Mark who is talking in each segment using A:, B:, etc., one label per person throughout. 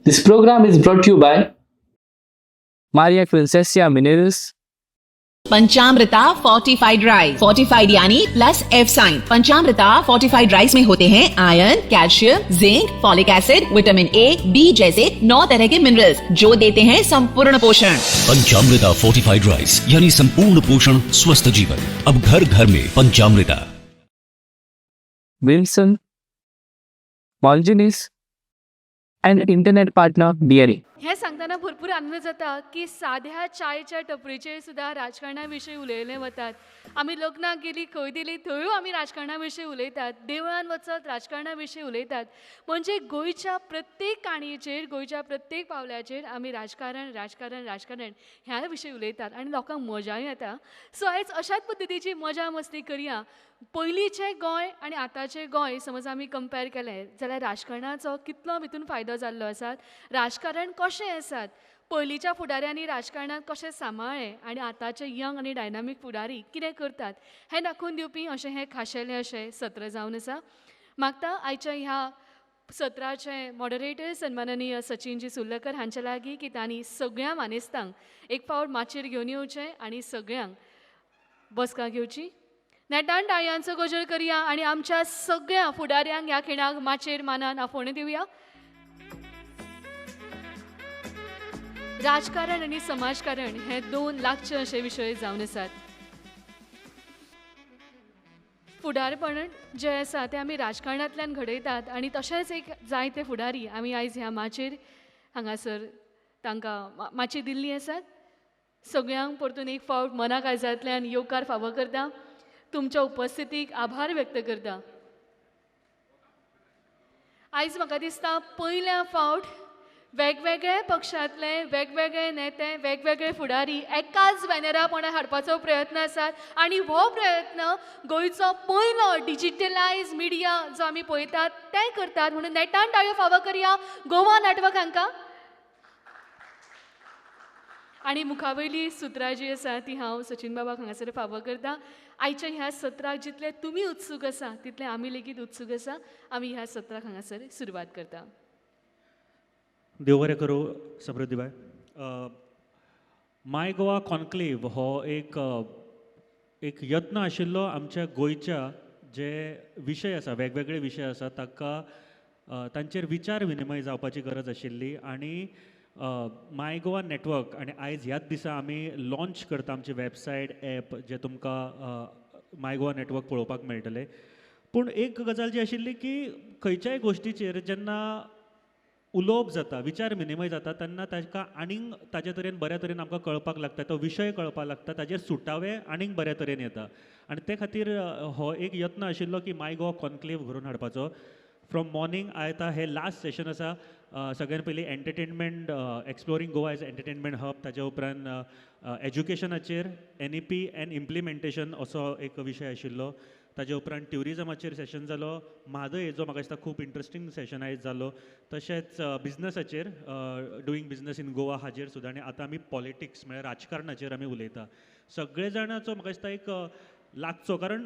A: This program is brought you by Maria Princesa Minerals,
B: Panchamrita fortified rice, fortified यानी plus F sign. Panchamrita fortified rice में होते हैं iron, calcium, zinc, folic acid, vitamin A, B जैसे 9 तरह K minerals जो देते हैं संपूर्ण पोषण।
C: पंचामृता फोर्टिफाइड राइस यानी संपूर्ण पोषण, स्वस्थ जीवन, अब घर घर में पंचामृता।
A: Wilson, Molgenis, and internet partner DRA.
D: हें सांगतना भरपूर आनंद जाता की साद्या चायच्या टपरीचेर सुद्दां राजकारणा विशयी उलयलें वतात। आमी लग्नाक गेलीं, खंय गेलीं, थंयूय आमी राजकारणा विशयी उलयतात। देवळान वचत राजकारणा विशयी उलयतात। म्हणजे गोंयच्या प्रत्येक काणयेचेर, गोंयच्या प्रत्येक पावलाचेर आमी राजकारण, राजकारण, राजकारण ह्या विशयी उलयतात आनी लोकांक मजाय येता। सो आयज अशाच पद्दतीची मजा मस्ती करया। पयलींचें गोंय आनी आतांचें गोंय समज आमी कंपेर केलें जाल्यार राजकारणाचो कितलो भितून फायदो जाल्लो आसा, राजकारण कशें आसात, पयलींच्या फुडाऱ्यांनी राजकारणाक कशें सांबाळ्ळें आनी आतांचे यंग आनी डायनामीक फुडारी कितें करतात हें दाखोवन दिवपी अशें हें खाशेलें अशें सत्र जावन आसा। मागता आयच्या ह्या सत्राचे मॉडरेटर सन्माननीय सचिनजी सुर्लकर हांचे लागीं की तांणी सगळ्या मानेस्तांक एक फावट माचयेर घेवन येवचें आनी सगळ्यांक बसका घेवची। नेटान टाळयांचो गजर करया आनी आमच्या सगळ्या फुडाऱ्यांक ह्या खिणाक माचयेर मानान आफोवणें दिवया। राजकारण आनी समाजकारण हे दोन लागचे अशे विशय जावन आसात। फुडारपण जें आसा तें आमी राजकारणांतल्यान घडयतात आनी तशेंच एक जायते फुडारी आमी आयज ह्या माचयेर हांगासर तांकां माची दिल्ली आसात। सगळ्यांक परतून एक फावट मना काळजांतल्यान येवकार फावो करता, तुमच्या उपस्थितीक आभार व्यक्त करता। आयज म्हाका दिसता पयल्या फावट वेगवेगळे पक्षांतले वेगवेगळे नेते, वेगवेगळे फुडारी एकाच बॅनरा पोंदा हाडपाचो प्रयत्न आसात आनी हो प्रयत्न गोंयचो पयलो डिजिटलायज मिडिया जो आमी पळयतात ते करतात। म्हणून नेटान टाळयो फावो करया गोवा नेटवर्क हांकां। आनी मुखावयली सुत्रां जी आसा ती हांव सचिन बाबाक हांगासर फावो करता। आयच्या ह्या सत्राक जितले तुमी उत्सूक आसा तितले आमी लेगीत उत्सूक आसा। आमी ह्या सत्राक हांगासर सुरवात करता।
E: देव बरें करूं समृद्धीबाय। माय गोवा कॉन्क्लेव हो एक एक यत्न आशिल्लो आमच्या गोंयच्या जे विशय आसा, वेगवेगळे विशय आसा ताका तांचेर विचार विनिमय जावपाची गरज आशिल्ली आनी माय गोवा नेटवर्क आनी आयज ह्याच दिसा आमी लॉन्च करता आमची वेबसायट, एप जे तुमकां माय गोवा नेटवर्क पळोवपाक मेळटलें। पूण एक गजाल जी आशिल्ली की खंयच्याय गोश्टीचेर जेन्ना उलोवप जाता, विचार विनिमय जाता तेन्ना ताका आनीक ताजे तरेन बऱ्या तरेन आमकां कळपाक लागता, तो विशय कळपाक लागता, ताजेर सुटावे आनीक बऱ्या तरेन येता आनी ते खातीर हो एक यत्न आशिल्लो की माय गोवा कॉन्क्लेव घडोवन हाडपाचो। फ्रॉम मॉर्निंग आयता हे लास्ट सेशन आसा। सगळ्यान पयलीं entertainment, exploring Goa as entertainment hub, ताज्या उपरांत एज्युकेशनाचेर NEP and implementation असो एक विशय आशिल्लो, ताज्या उपरांत ट्युरिजमाचेर सेशन जालो, म्हादय जो म्हाका दिसता खूब इंट्रस्टींग सेशन आयज जालो, तशेंच बिजनसाचेर डुईंग बिजनस इन गोवा हाजेर सुद्दां आनी आतां आमी पॉलिटिक्स म्हळ्यार राजकारणाचेर आमी उलयता। सगळे जाणाचो म्हाका दिसता एक लागचो, कारण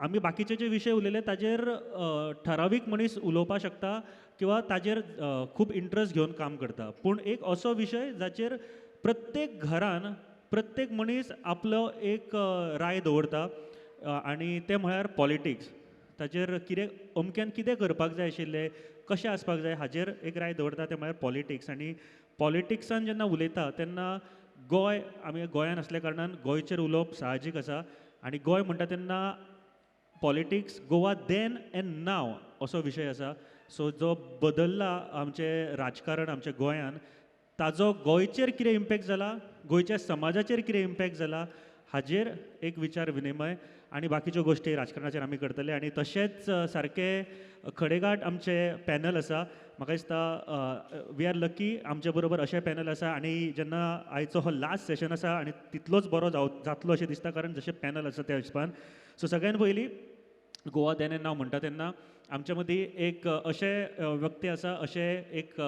E: आमी बाकीचे जे विशय उलयले ताजेर ठरावीक मनीस उलोवपाक शकता किंवा ताजेर खूब इंट्रस्ट घेवन काम करता, पूण एक असो विशय जाचेर प्रत्येक घरान प्रत्येक मनीस आपलो एक राय दवरता आनी तें म्हळ्यार पॉलिटिक्स। ताजेर कितें अमक्यान कितें करपाक जाय आशिल्लें, कशें आसपाक जाय हाजेर एक राय दवरता, तें म्हळ्यार पॉलिटिक्स। आनी पॉलिटिक्सान जेन्ना उलयता तेन्ना गोंय, आमी गोंयान आसल्या कारणान गोंयचेर उलोवप साहजीक आसा आनी गोंय म्हणटा तेन्ना politics Goa then and now असो विशय आसा। सो जो बदल्ला आमचें राजकारण आमच्या गोंयान ताजो गोंयचेर कितें इम्पॅक्ट जाला, गोंयच्या समाजाचेर कितें इम्पॅक्ट जाला हाजेर एक विचार विनिमय आनी बाकीच्यो गोश्टी राजकारणाचेर आमी करतले। आनी तशेंच सारकें खडेगांठ आमचें पॅनल आसा, म्हाका दिसता we are lucky आमचे बरोबर अशें पॅनल आसा आनी जेन्ना आयचो हो लास्ट सेशन आसा आनी तितलोच बरो जातलो अशें दिसता, कारण जशें पॅनल आसा त्या हिशोबान। सो सगळ्यान पयलीं गोवा then and नाव म्हणटा तेन्ना आमच्या मदीं एक अशे व्यक्ती आसा, अशे एक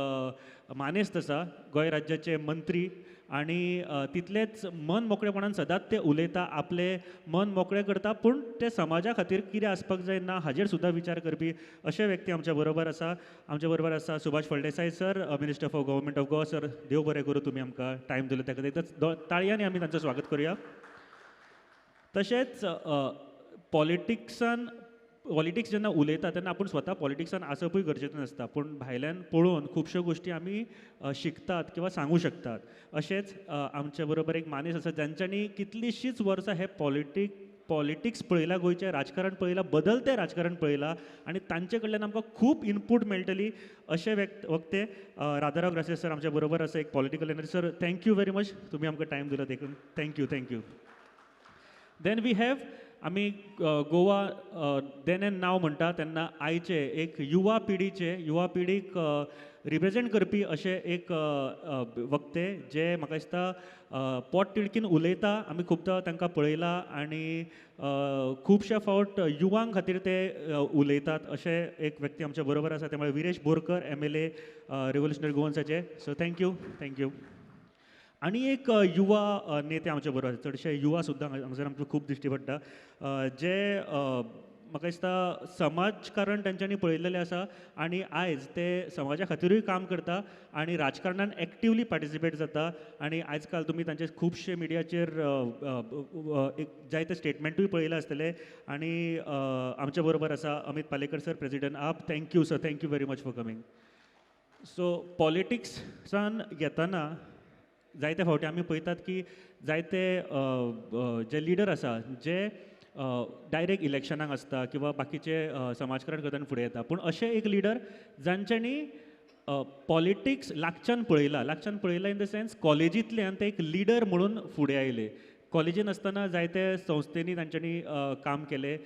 E: मानेस्त आसा, गोंय राज्याचे मंत्री आनी तितलेच मन मोकळेपणान सदांच ते उलयता, आपले मन मोकळें करता, पूण ते समाजा खातीर कितें आसपाक जाय ना हाजेर सुद्दां विचार करपी अशे व्यक्ती आमच्या बरोबर आसा. आमच्या बरोबर आसा Subhash Phaldesai sir, minister for government of Goa. Sir, देव बरें करूं, तुमी आमकां टायम दिलो त्या खातीर एकदां ताळयांनी आमी तांचें स्वागत करुया. तशेंच पॉलिटिक्स जेन्ना उलयता तेन्ना आपूण स्वता पॉलिटिक्सान आसपूय गरजेचें नासता, पूण भायल्यान पळोवन खुबश्यो गोश्टी आमी शिकतात किंवा सांगू शकतात. अशेंच आमचे बरोबर एक मानेस आसा जांच्यांनी कितलींशींच वर्सां हे पॉलिटिक्स पळयलां, गोंयचें राजकारण पळयलां, बदलतें राजकारण पळयलां आनी तांचे कडल्यान आमकां खूब इनपूट मेळटली अशे वक्ते राधाराव ग्रासियस सर आमच्या बरोबर आसा, एक political analyst. Sir, thank you very much, तुमी आमकां टायम दिलो देखून thank you. Thank you. Then we have आमी गोवा then and नाव म्हणटा तेन्ना आयचे एक युवा पिढीक रिप्रेजेंट करपी अशे एक वक्ते जे म्हाका दिसता पोट तिडकीन उलयता, आमी खुबदां तांकां पळयला आनी खुबशे फावट युवां खातीर ते उलयतात अशे एक व्यक्ती आमच्या बरोबर आसा. ते म्हळ्यार Viresh Borkar, MLA revolutionary गोवन्साचे. So thank you. Thank you. आनी एक युवा नेते आमच्या बरोबर, चडशे युवा सुद्दां हांगासर आमकां खूब दिश्टी पडटा, जे म्हाका दिसता समाजकारण तांच्यांनी पळयल्लें आसा आनी आयज ते समाजा खातिरूय काम करता आनी राजकारणान एक्टिवली पार्टिसिपेट जाता. आनी आयज काल तुमी तांचे खुबशे मिडियाचेर एक जायते स्टेटमेंटूय पळयले आसतले. आनी आमच्या बरोबर आसा Amit Palekar sir, president AAP. Thank you sir, thank you very much for coming. So पॉलिटिक्सान येतना जायते फावटी आमी पळयतात की जायते जे लिडर आसा जे डायरेक्ट इलेक्शनाक आसता किंवा बाकीचे समाजकारण करतना फुडें येता, पूण अशे एक लिडर जांच्यांनी पॉलिटिक्स लागच्यान पळयला, लागच्यान पळयला इन the sense कॉलेजींतल्यान ते एक लिडर म्हणून फुडें आयले. कॉलेजीन आसतना जायते संस्थेनी तांच्यांनी काम केलें,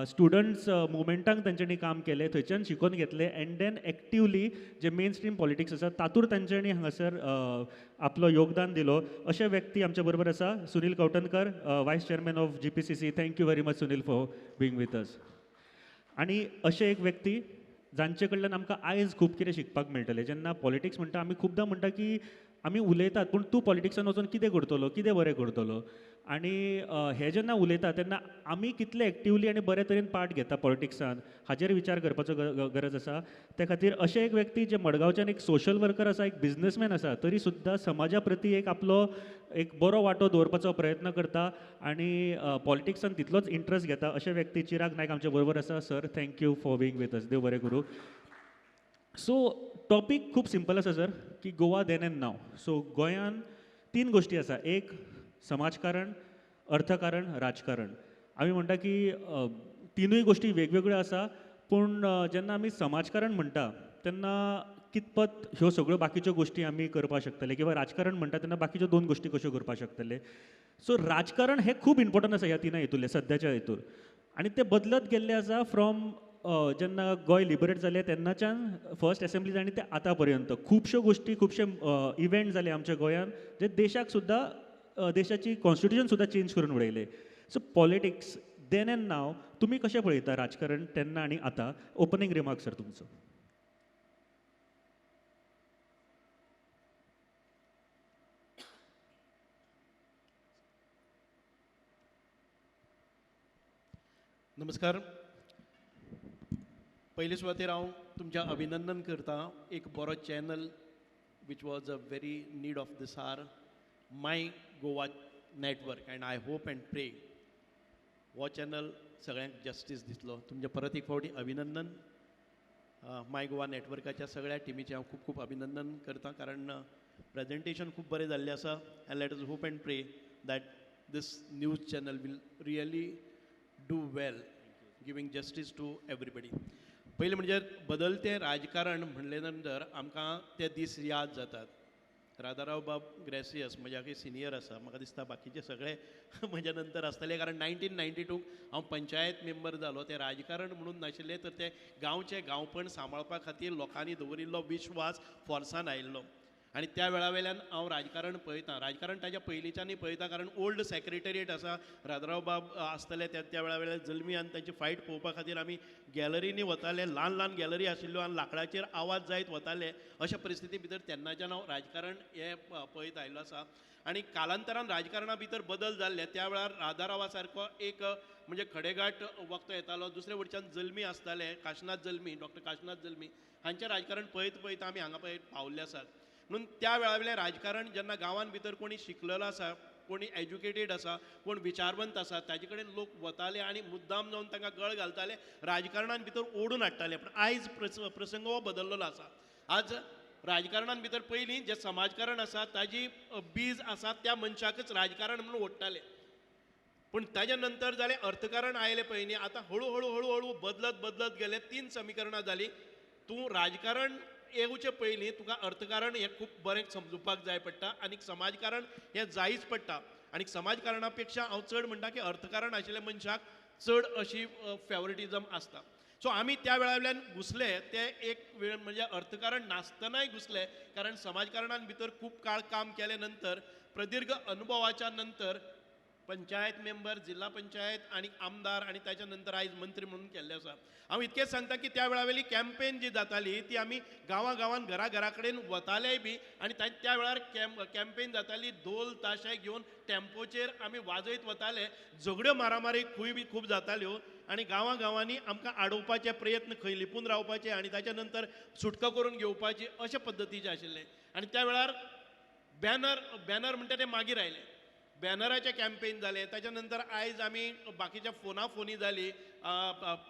E: स्टुडंट्स मुवमेंटांक तांच्यांनी काम केलें, थंयच्यान शिकोवन घेतलें and then actively J main stream politics आसा तातूंत तांच्यांनी हांगासर आपलो योगदान दिलो. अशे व्यक्ती आमच्या बरोबर आसा Sunil Kavthankar, vice chairman of GPCC. Thank you very much Sunil for being with us. आनी अशे एक व्यक्ती जांचे कडल्यान आमकां आयज खूब कितें शिकपाक मेळटलें. जेन्ना पॉलिटिक्स म्हणटा आमी खुबदां म्हणटा की आमी उलयतात पूण तूं पॉलिटिक्सान वचून कितें करतलो, कितें बरें करतलो. आनी हे जेन्ना उलयता तेन्ना आमी कितले एक्टिवली आनी बरे तरेन पार्ट घेता पॉलिटिक्सान हाजेर विचार करपाचो गरज आसा. ते खातीर अशे एक व्यक्ती जे मडगांवच्यान एक सोशल वर्कर आसा, एक बिजनसमॅन आसा, तरी सुद्दां समाजा प्रती एक आपलो एक बरो वांटो दवरपाचो प्रयत्न करता आनी पॉलिटिक्सान तितलोच इंट्रस्ट घेता अशे व्यक्ती चिराग नायक आमचे बरोबर आसा. Sir, thank you for being with us. देव बरें करूं. सो टॉपीक खूब सिंपल आसा सर, की Goa then and now. So गोंयान तीन गोश्टी आसा, एक समाजकारण, अर्थकारण, राजकारण. आमी म्हणटा की तिनूय गोश्टी वेगवेगळ्यो आसा, पूण जेन्ना आमी समाजकारण म्हणटा तेन्ना कितपत ह्यो सगळ्यो बाकीच्यो गोश्टी आमी करपाक शकतले, किंवा राजकारण म्हणटा तेन्ना बाकीच्यो दोन गोश्टी कश्यो करपाक शकतले. सो राजकारण हें खूब इम्पोर्टंट आसा ह्या तिनां हितूंतलें सद्याच्या हितूर, आनी तें बदलत गेल्लें आसा फ्रॉम जेन्ना गोंय लिबरेट जालें तेन्नाच्यान फर्स्ट एसेंब्ली जाली ते आतां पर्यंत खुबश्यो गोश्टी, खुबशे इव्हेंट जाले आमच्या गोंयांत जे देशाक सुद्दां, देशाची कॉन्स्टिट्युशन सुद्दां चेंज करून उडयलें. So politics then and now तुमी कशें पळयता राजकारण तेन्ना आनी आतां? ओपनींग रिमार्क सर तुमचो.
F: नमस्कार. पयले सुवातेर हांव तुमचें अभिनंदन करता. एक बरो channel which was a very need of this hour, my Goa network, and I hope and pray हो चॅनल सगळ्यांक जस्टीस दितलो. तुमचें परत एक फावटी अभिनंदन. माय गोवा नॅटवर्काच्या सगळ्या टिमीचें हांव खूब खूब अभिनंदन करता, कारण प्रेजेंटेशन खूब बरें जाल्लें आसा. And let us hope and pray that this news channel will really do well, giving justice to everybody. पयलें म्हणजे बदलतें राजकारण म्हणले नंतर आमकां ते दीस याद जातात. राधाराव बाब ग्रेसियस म्हज्याकय सिनियर आसा, म्हाका दिसता बाकीचे सगळे म्हज्या नंतर आसतले, कारण 1992 हांव पंचायत मेंबर जालो. तें राजकारण म्हणून नाशिल्लें, तर तें गांवचें गांवपण सांबाळपा खातीर लोकांनी दवरिल्लो विश्वास फोर्सान आयिल्लो. आनी त्या वेळा वेल्यान हांव राजकारण पळयतां. राजकारण ताज्या पयलींच्यानूय पळयता, कारण ओल्ड सेक्रेटेरिएट आसा, राजाराव बाब आसतले त्या वेळा वेल्यान जल्मी, आनी तांची फायट पळोवपा खातीर आमी गॅलरींनी वताले. ल्हान ल्हान गॅलरी आशिल्ल्यो आनी लांकडाचेर आवाज जायत वताले. अशा परिस्थिती भितर तेन्नाच्यान हांव राजकारण हें पळयत आयिल्लो आसा. आनी कालांतरान राजकारणा भितर बदल जाल्ले. त्या वेळार राजारावा सारको एक म्हणजे खडेगांठ वक्तो येतालो, दुसरे वटच्यान जल्मी आसताले, काशनाथ जल्मी, डॉक्टर काशनाथ जल्मी हांचें राजकारण पळयत पळयत आमी हांगा पळयत पावल्ले आसात. म्हणून त्या वेळा वयलें राजकारण जेन्ना गांवान भितर कोणी शिकलेलो आसा, कोणी एज्युकेटेड आसा, कोण विचारवंत आसा, ताजे कडेन लोक वताले आनी मुद्दाम जावन तांकां गळ घालताले, राजकारणान भितर ओडून हाडटाले. पूण आयज प्रसंग हो बदल्लेलो आसा. आज राजकारणान भितर पयलीं जें समाजकारण आसा ताजी बीज आसा त्या मनशाकच राजकारण म्हणून ओडटाले, पूण ताज्या नंतर जालें अर्थकारण आयलें पळय न्ही, आतां हळू हळू हळू हळू बदलत बदलत गेले. 3 समीकरणां जालीं. तूं राजकारण येवचे पयलीं तुका अर्थकारण हें खूब बरें समजुपाक जाय पडटा, आनी समाजकारण हें जायच पडटा. आनी समाजकारणा पेक्षा हांव चड म्हणटा की अर्थकारण आशिल्ल्या मनशाक चड अशी फेवरेटिजम आसता. सो आमी त्या वेळा वयल्यान घुसले ते एक वेळ म्हणजे अर्थकारण नासतनाय घुसले, कारण समाजकारणान भितर खूब काळ काम केले नंतर प्रदीर्घ अनुभवाच्या नंतर पंचायत मेंबर, जिल्हा पंचायत आनी आमदार आनी ताच्या नंतर आयज मंत्री म्हणून केल्ले आसा. हांव इतकेंच सांगता की त्या वेळा वयली कॅम्पेन जी जाताली ती आमी गांवां गांवान घरा घरा कडेन वतालेय बी, आनी त्या वेळार कॅम्पेन जाताली, धोल ताशे घेवन टेम्पोचेर आमी वाजयत वताले. झगड्यो मारामारी खूय बी खूब जाताल्यो आनी गांवां गांवांनी आमकां आडोवपाचे प्रयत्न, खंय लिपून रावपाचे आनी ताच्या नंतर सुटका करून घेवपाची अशे पद्दतीचे आशिल्ले. आनी त्या वेळार बॅनर बॅनर म्हणटा ते मागीर आयले, बॅनराचे कॅम्पेन जाले. ताच्या नंतर आयज आमी बाकीच्या फोना फोनी जाली,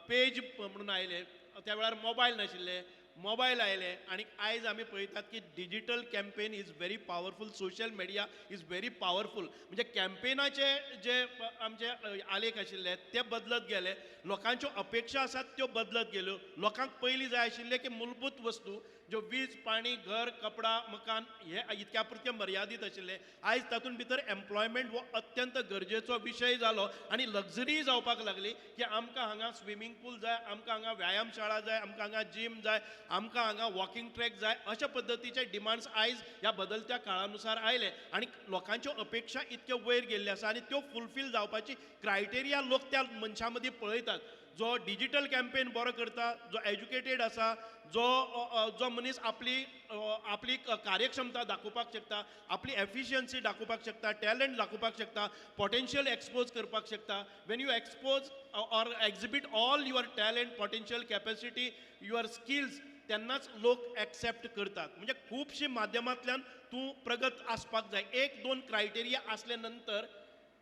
F: पेज म्हणून आयले. त्या वेळार मोबायल नाशिल्ले, मोबायल आयले. आनी आयज आमी पळयतात की digital campaign is very powerful, social media is very powerful. म्हणजे कॅम्पेनाचे जे आमचे आलेख आशिल्ले ते बदलत गेले, लोकांच्यो अपेक्षा आसात त्यो बदलत गेल्यो. लोकांक पयलीं जाय आशिल्लें की मूलभूत वस्तू ज्यो वीज, पाणी, घर, कपडा, मकान हे इतक्या पुरते मर्यादीत आशिल्ले. आयज तातूंत भितर एम्प्लॉयमेंट हो अत्यंत गरजेचो विशय जालो आनी लग्जरी जावपाक लागली की आमकां हांगा स्विमींग पूल जाय, आमकां हांगा व्यायामशाळा जाय, आमकां हांगा जीम जाय, आमकां हांगा वॉकिंग ट्रॅक जाय. अशा पद्दतीचे डिमांड्स आयज ह्या बदलत्या काळानुसार आयले आनी लोकांच्यो अपेक्षा इतक्यो वयर गेल्ल्यो आसा आनी त्यो फुलफील जावपाची क्रायटेरिया लोक त्या मनशां मदीं पळयतात. जो डिजिटल कॅम्पेन बरो करता, जो एज्युकेटेड आसा, जो जो मनीस आपली आपली कार्यक्षमता दाखोवपाक शकता, आपली एफिशियन्सी दाखोवपाक शकता, टॅलंट दाखोवपाक शकता, पोटेन्शियल एक्सपोज करपाक शकता. When you expose or exhibit all your talent, potential, capacity, your skills, तेन्नाच लोक एक्सेप्ट करतात. म्हणजे खुबशीं माध्यमांतल्यान तूं प्रगत आसपाक जाय. एक दोन क्रायटेरिया आसले नंतर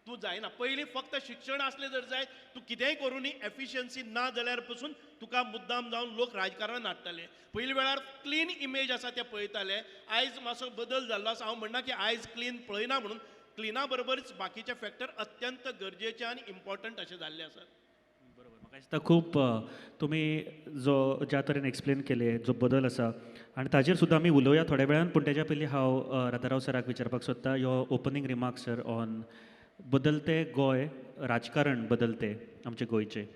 F: तूं जायना. पयलीं फक्त शिक्षण आसलें जर जायत, तूं कितेंय करुनूय एफिशियन्सी ना जाल्यार पसून तुका मुद्दाम जावन लोक राजकारणान हाडटाले. पयलीं वेळार क्लीन इमेज आसा तें पळयताले. आयज मातसो बदल जाल्लो आसा. हांव म्हणना की आयज क्लीन पळयना म्हणून, क्लिना बरोबरच बाकीचे फॅक्टर अत्यंत गरजेचे आनी इम्पॉर्टंट अशे जाल्ले आसात.
E: बरोबर, म्हाका दिसता खूब तुमी जो ज्या तरेन एक्सप्लेन केले जो बदल आसा आनी ताजेर सुद्दां आमी उलोवया थोड्या वेळान. पूण तेज्या पयलीं हांव राधाराव सराक विचारपाक सोदता, your opening remarks sir on बदलते गोंय, राजकारण बदलते आमचे गोंयचे.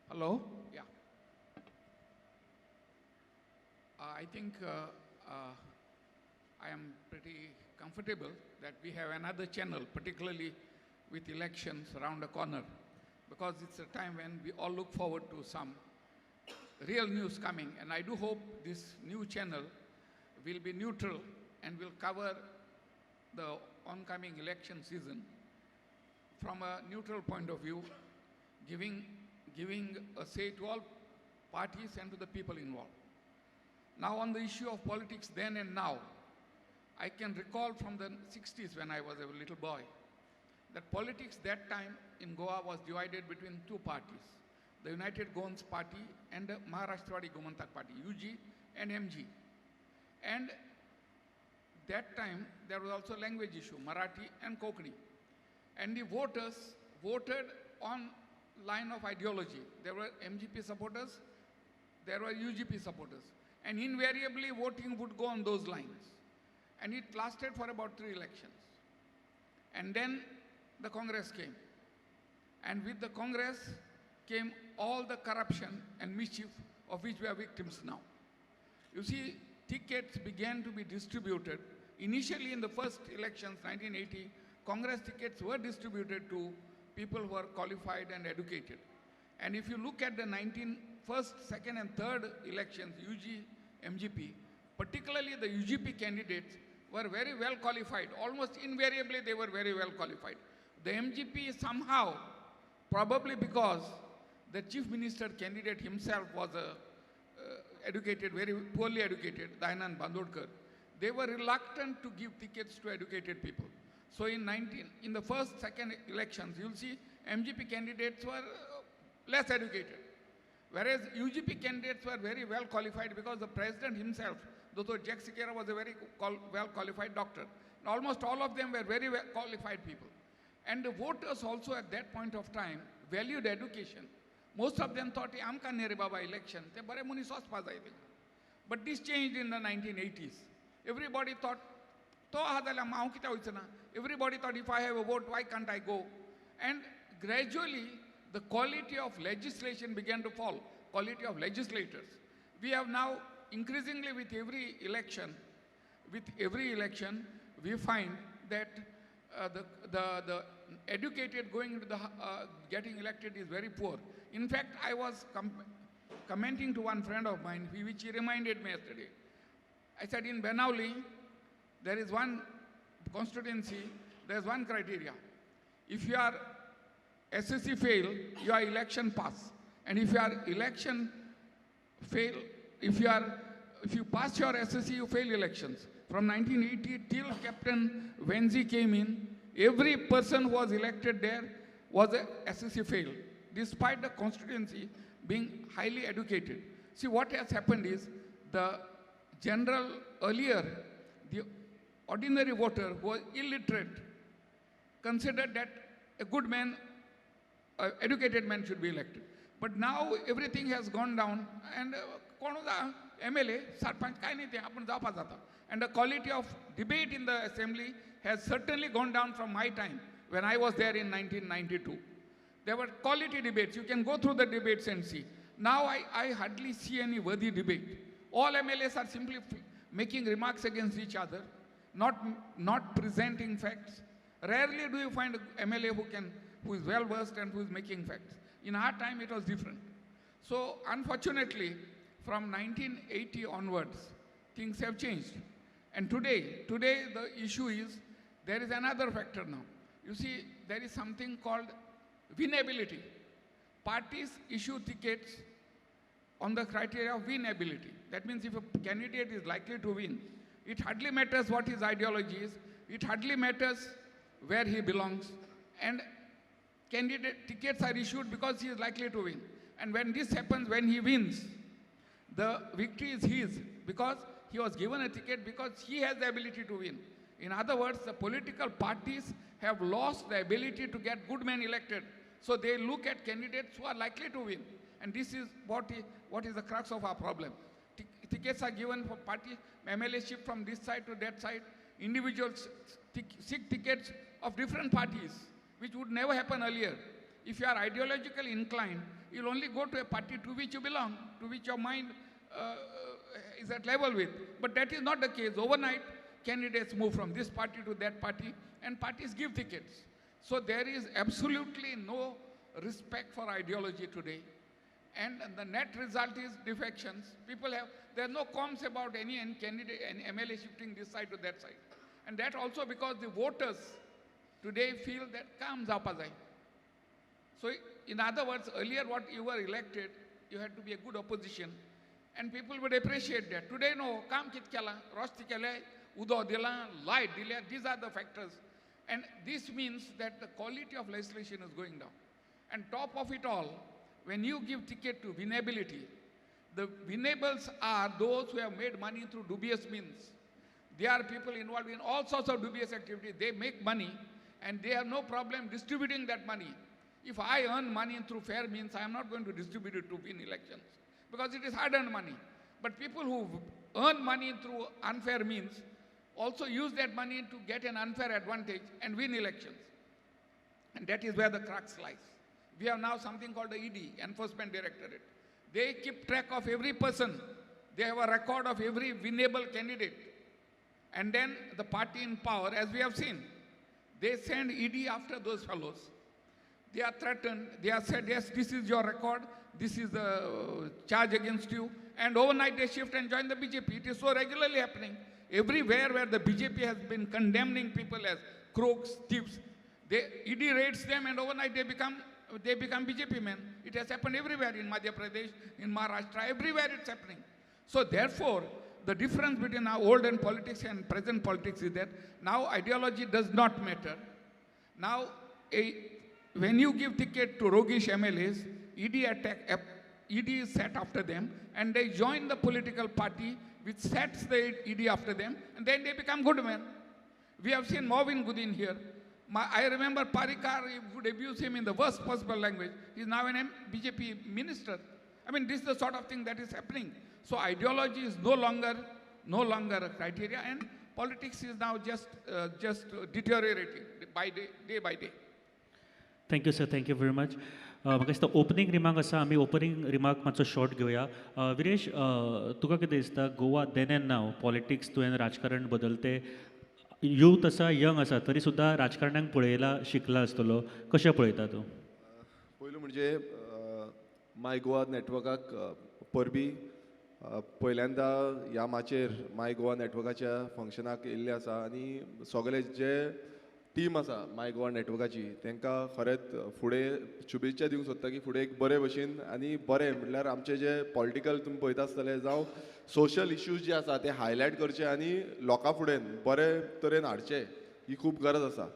G: Hello, yeah. I think I am pretty comfortable that we have another channel, particularly with elections around the corner, because it's a time when we all look forward to some real news coming. And I do hope this new channel will be neutral and will cover the oncoming election season from a neutral point of view, giving a say to all parties and to the people involved. Now, on the issue of politics then and now, I can recall from the 60s when I was a little boy, that politics that time in Goa was divided between two parties, the United Goans Party and the Maharashtrawadi Gomantak Party, UG and MG. And that time there was also a language issue, Marathi and Kokani. And the voters voted on line of ideology. There were MGP supporters, there were UGP supporters. And invariably voting would go on those lines. And it lasted for about 3 elections. And then the Congress came. And with the Congress came all the corruption and mischief of which we are victims now. You see, tickets began to be distributed. Initially in the first elections, 1980, Congress tickets were distributed to people who are qualified and educated. And if you look at the first, second and third elections, UG, MGP, particularly the UGP candidates were very well qualified. Almost invariably, they were very well qualified. The MGP somehow, probably because the chief minister candidate himself was a educated, very poorly educated, Dayanand Bandodkar, they were reluctant to give tickets to educated people. So in the first, second elections, you'll see MGP candidates were less educated. Whereas UGP candidates were very well qualified because the president himself, Dr. Jack Sequeira, was a very well qualified doctor. And almost all of them were very well qualified people. And the voters also at that point of time valued education. Most of them thought, Amka nere baba election, te bare munis ospa jai. But this changed in the 1980s. Everybody thought, to aha jala mahu kita hoyche na. Everybody thought, if I have a vote, why can't I go? And gradually, the quality of legislation began to fall, quality of legislators. We have now, increasingly with every election, we find that the educated going into the getting elected is very poor. In fact, I was commenting to one friend of mine, which he reminded me yesterday. I said, in Benaulim, there is one constituency, there is one criteria. If you are SSC fail, you are election pass. And if you are election fail, if you pass your SSC, you fail elections. From 1980 till Captain Venzi came in, every person who was elected there was a SSC fail, despite the constituency being highly educated. See, what has happened is the general earlier, the ordinary voter who was illiterate considered that a good man, educated man should be elected. But now everything has gone down and MLA, Sarpanch, kai nahi te, apan japa jata. And the quality of debate in the assembly has certainly gone down from my time when I was there in 1992. There were quality debates. You can go through the debates and see. Now I hardly see any worthy debate. All MLAs are simply making remarks against each other, not presenting facts. Rarely do you find an MLA who is well versed and who is making facts. In our time, it was different. So unfortunately, from 1980 onwards, things have changed. And today the issue is, there is another factor now. You see, there is something called winnability. Parties issue tickets on the criteria of winnability. That means if a candidate is likely to win, it hardly matters what his ideology is, it hardly matters where he belongs, and candidate tickets are issued because he is likely to win. And when this happens, when he wins, the victory is his because he was given a ticket because he has the ability to win. In other words, the political parties have lost the ability to get good men elected. So they look at candidates who are likely to win. And this is what is the crux of our problem. Tickets are given for party, MLA shift from this side to that side. Individuals seek tickets of different parties, which would never happen earlier. If you are ideologically inclined, you'll only go to a party to which you belong, to which your mind is at level with. But that is not the case. Overnight, candidates move from this party to that party, and parties give tickets. So there is absolutely no respect for ideology today. And the net result is defections. People have, there are no qualms about any candidate, any MLA shifting this side to that side. And that also because the voters today feel that kam japa jai. So in other words, earlier what you were elected, you had to be a good opposition, and people would appreciate that. Today, no, kam kit kela, rosti kele, udo dila, light dila, these are the factors. And this means that the quality of legislation is going down. And top of it all, when you give ticket to winnability, the winnables are those who have made money through dubious means. They are people involved in all sorts of dubious activities. They make money and they have no problem distributing that money. If I earn money through fair means, I am not going to distribute it to win elections because it is hard-earned money. But people who earn money through unfair means also use that money to get an unfair advantage and win elections. And that is where the crux lies. We have now something called the ED, Enforcement Directorate. They keep track of every person. They have a record of every winnable candidate. And then the party in power, as we have seen, they send ED after those fellows. They are threatened. They are said, yes, this is your record. This is the charge against you. And overnight they shift and join the BJP. It is so regularly happening. Everywhere where the BJP has been condemning people as crooks, thieves, they ED raids them and overnight they become BJP men. It has happened everywhere in Madhya Pradesh, in Maharashtra, everywhere it's happening. So therefore, the difference between our olden politics and present politics is that now ideology does not matter. Now, when you give ticket to roguish MLAs, ED is set after them, and they join the political party which sets the ED after them, and then they become good men. We have seen Mauvin Godinho here. I remember Parrikar would abuse him in the worst possible language. He's now an BJP minister. I mean, this is the sort of thing that is happening. So ideology is no longer a criteria, and politics is now just deteriorating by day by day.
E: Thank you, sir. Thank you very much. म्हाका दिसता opening remark आसा, आमी opening remark मातसो short घेवया. विरेश, तुका कितें दिसता Goa then and now politics तुवें राजकारण बदलते, यूथ आसा, यंग आसा, तरी सुद्दां राजकारणाक पळयला, शिकला आसतलो, कशें पळयता तूं?
H: पयलू म्हणजे माय गोवा नॅटवर्काक परबी पयल्यांदा ह्या माचयेर माय गोवा नॅटवर्काच्या फंक्शनाक येयल्ले आसा आनी सगळे जे टीम आसा माय गोवा नॅटवर्काची तांकां खरेंच फुडें शुभेच्छा दिवंक सोदता की फुडें एक बरे भशेन आनी बरें म्हटल्यार आमचे जे पॉलिटिकल तुमी पळयता आसतले जावं सोशल इश्यूज जे आसा ते हायलायट करचे आनी लोकां फुडें बरे तरेन हाडचे ही खूब गरज आसा.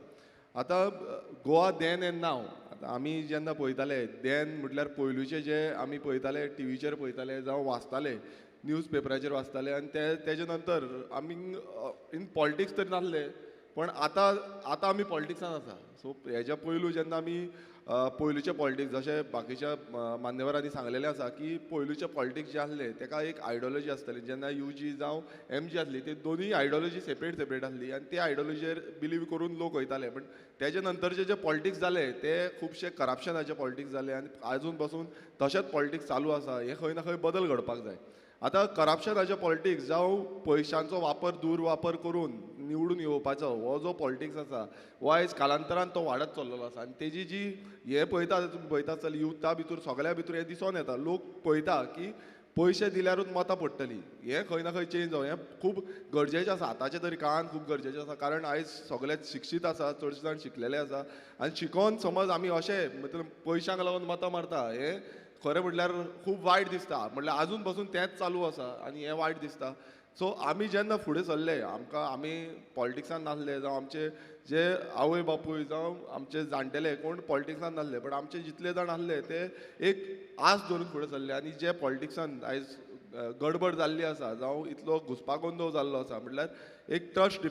H: आतां गोवा then and नाव, आतां आमी जेन्ना पळयताले then म्हटल्यार पयलूचे जे आमी पळयताले टिवीचेर पळयताले जावं वाचताले न्यूज पेपराचेर वाचताले आनी ते तेजे नंतर आमी इन पॉलिटिक्स तरी नासले पण आतां आतां आमी पॉलिटिक्सान आसा. सो हेज्या पयलू जेन्ना आमी पयलूचे पॉलिटिक्स जशें बाकीच्या मान्यवरांनी सांगलेलें आसा की पयलूचे पॉलिटिक्स जे आसले तेका एक आयडियोलॉजी आसताली. जेन्ना you जी जावं एम जी आसली ते दोनूय आयडियोलॉजी सेपरेट सेपरेट आसली आनी ते आयडियोलॉजीचेर बिलीव करून लोक वयताले. पण तेजे नंतरचे जे पॉलिटिक्स जाले ते खुबशे करप्शनाचे पॉलिटिक्स जाले आनी आजून पासून तशेंच पॉलिटिक्स चालू आसा. हें खंय ना खंय बदल घडपाक जाय. आतां करप्शनाचे पॉलिटिक्स जावं पयशांचो वापर दुर्वापर करून निवडून येवपाचो हो जो पॉलिटिक्स आसा हो आयज कालांतरान तो वाडत चल्लेलो आसा आनी तेजी जी हें पळयता तुमी पळयता आसतली युथा भितर सगळ्या भितर हें दिसून येता. लोक पळयता की पयशे दिल्यारूच मतां पडटलीं. हें खंय ना खंय चेंज जावं हें खूब गरजेचें आसा. आतांच्या तरी काळान खूब गरजेचें आसा कारण आयज सगळे शिक्षीत आसा, चडशे जाण शिकलेले आसा आनी शिकोन समज आमी अशें मतलब पयशांक लागून मतां मारता हें खरें म्हटल्यार खूब वायट दिसता. म्हटल्यार आजून पासून तेंच चालू आसा आनी हें वायट दिसता. सो आमी जेन्ना फुडें सरले आमकां आमी पॉलिटिक्सान नासले जावं आमचे जे आवय बापूय जावं आमचे जाणटेले कोण पॉलिटिक्सान नासले बट आमचे जितले जाण आसले ते एक आस धरून फुडें सरले आनी जे पॉलिटिक्सान आयज गडबड जाल्ली आसा जावं इतलो घुस्पागोंदळ जाल्लो आसा म्हटल्यार एक ट्रस्ट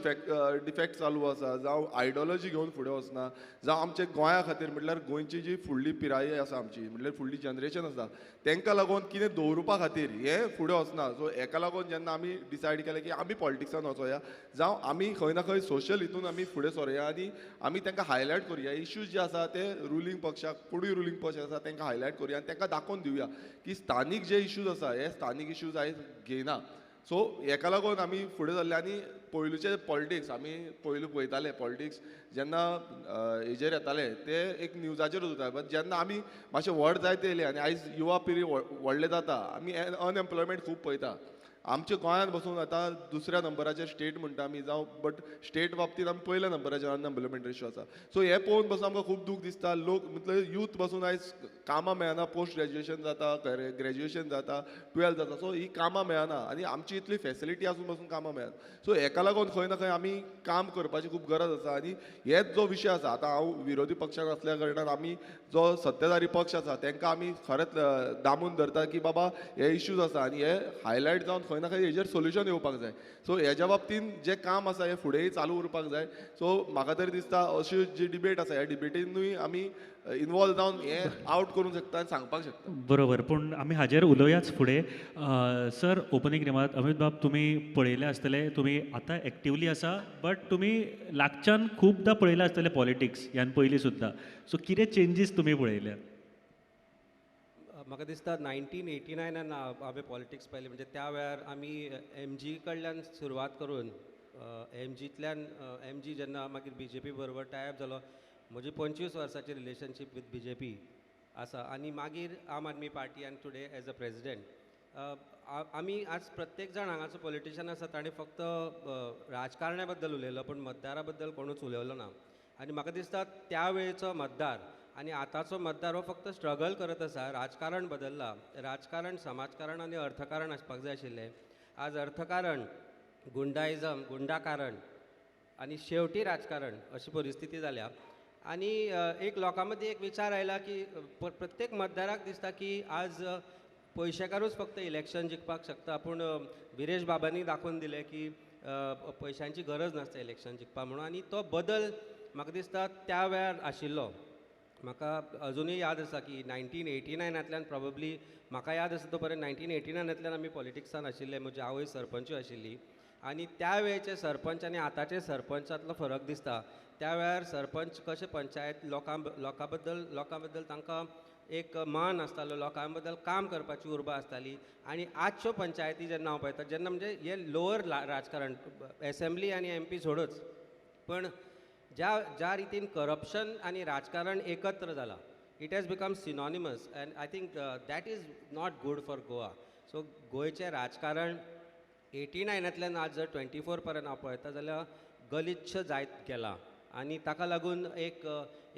H: डिफेक्ट चालू आसा जावं आयडियोलॉजी घेवन फुडें वचना जावं आमचे गोंया खातीर म्हटल्यार गोंयची जी फुडली पिराय आसा आमची म्हटल्यार फुडली जनरेशन आसा तांकां लागून कितें दवरुपा खातीर हें फुडें वचना. सो हेका लागून जेन्ना आमी डिसायड केलें की आमी पॉलिटिक्सान वचोया जावं आमी खंय ना खंय सोशल हितून आमी फुडें सरोया आनी आमी तांकां हायलायट करुया इश्यूज जे आसा ते रुलींग पक्षाक कोणूय रुलींग पक्ष आसा तांकां हायलायट करुया आनी तांकां दाखोवन दिवया की स्थानीक जे इश्यूज आसा हे स्थानीक इश्यूज आयज घेयना. सो हेका लागून आमी फुडें सरले आनी पयलूचे पॉलिटिक्स आमी पयलू पळयताले पॉलिटिक्स जेन्ना हेजेर येताले ते एक न्यूजाचेरूच उरताले बट जेन्ना आमी मातशे व्हड जायत येयले आनी आयज युवा पिढी व्हडले जाता आमी अनएम्प्लॉयमेंट खूब पळयता. आमच्या गोंयांत बसून आतां दुसऱ्या नंबराचेर स्टेट म्हणटा आमी जावं बट स्टेट बाबतींत आमी पयल्या नंबराचेर अनएम्प्लॉयमेंट रेशो आसा. सो हें पळोवन बसून आमकां खूब दूख दिसता. लोक म्हटल्यार यूथ बसून आयज कामां मेळना, पोस्ट ग्रेज्युएशन जाता, ग्रेज्युएशन जाता, 12 जाता, सो ही कामां मेळना आनी आमची इतली फेसिलिटी आसून बसून कामां मेळना. सो हेका लागून खंय ना खंय आमी काम करपाची खूब गरज आसा आनी हेच जो विशय आसा आतां हांव विरोधी पक्षान आसल्या कारणान आमी जो सत्ताधारी पक्ष आसा तांकां आमी खरेंच दामून धरता की बाबा हे इश्यूज आसा आनी हे हायलायट जावन खंय ना खंय हेजेर सोल्युशन येवपाक जाय. सो हेज्या बाबतीन जें काम आसा हें फुडेंय चालू उरपाक जाय. सो म्हाका तरी दिसता अशी जी डिबेट आसा ह्या डिबेटीनूय आमी इनवॉल्व जावन हें आवट करूंक शकता आनी सांगपाक शकता.
E: बरोबर, पूण आमी हाजेर उलोवयाच फुडें. सर, ओपनींग रिमार्क अमित बाब, तुमी पळयलें आसतलें, तुमी आतां एक्टिवली आसा बट तुमी लागच्यान खुबदां पळयलें आसतलें पॉलिटिक्स ह्यान पयलीं सुद्दां. सो कितें चेंजीस तुमी पळयल्या?
I: म्हाका दिसता 1989 हांवें पॉलिटिक्स पळयलें. म्हणजे त्या वेळार आमी एम जी कडल्यान सुरवात करून एम जींतल्यान एम जी जेन्ना मागीर बी जे पी बरोबर टायप जालो, म्हजी 25 वर्सांची relationship with B J P आसा आनी मागीर आम आदमी पार्टी आनी टुडे एज अ प्रेजिडेंट. आमी आज प्रत्येक जाण हांगाचो पॉलिटिशन आसा ताणें फक्त राजकारण्या बद्दल उलयलो पूण मतदारा बद्दल कोणूच उलयलो ना. आनी म्हाका दिसता त्या वेळचो मतदार आनी आतांचो मतदार हो फक्त स्ट्रगल करत आसा. राजकारण बदल्लां, राजकारण समाजकारण आनी अर्थकारण आसपाक जाय आशिल्लें. आज अर्थकारण, गुंडाइजम, गुंडाकारण आनी शेवटी राजकारण अशी परिस्थिती जाल्या. आनी एक लोकां मदीं एक विचार आयला की प्रत्येक मतदाराक दिसता की आज पयशेकारूच फक्त इलेक्शन जिखपाक शकता. पूण विरेश बाबांनी दाखोवन दिलें की पयशांची गरज नासता इलेक्शन जिखपाक म्हणून. आनी तो बदल म्हाका दिसता त्या वेळार आशिल्लो. म्हाका अजुनूय याद आसा की 1989 प्रोबेबली म्हाका याद आसा तो पर्यंत 1989 आमी पॉलिटिक्सान आशिल्ले. म्हजी आवय सरपंचूय आशिल्ली आनी त्या वेळचे सरपंच आनी आतांचे सरपंचांतलो फरक दिसता. त्या वेळार सरपंच कशें पंचायत लोकां बद्दल तांकां एक मान आसतालो, लोकां बद्दल काम करपाची उर्बा आसताली. आनी आजच्यो पंचायती जेन्ना हांव पळयता जेन्ना म्हणजे हे लोवर राजकारण एसेंब्ली आनी एम पी सोडूच, पण ज्या ज्या रितीन करप्शन आनी राजकारण एकत्र जाला, it has become synonymous and I think that is not good for Goa. So गोंयचें राजकारण 89 आज जर 24 पर्यंत हांव पळयता जाल्यार गलिच्छ जायत गेलां. आनी ताका लागून एक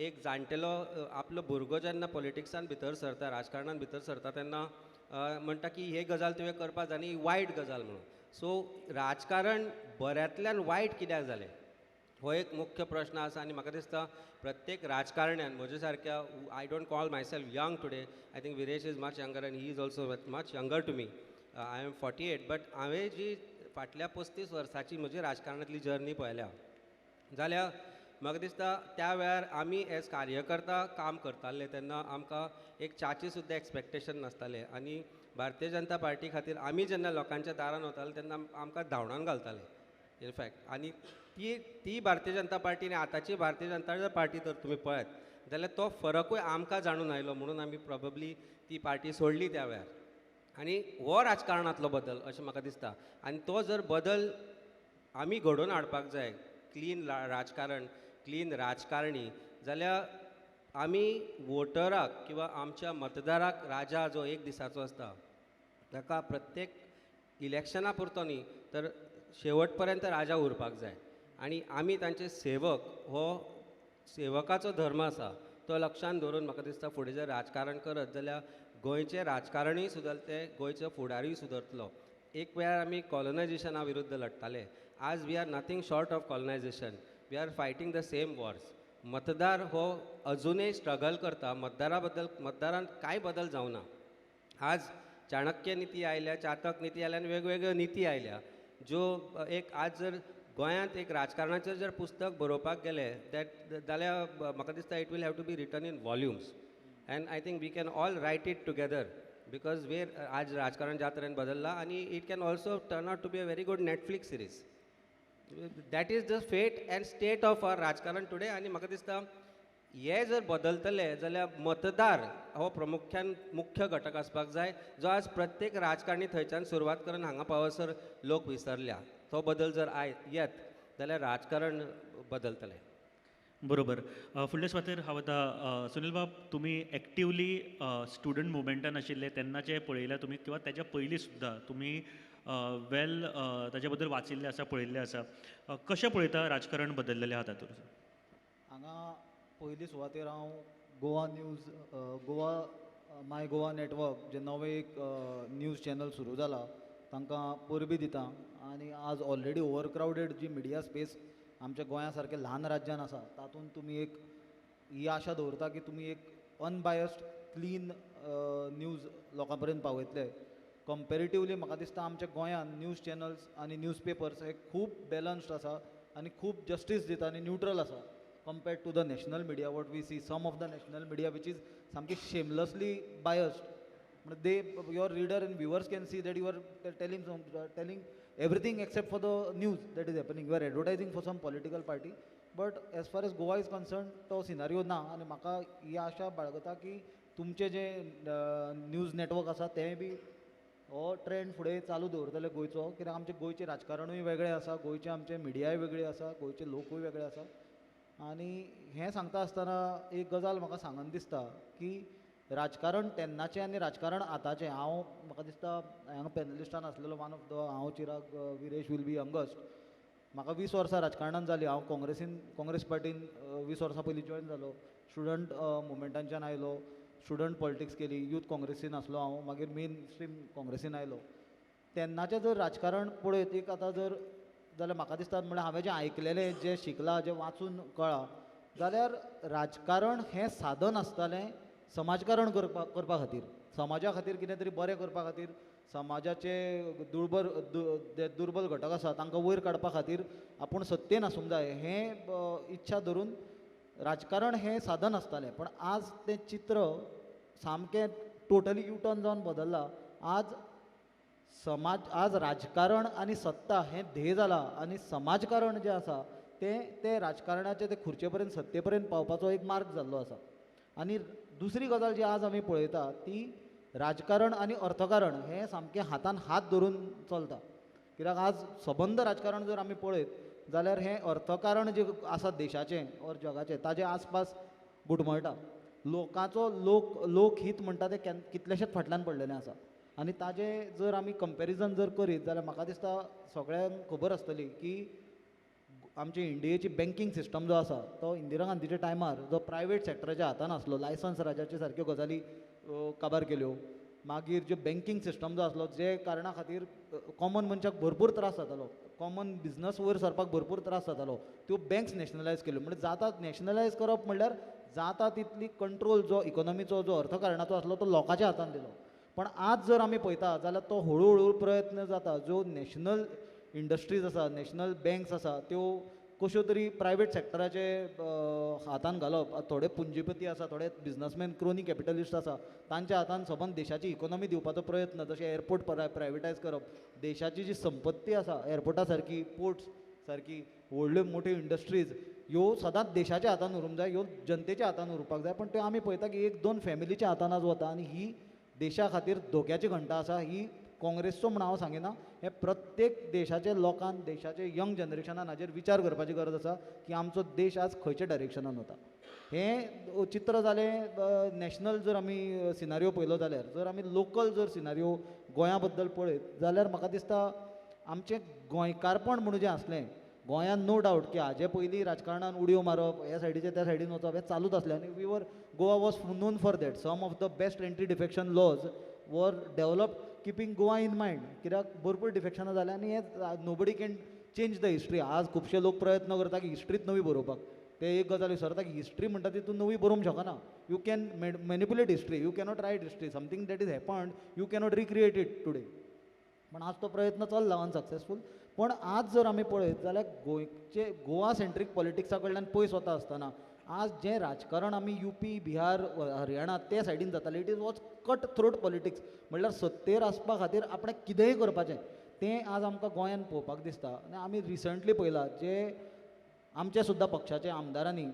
I: एक जाणटेलो आपलो भुरगो जेन्ना पॉलिटिक्सान भितर सरता, राजकारणान भितर सरता तेन्ना म्हणटा की हे गजाल तुवें करपा जाय आनी वायट गजाल म्हणून. सो राजकारण बऱ्यांतल्यान वायट कित्याक जालें हो एक मुख्य प्रश्न आसा. आनी म्हाका दिसता प्रत्येक राजकारण्यान म्हजे सारक्या, I don't call myself young today, I think Viresh is much younger and he is also much younger to me, I am 48, but हांवें जी फाटल्या 35 वर्सांची म्हजी राजकारणांतली जर्नी पळयल्या जाल्यार म्हाका दिसता त्या वेळार आमी एज कार्यकर्ता काम करताले तेन्ना आमकां एक च्याची सुद्दां एक्सपेक्टेशन नासतालें. आनी भारतीय जनता पार्टी खातीर आमी जेन्ना लोकांच्या दारान वताले तेन्ना आमकां धांवडावन घालताले इनफॅक्ट. आनी ती ती भारतीय जनता पार्टी आनी आतांची भारतीय जनता पार्टी जर तुमी पळयत जाल्यार तो फरकूय आमकां जाणून आयलो म्हणून आमी प्रोबेबली ती पार्टी सोडली त्या वेळार. आनी हो राजकारणांतलो बदल अशें म्हाका दिसता. आनी तो जर बदल आमी घडोवन हाडपाक जाय, क्लीन राजकारण, क्लीन राजकारणी, जाल्यार आमी वोटराक किंवा आमच्या मतदाराक राजा जो एक दिसाचो आसता ताका प्रत्येक इलेक्शना पुरतो न्ही तर शेवट पर्यंत राजा उरपाक जाय. आनी आमी तांचे सेवक, हो सेवकाचो धर्म आसा तो लक्षांत दवरून म्हाका दिसता फुडें जर राजकारण करत जाल्यार गोंयचें राजकारणूय सुदरतलें, गोंयचो फुडारूय सुदरतलो. एक वेळार आमी कॉलनायजेशना विरुद्ध लडटाले, आज we are nothing short of colonisation, we are fighting the same wars. मतदार हो अजुनूय स्ट्रगल करता, मतदारा बद्दल मतदारान कांय बदल जावना. आज चाणक्य निती आयल्या, चातक निती आयल्या आनी वेगवेगळ्यो निती आयल्या ज्यो एक आज जर गोंयांत एक राजकारणाचेर जर पुस्तक बरोवपाक गेले that जाल्यार म्हाका दिसता it will have to be written in volumes and I think we can all write it together because where आज राजकारण ज्या तरेन बदल्लां आनी it can also turn out to be a very good Netflix series. That is the fate and state of our राजकारण today. आनी म्हाका दिसता हे जर बदलतले जाल्यार मतदार हो प्रामुख्यान मुख्य घटक आसपाक जाय जो आज प्रत्येक राजकारणी थंयच्यान सुरवात करून हांगा पावसर लोक विसरल्या. तो बदल जर येत जाल्यार राजकारण बदलतलें.
E: बरोबर. फुडले सुवातेर हांव आतां सुनील बाब, तुमी एक्टिवली स्टुडंट मुवमेंटान आशिल्ले तेन्ना जें पळयलां तुमी किंवा तेज्या पयलीं सुद्दां तुमी वेल ताजे बद्दल वाचिल्लें आसा, पळयल्लें आसा, कशें पळयता राजकारण बदल्लेलें आहा तातूंत?
J: हांगा पयली सुवातेर हांव Goa news, Goa my Goa network जे नवें एक न्यूज चॅनल सुरू जाला तांकां परबी दिता. आनी आज ऑलरेडी ओवर क्रावडेड जी मिडिया स्पेस आमच्या गोंया सारक्या ल्हान राज्यान आसा तातूंत तुमी एक ही आशा दवरता की तुमी एक अनबायस्ड क्लीन न्यूज लोकां पर्यंत पावयतले. कंपेरेटिवली म्हाका दिसता आमच्या गोंयांत न्यूज चॅनल्स आनी न्यूज पेपर्स हे खूब बॅलन्स्ड आसा आनी खूब जस्टीस दिता आनी न्यूट्रल आसा compared to the national media. What we see, some of the national media which is सामकी शेमलसली बायस्ड. म्हणजे they your reader and viewers can see that you are telling everything except for the news that is happening. You are advertising for some political party. But as far as Goa is concern तो scenario ना आनी म्हाका ही आशा बाळगता की तुमचें जें news network आसा तेंय बी हो ट्रेंड फुडें चालू दवरतले गोंयचो, कित्याक आमचें गोंयचें राजकारणूय वेगळें आसा, गोंयचें आमचें मिडियाय वेगळी आसा, गोंयचे लोकूय वेगळे आसा. आनी हें सांगता आसतना एक गजाल म्हाका सांगन दिसता की राजकारण तेन्नाचें आनी राजकारण आतांचें, हांव म्हाका दिसता हांगा पॅनलिस्टान आसलेलो वन ऑफ the, हांव Chirag Viresh will be youngest. म्हाका 20 वर्सां राजकारणान जालीं. हांव काँग्रेसीन, काँग्रेस पार्टीन 20 वर्सां पयलीं जॉयन जालो. स्टुडंट मुवमेंटांच्यान आयलो, स्टुडंट पॉलिटिक्स केली, यूथ काँग्रेसीन आसलो हांव, मागीर मेन स्ट्रीम काँग्रेसीन आयलो. तेन्नाचें जर राजकारण पळयत एक आतां जर जाल्यार म्हाका दिसता म्हणल्यार हांवें जें आयकलेलें, जें शिकलां, जें वाचून कळ्ळां जाल्यार राजकारण हें साधन आसतालें समाजकारण करपा खातीर, समाजा खातीर कितें तरी बरें करपा खातीर, समाजाचे दुर्बल दुर्बल घटक आसा तांकां वयर काडपा खातीर आपूण सत्तेन आसूंक जाय हें इच्छा धरून राजकारण हें साधन आसतालें. पण आज तें चित्र सामकें टोटली यू टर्न जावन बदल्लां. आज समाज, आज राजकारण आनी सत्ता हें ध्येय जालां आनी समाजकारण जें आसा तें तें राजकारणाचें ते खुर्चे पर्यंत, सत्ते पर्यंत पावपाचो एक मार्ग जाल्लो आसा. आनी दुसरी गजाल जी आज आमी पळयता ती राजकारण आनी अर्थकारण हें सामकें हातान हात धरून चलता. कित्याक आज सबंद राजकारण जर आमी पळयत जाल्यार हें अर्थकारण जें आसा देशाचें ऑर जगाचें ताजे आसपास घुटमळटा. लोकांचो लोकहीत म्हणटा तें कितलेशेच फाटल्यान पडलेलें आसा. आनी ताजें जर आमी कंपेरिजन जर करीत जाल्यार म्हाका दिसता सगळ्यांक खबर आसतली की आमची इंडियेची बँकींग सिस्टम जो आसा तो इंदिरा गांधीच्या टायमार जो प्रायवेट सॅक्टराच्या हातान आसलो, लायसन्स राजाचे सारक्यो गजाली काबार केल्यो. मागीर जो बँकींग सिस्टम जो आसलो जे कारणा खातीर कॉमन मनशाक भरपूर त्रास जातालो, कॉमन बिजनस वयर सरपाक भरपूर त्रास जातालो, त्यो बँक्स नॅशनलायज केल्यो. म्हणजे जाता नॅशनलायज करप म्हणल्यार जाता तितली कंट्रोल जो इकोनॉमीचो जो अर्थकारणाचो आसलो तो लोकांच्या हातान दिलो. पण आज जर आमी पळयता जाल्यार तो हळू हळू प्रयत्न जाता, ज्यो नॅशनल इंडस्ट्रीज आसा, नॅशनल बँक्स आसा त्यो कश्यो तरी प्रायवेट सॅक्टराचे हातान घालप. थोडे पुंजीपती आसा, थोडे बिजनसमॅन, क्रोनी कॅपिटलिस्ट आसा तांच्या हातान सबंद देशाची इकोनॉमी दिवपाचो प्रयत्न, जशें एअरपोर्ट प्रायवेटायज करप, देशाची जी संपत्ती आसा एअरपोर्टा सारकी, पोर्ट्स सारकी व्हडल्यो मोट्यो इंडस्ट्रीज ह्यो सदांच देशाच्या हातान उरूंक जाय, ह्यो जनतेच्या हातान उरपाक जाय. पण त्यो आमी पळयता की एक दोन फॅमिलीच्या हातान आज वता आनी ही देशा खातीर धोक्याची घंटा आसा. ही काँग्रेसचो म्हण हांव सांगिना, हें प्रत्येक देशाचे लोकान, देशाचे यंग जनरेशनान हाजेर विचार करपाची गरज आसा की आमचो देश आज खंयच्या डायरेक्शनान वता. हें चित्र जालें नॅशनल जर आमी सिनारियो पळयलो जाल्यार, जर आमी लोकल जर सिनारियो गोंया बद्दल पळयत जाल्यार म्हाका दिसता आमचें गोंयकारपण म्हणून जें आसलें गोंयांत, नो डावट की हाजे पयलीं राजकारणान उडयो मारप, ह्या सायडीचे त्या सायडीन वचप हें चालूच आसलें आनी we were, Goa was known for that. Some of the best anti defection laws were developed keeping Goa in mind, कित्याक भरपूर डिफेक्शनां जालीं आनी हें nobody can change the history. आज खुबशे लोक प्रयत्न करता की हिस्ट्रीच नवी बरोवपाक, ते एक गजाल विसरता की हिस्ट्री म्हणटा ती तूं नवी बरोवंक शकना. You can manipulate history, you cannot write history. Something that is happened you cannot recreate it today. पण आज तो प्रयत्न चल्ला अनसक्सेसफूल. पण आज जर आमी पळयत जाल्यार गोंयचे गोवा सेंट्रीक पॉलिटिक्सा कडल्यान पयस वता आसतना आज जें राजकारण आमी युपी, बिहार, हरियाणा ते सायडीन जातालें, it is was cut throat politics. म्हणल्यार सत्तेर आसपा खातीर आपणें कितेंय करपाचें, तें आज आमकां गोंयांत पळोवपाक दिसता. आनी आमी रिसंटली पळयलां जे आमच्या सुद्दां पक्षाचे आमदारांनी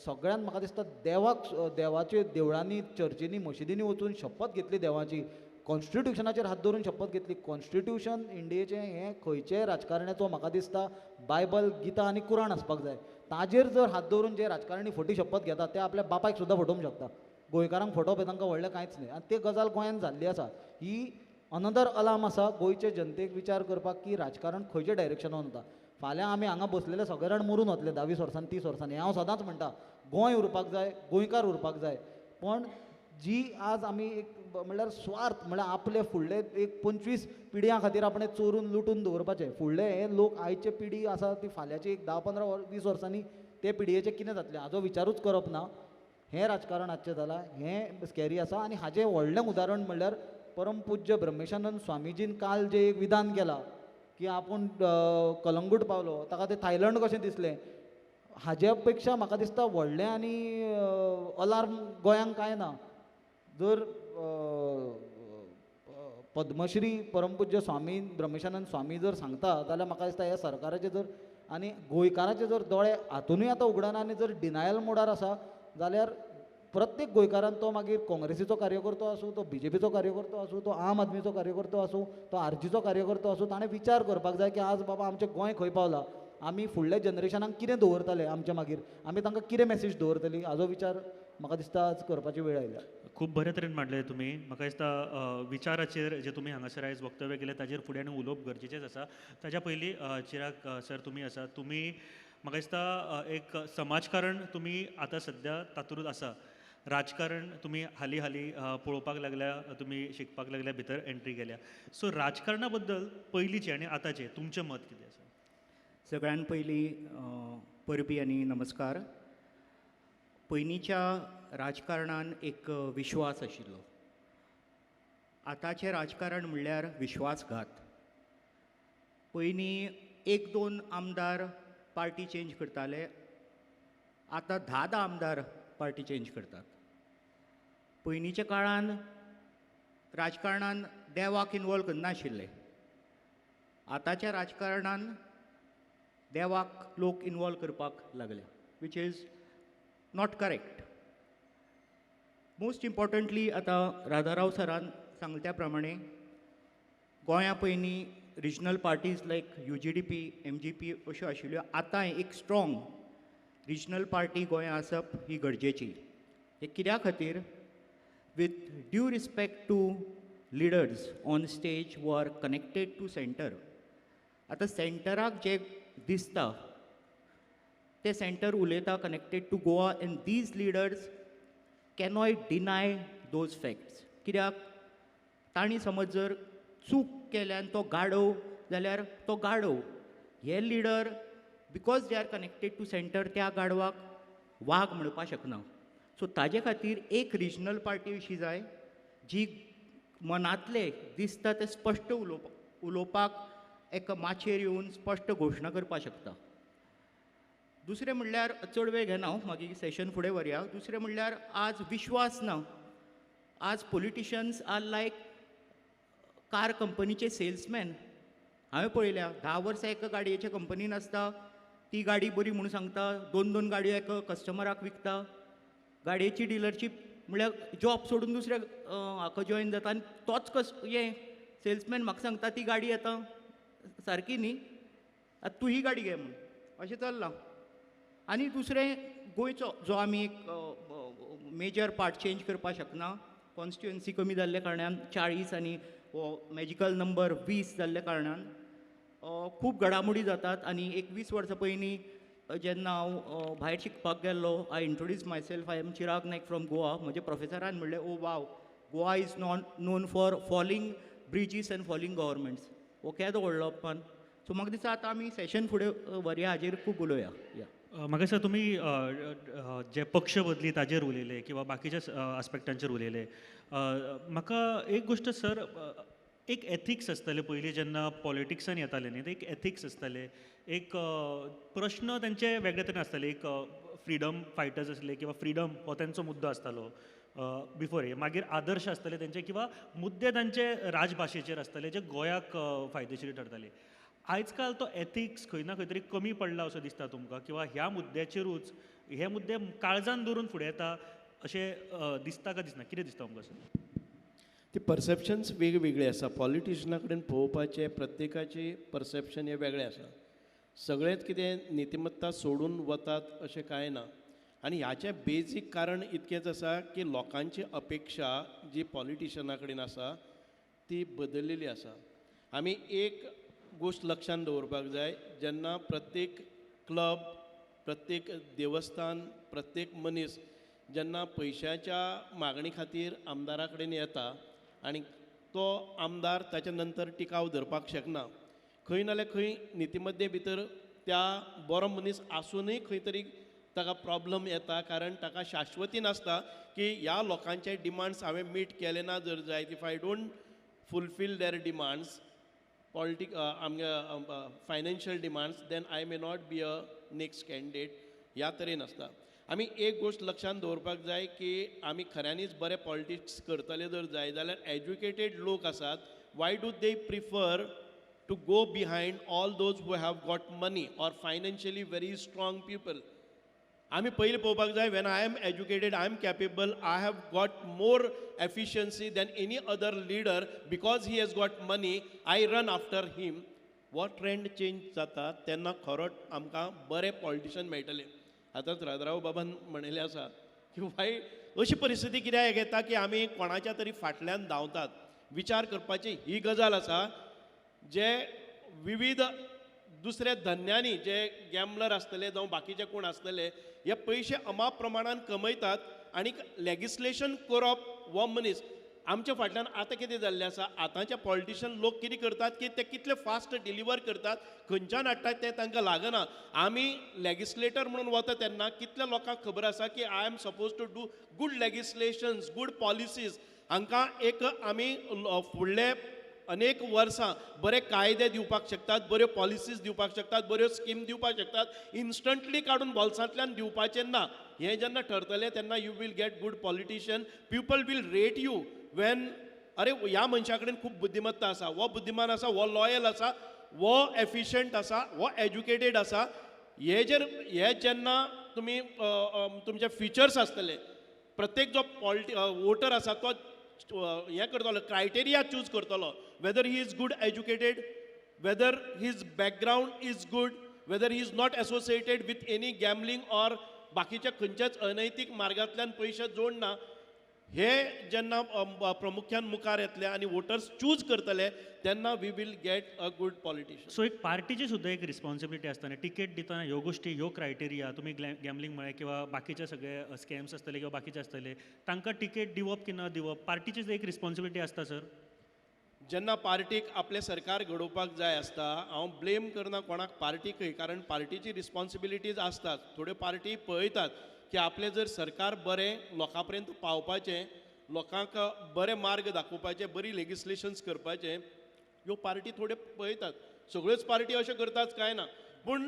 J: सगळ्यांत म्हाका दिसता देवाक, देवाचे देवळांनी, चर्चींनी, मशिदींनी वचून शपथ घेतली देवाची, कॉन्स्टिट्युशनाचेर हात धरून शपथ घेतली. कॉन्स्टिट्युशन इंडियेचें हें खंयचेय राजकारण्याचो म्हाका दिसता बायबल, गीता आनी कुराण आसपाक जाय. ताजेर जर हात दवरून जे राजकारणी फटी शपथ घेतात ते आपल्या बापायक सुद्दां फटोवंक शकता. गोंयकारांक फटोवप हें तांकां व्हडलें कांयच न्हय. आनी ते गजाल गोंयांत जाल्ली आसा. ही अनदर अलार्म आसा गोंयचे जनतेक विचार करपाक की राजकारण खंयच्या डायरेक्शनान वता. फाल्यां आमी हांगा बसलेले सगळे जाण मरून वतले 10-20 वर्सांनी, 30 वर्सांनी. हें हांव सदांच म्हणटा, गोंय उरपाक जाय, गोंयकार उरपाक जाय. पण जी आज आमी एक म्हणल्यार स्वार्थ, म्हणल्यार आपले फुडले एक 25 पिढयां खातीर आपणें चोरून लुटून दवरपाचें. फुडले हे लोक, आयचे पिढी आसा ती फाल्यांची एक 10, 15, 20 वर्सांनी ते पिढयेचें कितें जातलें हाजो विचारूच करप ना. हें राजकारण आजचें जालां, हें स्कॅरी आसा. आनी हाजें व्हडलें उदाहरण म्हणल्यार परमपूज्य ब्रह्मेशानंद स्वामीजीन काल जें एक विधान केलां की आपूण कलंगूट पावलो, ताका तें थायलंड कशें दिसलें, हाज्या पेक्षा म्हाका दिसता व्हडलें आनी अलार्म गोंयांक कांय ना. जर पद्मश्री परमपूज्य स्वामी ब्रह्मेशानंद स्वामी जर सांगता जाल्यार म्हाका दिसता ह्या सरकाराचे जर आनी गोंयकाराचे जर दोळे हातुनूय आतां उगडना आनी जर डिनायल मोडार आसा जाल्यार प्रत्येक गोंयकारान, तो मागीर काँग्रेसीचो कार्यकर्तो आसूं, तो बीजेपीचो कार्यकर्तो आसूं, तो आम आदमीचो कार्यकर्तो आसूं, तो आरजीचो कार्यकर्तो आसूं, ताणें विचार करपाक जाय की आज बाबा आमचें गोंय खंय पावलां, आमी फुडल्या जनरेशनाक कितें दवरतले, आमच्या मागीर आमी तांकां कितें मॅसेज दवरतली, हाजो विचार म्हाका दिसता आज करपाची वेळ आयल्या.
E: खूब बरे तरेन मांडलें तुमी. म्हाका दिसता विचाराचेर जे तुमी हांगासर आयज वक्तव्य केलें ताजेर फुडें आनी उलोवप गरजेचेंच आसा. ताज्या पयलीं चिराग सर तुमी आसा, तुमी म्हाका दिसता एक समाजकारण तुमी आतां सद्या तातूंत आसा, राजकारण तुमी हालीं हालीं पळोवपाक लागल्या, तुमी शिकपाक लागल्या, भितर एंट्री केल्या. सो राजकारणा बद्दल पयलींचें आनी आतांचें तुमचें मत कितें आसा?
K: सगळ्यान पयलीं परबी आनी नमस्कार. पयलींच्या राजकारणान एक विश्वास आशिल्लो, आतांचें राजकारण म्हणल्यार विश्वासघात. पयलीं एक दोन आमदार पार्टी चेंज करताले, आतां 10 10 आमदार पार्टी चेंज करतात. पयलींच्या काळान राजकारणान देवाक इनवॉल्व करनाशिल्ले, आतांच्या राजकारणान देवाक लोक इनवॉल्व करपाक लागले, which is not correct. Most importantly आतां राधाराव सरान सांगले त्या प्रमाणे गोंया पयलीं regional parties like UGDP, MGP अश्यो आशिल्ल्यो, आतां एक स्ट्रॉंग रिजनल पार्टी गोंया आसप ही गरजेची. हे कित्या खातीर, with due respect to leaders on stage who are connected to centre, आतां सेंटराक जें दिसता ते सेंटर उलयता connected to Goa, and these leaders cannot deny those facts. कित्याक तांणी समज जर चूक केल्यान तो गाडव जाल्यार तो गाडव, हे leader because they are connected to centre त्या गाडवाक वाग म्हणपाक शकना. सो ताजे खातीर एक रिजनल पार्टी अशी जाय जी मनांतलें दिसता तें स्पश्ट उलोवपाक एका माचयेर येवन स्पश्ट घोशणा करपाक शकता. दुसरें म्हणल्यार चड वेळ घेना हांव, मागीर सेशन फुडें व्हरया. दुसरें म्हणल्यार आज विश्वास ना. आज पॉलिटिशन्स are like car कंपनीचे सेल्समॅन. हांवें पळयल्या 10 वर्सां एका गाडयेच्या कंपनीन आसता, ती गाडी बरी म्हणून सांगता, 2 2 गाडयो एका कस्टमराक विकता, गाडयेची डिलरशीप म्हणल्यार जॉब सोडून दुसऱ्या हाका जॉयन जाता आनी तोच हें सेल्समॅन म्हाका सांगता ती गाडी आतां सारकी न्ही, आतां तूं ही गाडी घे म्हूण, अशें चल्लां. आनी दुसरें गोंयचो जो आमी एक मेजर पार्ट चेंज करपाक शकना, कॉन्स्टिट्युएन्सी कमी जाल्ल्या कारणान 40 आनी हो मॅजिकल नंबर 20 जाल्ल्या कारणान खूब घडामोडी जातात. आनी एक 20 वर्सां पयलीं जेन्ना हांव भायर शिकपाक गेल्लो, I introduce myself, I am Chirag Naik from Goa. म्हज्या प्रोफेसरान म्हणलें, oh wow, Goa is known for falling bridges and falling governments. हो केदो व्हडलो अपमान. सो म्हाका दिसता आतां आमी सेशन फुडें व्हरया, हाजेर खूब उलोवया. या
E: म्हाका दिसता तुमी जे पक्ष बदली ताजेर उलयले किंवा बाकीच्या आस्पेक्टांचेर उलयले. म्हाका एक गोश्ट सर, एक एथिक्स आसताले पयलीं जेन्ना पॉलिटिक्सान येताले न्ही, ते एक एथिक्स आसताले, एक प्रश्न तेंचे वेगळे तरेन आसताले, एक फ्रिडम फायटर्स आसले किंवा फ्रिडम हो तेंचो मुद्दो आसतालो बिफोर हे, मागीर आदर्श आसताले तेंचे किंवा मुद्दे तांचे राजभाशेचेर आसताले जे गोंयाक फायदेशीर ठरताले. आयज काल तो एथिक्स खंय ना खंय तरी कमी पडला असो दिसता तुमकां, किंवा ह्या मुद्द्याचेरूच हे मुद्दे काळजान दवरून फुडें येता अशें दिसता काय दिसना, कितें दिसता तुमकां सर?
F: ती परसेप्शन्स वेगवेगळी आसा, पॉलिटिशना कडेन पळोवपाचें प्रत्येकाचें परसेप्शन हें वेगळें आसा. सगळेंच कितें नितिमत्ता सोडून वतात अशें कांय ना, आनी हाचें बेजीक कारण इतकेंच आसा की लोकांची अपेक्षा जी पॉलिटिशना कडेन आसा ती बदललेली आसा. आमी एक गोश्ट लक्षांत दवरपाक जाय, जेन्ना प्रत्येक क्लब, प्रत्येक देवस्थान, प्रत्येक मनीस जेन्ना पयशाच्या मागणी खातीर आमदारा कडेन येता आनी तो आमदार ताच्या नंतर टिकाव धरपाक शकना, खंय नाल्यार खंय नितिमत्ते भितर त्या बरो मनीस आसुनूय खंय तरी ताका प्रॉब्लम येता, कारण ताका शाश्वती नासता की ह्या लोकांचे डिमांड्स हांवें मीट केले ना जर जायत, if I don't fulfil their demands, आमगे financial demands, then I may not be a next candidate. ह्या तरेन आसता. आमी एक गोश्ट लक्षांत दवरपाक जाय की आमी खऱ्यांनीच बरे पॉलिटिक्स करतले जर जाय जाल्यार एज्युकेटेड लोक आसात, why do they prefer to go behind all those who have got money or financially very strong people? आमी पयलीं पळोवपाक जाय, when I am educated, I am capable, I have got more efficiency than any other leader, because he has got money I run after him. हो trend change जाता तेन्ना खरो आमकां बरे पॉलिटिशन मेळटले. आतांच राजाराव बाबान म्हणिल्लें आसा की वायट अशी परिस्थिती कित्याक येता की आमी कोणाच्या तरी फाटल्यान धांवतात. विचार करपाची ही गजाल आसा, जे विविध दुसऱ्या धंद्यांनी जे गॅम्बलर आसतले जावं बाकीचे कोण आसतले, हे पयशे अमाप प्रमाणान कमयतात आनी लेगिस्लेशन करप हो मनीस आमच्या फाटल्यान. आतां कितें जाल्लें आसा, आतांचे पॉलिटिशन लोक कितें करतात की ते कितले फास्ट डिलिवर करतात, खंयच्यान हाडटात तें तांकां लागना. आमी लेगिस्लेटर म्हणून वता तेन्ना कितल्या लोकांक खबर आसा की I am suppose to do good legislations, good policies. हांकां एक आमी फुडले अनेक वर्सां बरे कायदे दिवपाक शकतात, बऱ्यो पॉलिसीज दिवपाक शकतात, बऱ्यो स्कीम दिवपाक शकतात, इन्स्टंटली काडून बोल्सांतल्यान दिवपाचें ना. हें जेन्ना ठरतलें तेन्ना you will get good politician, people will rate you when अरे ह्या मनशा कडेन खूब बुद्धिमत्ता आसा, हो बुद्धिमान आसा, हो लॉयल आसा, हो एफिशंट आसा, हो एज्युकेटेड आसा. हे जर हे जेन्ना तुमी तुमचे फिचर्स आसतले, प्रत्येक जो वोटर आसा तो हें करतलो, क्रायटेरिया चूज करतलो, whether he is good educated, whether his background is good, whether he is not associated with any gambling or बाकीच्या खंयच्याच अनैतीक मार्गांतल्यान पयशे जोडना. हे जेन्ना प्रामुख्यान मुखार येतले आनी वोटर्स चूज करतले तेन्ना we will get a good politician.
E: So एक पार्टीची सुद्दां एक रिस्पॉन्सिबिलिटी आसता न्ही, टिकेट दितना ह्यो गोश्टी, ह्यो क्रायटेरिया, तुमी गॅमलींग म्हळें किंवा बाकीचे सगळे स्कॅम्स आसतले किंवा बाकीचे आसतले, तांकां टिकेट दिवप की न दिवप पार्टीची एक रिस्पॉन्सिबिलिटी आसता सर.
F: जेन्ना पार्टीक आपलें सरकार घडोवपाक जाय आसता, हांव ब्लेम करना कोणाक, पार्टीकय, कारण पार्टीची रिस्पॉन्सिबिलिटीज आसतात. थोड्यो पार्टी पळयतात की आपलें जर सरकार बरें लोकां पर्यंत पावपाचें, लोकांक बरे मार्ग दाखोवपाचे, बरी लेगिस्लेशन्स करपाचें, ह्यो पार्टी थोड्यो पळयतात. सगळ्योच पार्टी अश्यो करतात काय ना, पूण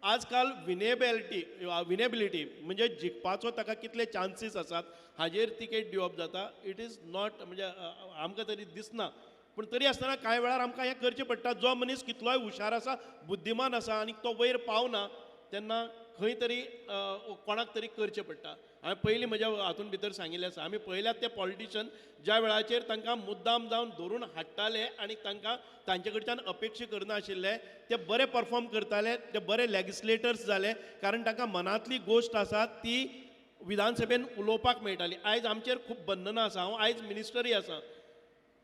F: आजकाल विनेबिलिटी म्हणजे जिखपाचो ताका कितले चान्सीस आसात हाजेर तिकेट दिवप जाता. It is not, म्हणजे आमकां तरी दिसना, पूण तरी आसतना कांय वेळार आमकां हें करचें पडटा. जो मनीस कितलोय हुशार आसा, बुद्धिमान आसा आनी तो वयर पावना तेन्ना खंय तरी कोणाक तरी करचें पडटा. हांवें पयलीं म्हज्या हातून भितर सांगिल्लें आसा, आमी पळयल्यात ते पॉलिटिशन ज्या वेळाचेर तांकां मुद्दाम जावन धरून हाडटाले आनी तांकां तांचे कडच्यान अपेक्षा करनाशिल्ले, ते बरे परफॉर्म करताले, ते बरे लेगिस्लेटर्स जाले, कारण तांकां मनांतली गोश्ट आसा ती विधानसभेन उलोवपाक मेळटाली. आयज आमचेर खूब बंधनां आसा. हांव आयज मिनिस्टरूय आसा,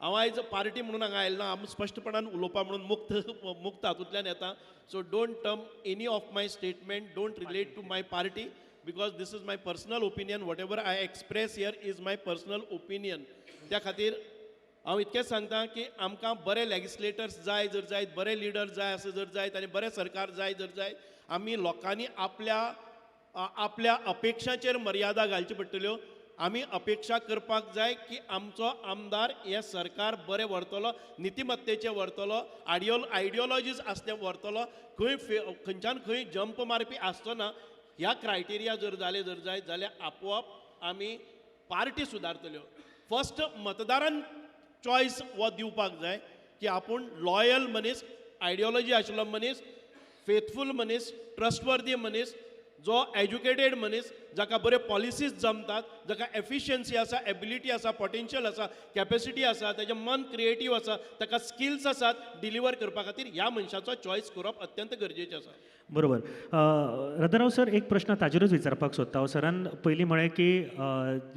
F: हांव आयज पार्टी म्हणून हांगा आयलो ना, हांव स्पश्टपणान उलोवपा म्हणून मुक्त हातूंतल्यान येता. So don't term any of my statement, don't relate to my party, because this is my personal opinion. Whatever I express here is my personal opinion. त्या खातीर हांव इतकेंच सांगता की आमकां बरे लेगिस्लेटर्स जाय जर जायत, बरे लिडर जाय आसा जर जायत आनी बरें सरकार जाय जर जायत, आमी लोकांनी आपल्या आपल्या अपेक्षांचेर मर्यादा घालच्यो पडटल्यो. आमी अपेक्षा करपाक जाय की आमचो आमदार हें सरकार बरें व्हरतलो, नितिमत्तेचें व्हरतलो, आयडियोलॉजीज आसले व्हरतलो, खंय खंयच्यान खंय जंप मारपी आसचो ना. ह्या क्रायटेरिया जर जाले जर जायत जाल्यार आपोआप आमी पार्टी सुदारतल्यो. फर्स्ट मतदारान चॉयस हो दिवपाक जाय की आपूण लॉयल मनीस, आयडियोलॉजी आशिल्लो मनीस, फेथफूल मनीस, ट्रस्टवर्दी मनीस, जो एज्युकेटेड मनीस, जाका बऱ्यो पॉलिसीज जमतात, जाका एफिशियन्सी आसा, एबिलिटी आसा, पोटेन्शियल आसा, कॅपेसिटी आसा, ताजें मन क्रिएटीव आसा, ताका स्किल्स आसात डिलिवर करपा खातीर, ह्या मनशाचो चॉयस करप अत्यंत गरजेचें आसा.
E: बरोबर. राधाराव सर, एक प्रश्न ताजेरूच विचारपाक सोदता हांव. सरान पयलीं म्हळें की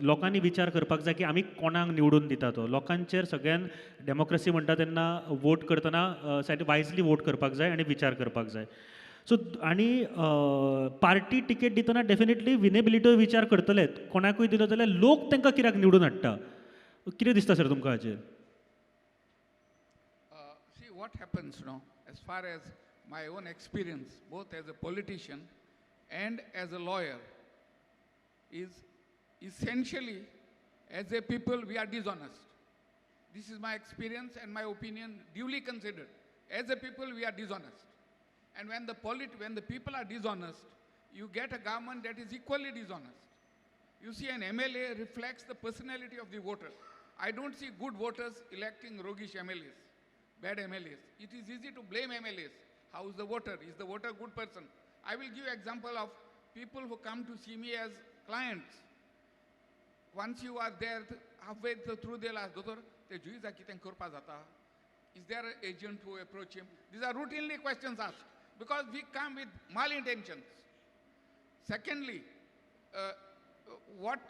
E: लोकांनी विचार करपाक जाय की आमी कोणाक निवडून दिता तो. लोकांचेर सगळ्यान डेमोक्रेसी म्हणटा तेन्ना वोट करतना वायजली वोट करपाक जाय आनी विचार करपाक जाय. सो आनी पार्टी टिकेट दितना डेफिनेटली विनेबिलिटी विचार करतलेच, कोणाकूय दिलो जाल्यार लोक तांकां कित्याक निवडून हाडटा, कितें दिसता सर तुमकां हाचेर?
G: See what happens now, as far as my own experience both as a politician and as a lawyer is essentially as a people we are dishonest. This is my experience and my opinion, duly considered. As a people, we are dishonest. And when the people are dishonest, you get a government that is equally dishonest. You see, an MLA reflects the personality of the voter. I don't see good voters electing roguish MLAs, bad MLAs. It is easy to blame MLAs. How is the voter? Is the voter a good person? I will give example of people who come to see me as clients. Once you are there, halfway through, they'll ask, Doctor, te juiza kiten korpa jata? Is there an agent who approach him? These are routinely questions asked because we come with malintentions. Secondly, what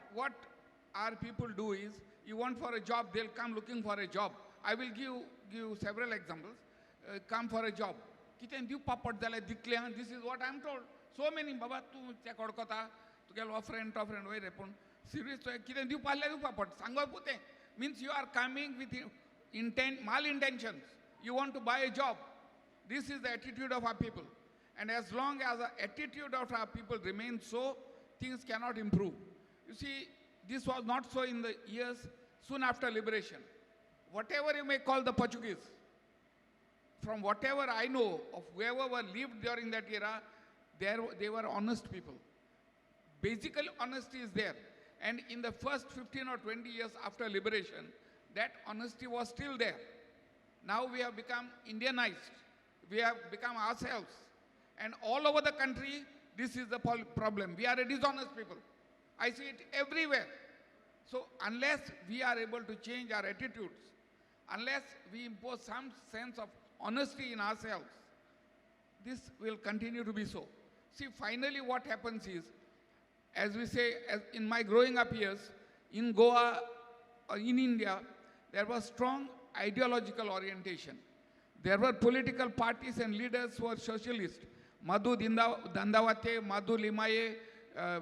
G: our people do is, you want for a job, they'll come looking for a job. I will give several examples. Come for a job. Kiten diu papad jale dikle, this is what I am told. So many, baba, tu check odkota, tu gelo friend, way repon. Serious, kiten diu palle diu papad, sango pute. Means you are coming with intent, malintentions. You want to buy a job. This is the attitude of our people. And as long as the attitude of our people remains so, things cannot improve. You see, this was not so in the years soon after liberation. Whatever you may call the Portuguese, from whatever I know of whoever were lived during that era, they were honest people. Basically, honesty is there. And in the first 15 or 20 years after liberation, that honesty was still there. Now we have become Indianized. We have become ourselves. And all over the country, this is the problem. We are a dishonest people. I see it everywhere. So unless we are able to change our attitudes, unless we impose some sense of honesty in ourselves, this will continue to be so. See, finally what happens is, as we say, as in my growing up years, in Goa, or in India, there was strong ideological orientation. There were political parties and leaders who were socialists. Madhu Dandavate, Madhu Limaye,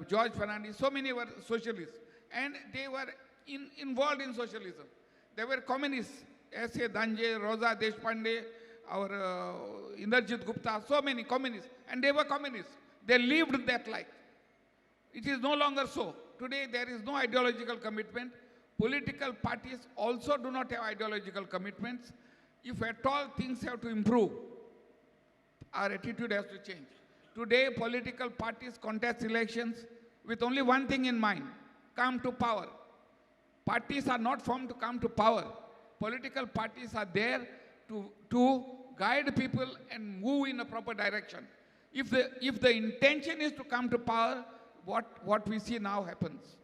G: George Fernandes, so many were socialists. And they were involved in socialism. There were communists, S.A. Danje, Rosa Deshpande, our Inderjit Gupta, so many communists. And they were communists. They lived that life. It is no longer so. Today, there is no ideological commitment. Political parties also do not have ideological commitments. If at all things have to improve, our attitude has to change. Today, political parties contest elections with only one thing in mind, come to power. Parties are not formed to come to power. Political parties are there to guide people and move in a proper direction. If the intention is to come to power, what we see now happens.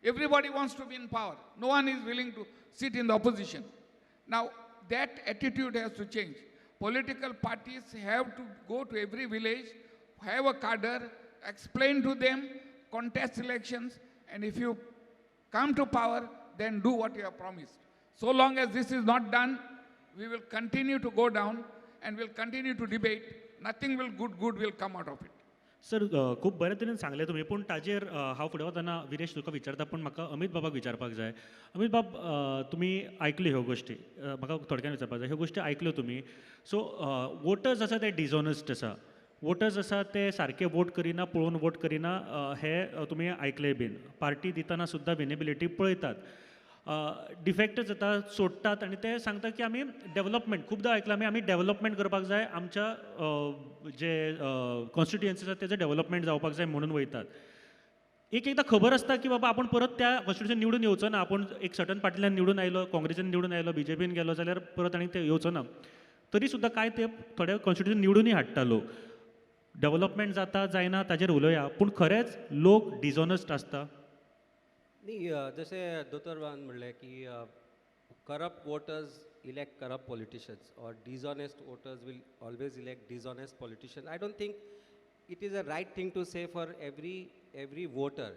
G: Everybody wants to be in power. No one is willing to sit in the opposition. Now, that attitude has to change. Political parties have to go to every village, have a cadre, explain to them, contest elections, and if you come to power, then do what you have promised. So long as this is not done, we will continue to go down and will continue to debate. Nothing will good will come out of it.
E: Sir, खूब बरे तरेन सांगलें तुमी, पूण ताजेर हांव फुडें वतना विरेश तुका विचारता, पूण म्हाका अमीत बाबाक विचारपाक जाय. अमीत बाब, तुमी आयकल्यो ह्यो गोश्टी, म्हाका थोडक्यान विचारपाक जाय, ह्यो गोश्टी आयकल्यो तुमी. सो वोटर्स आसा ते डिसऑनेस्ट आसा, वोटर्स आसा ते सारके वोट करिना, पळोवन वोट करिना, हें तुमी आयकलें बीन. पार्टी दितना सुद्दां विनेबिलिटी पळयतात, डिफेक्ट जाता, सोडटात आनी ते सांगता की आमी डेवलपमेंट, खुबदां आयकलां आमी, आमी डेवलपमेंट करपाक जाय, आमच्या जे कॉन्स्टिट्युएन्सी आसा तेजें डेवलपमेंट जावपाक जाय म्हणून वयतात. एक एकदां खबर आसता की बाबा आपूण परत त्या कॉन्स्टिट्युएन्सीन निवडून येवचो ना, आपूण एक सर्टन पार्टींतल्यान निवडून आयलो, काँग्रेसीन निवडून आयलो, बीजेपीन गेलो जाल्यार परत आनी ते येवचो ना, तरी सुद्दां कांय ते थोडे कॉन्स्टिट्युएन्सी निवडूनय हाडटा लोक. डेवलपमेंट जाता जायना ताजेर उलोवया, पूण खरेंच लोक डिसऑनेस्ट आसता.
I: न्ही, जशें दोतोरान म्हणलें की corrupt voters elect corrupt politicians or dishonest voters will always elect dishonest politicians. I don't think it is a right thing to say for every voter.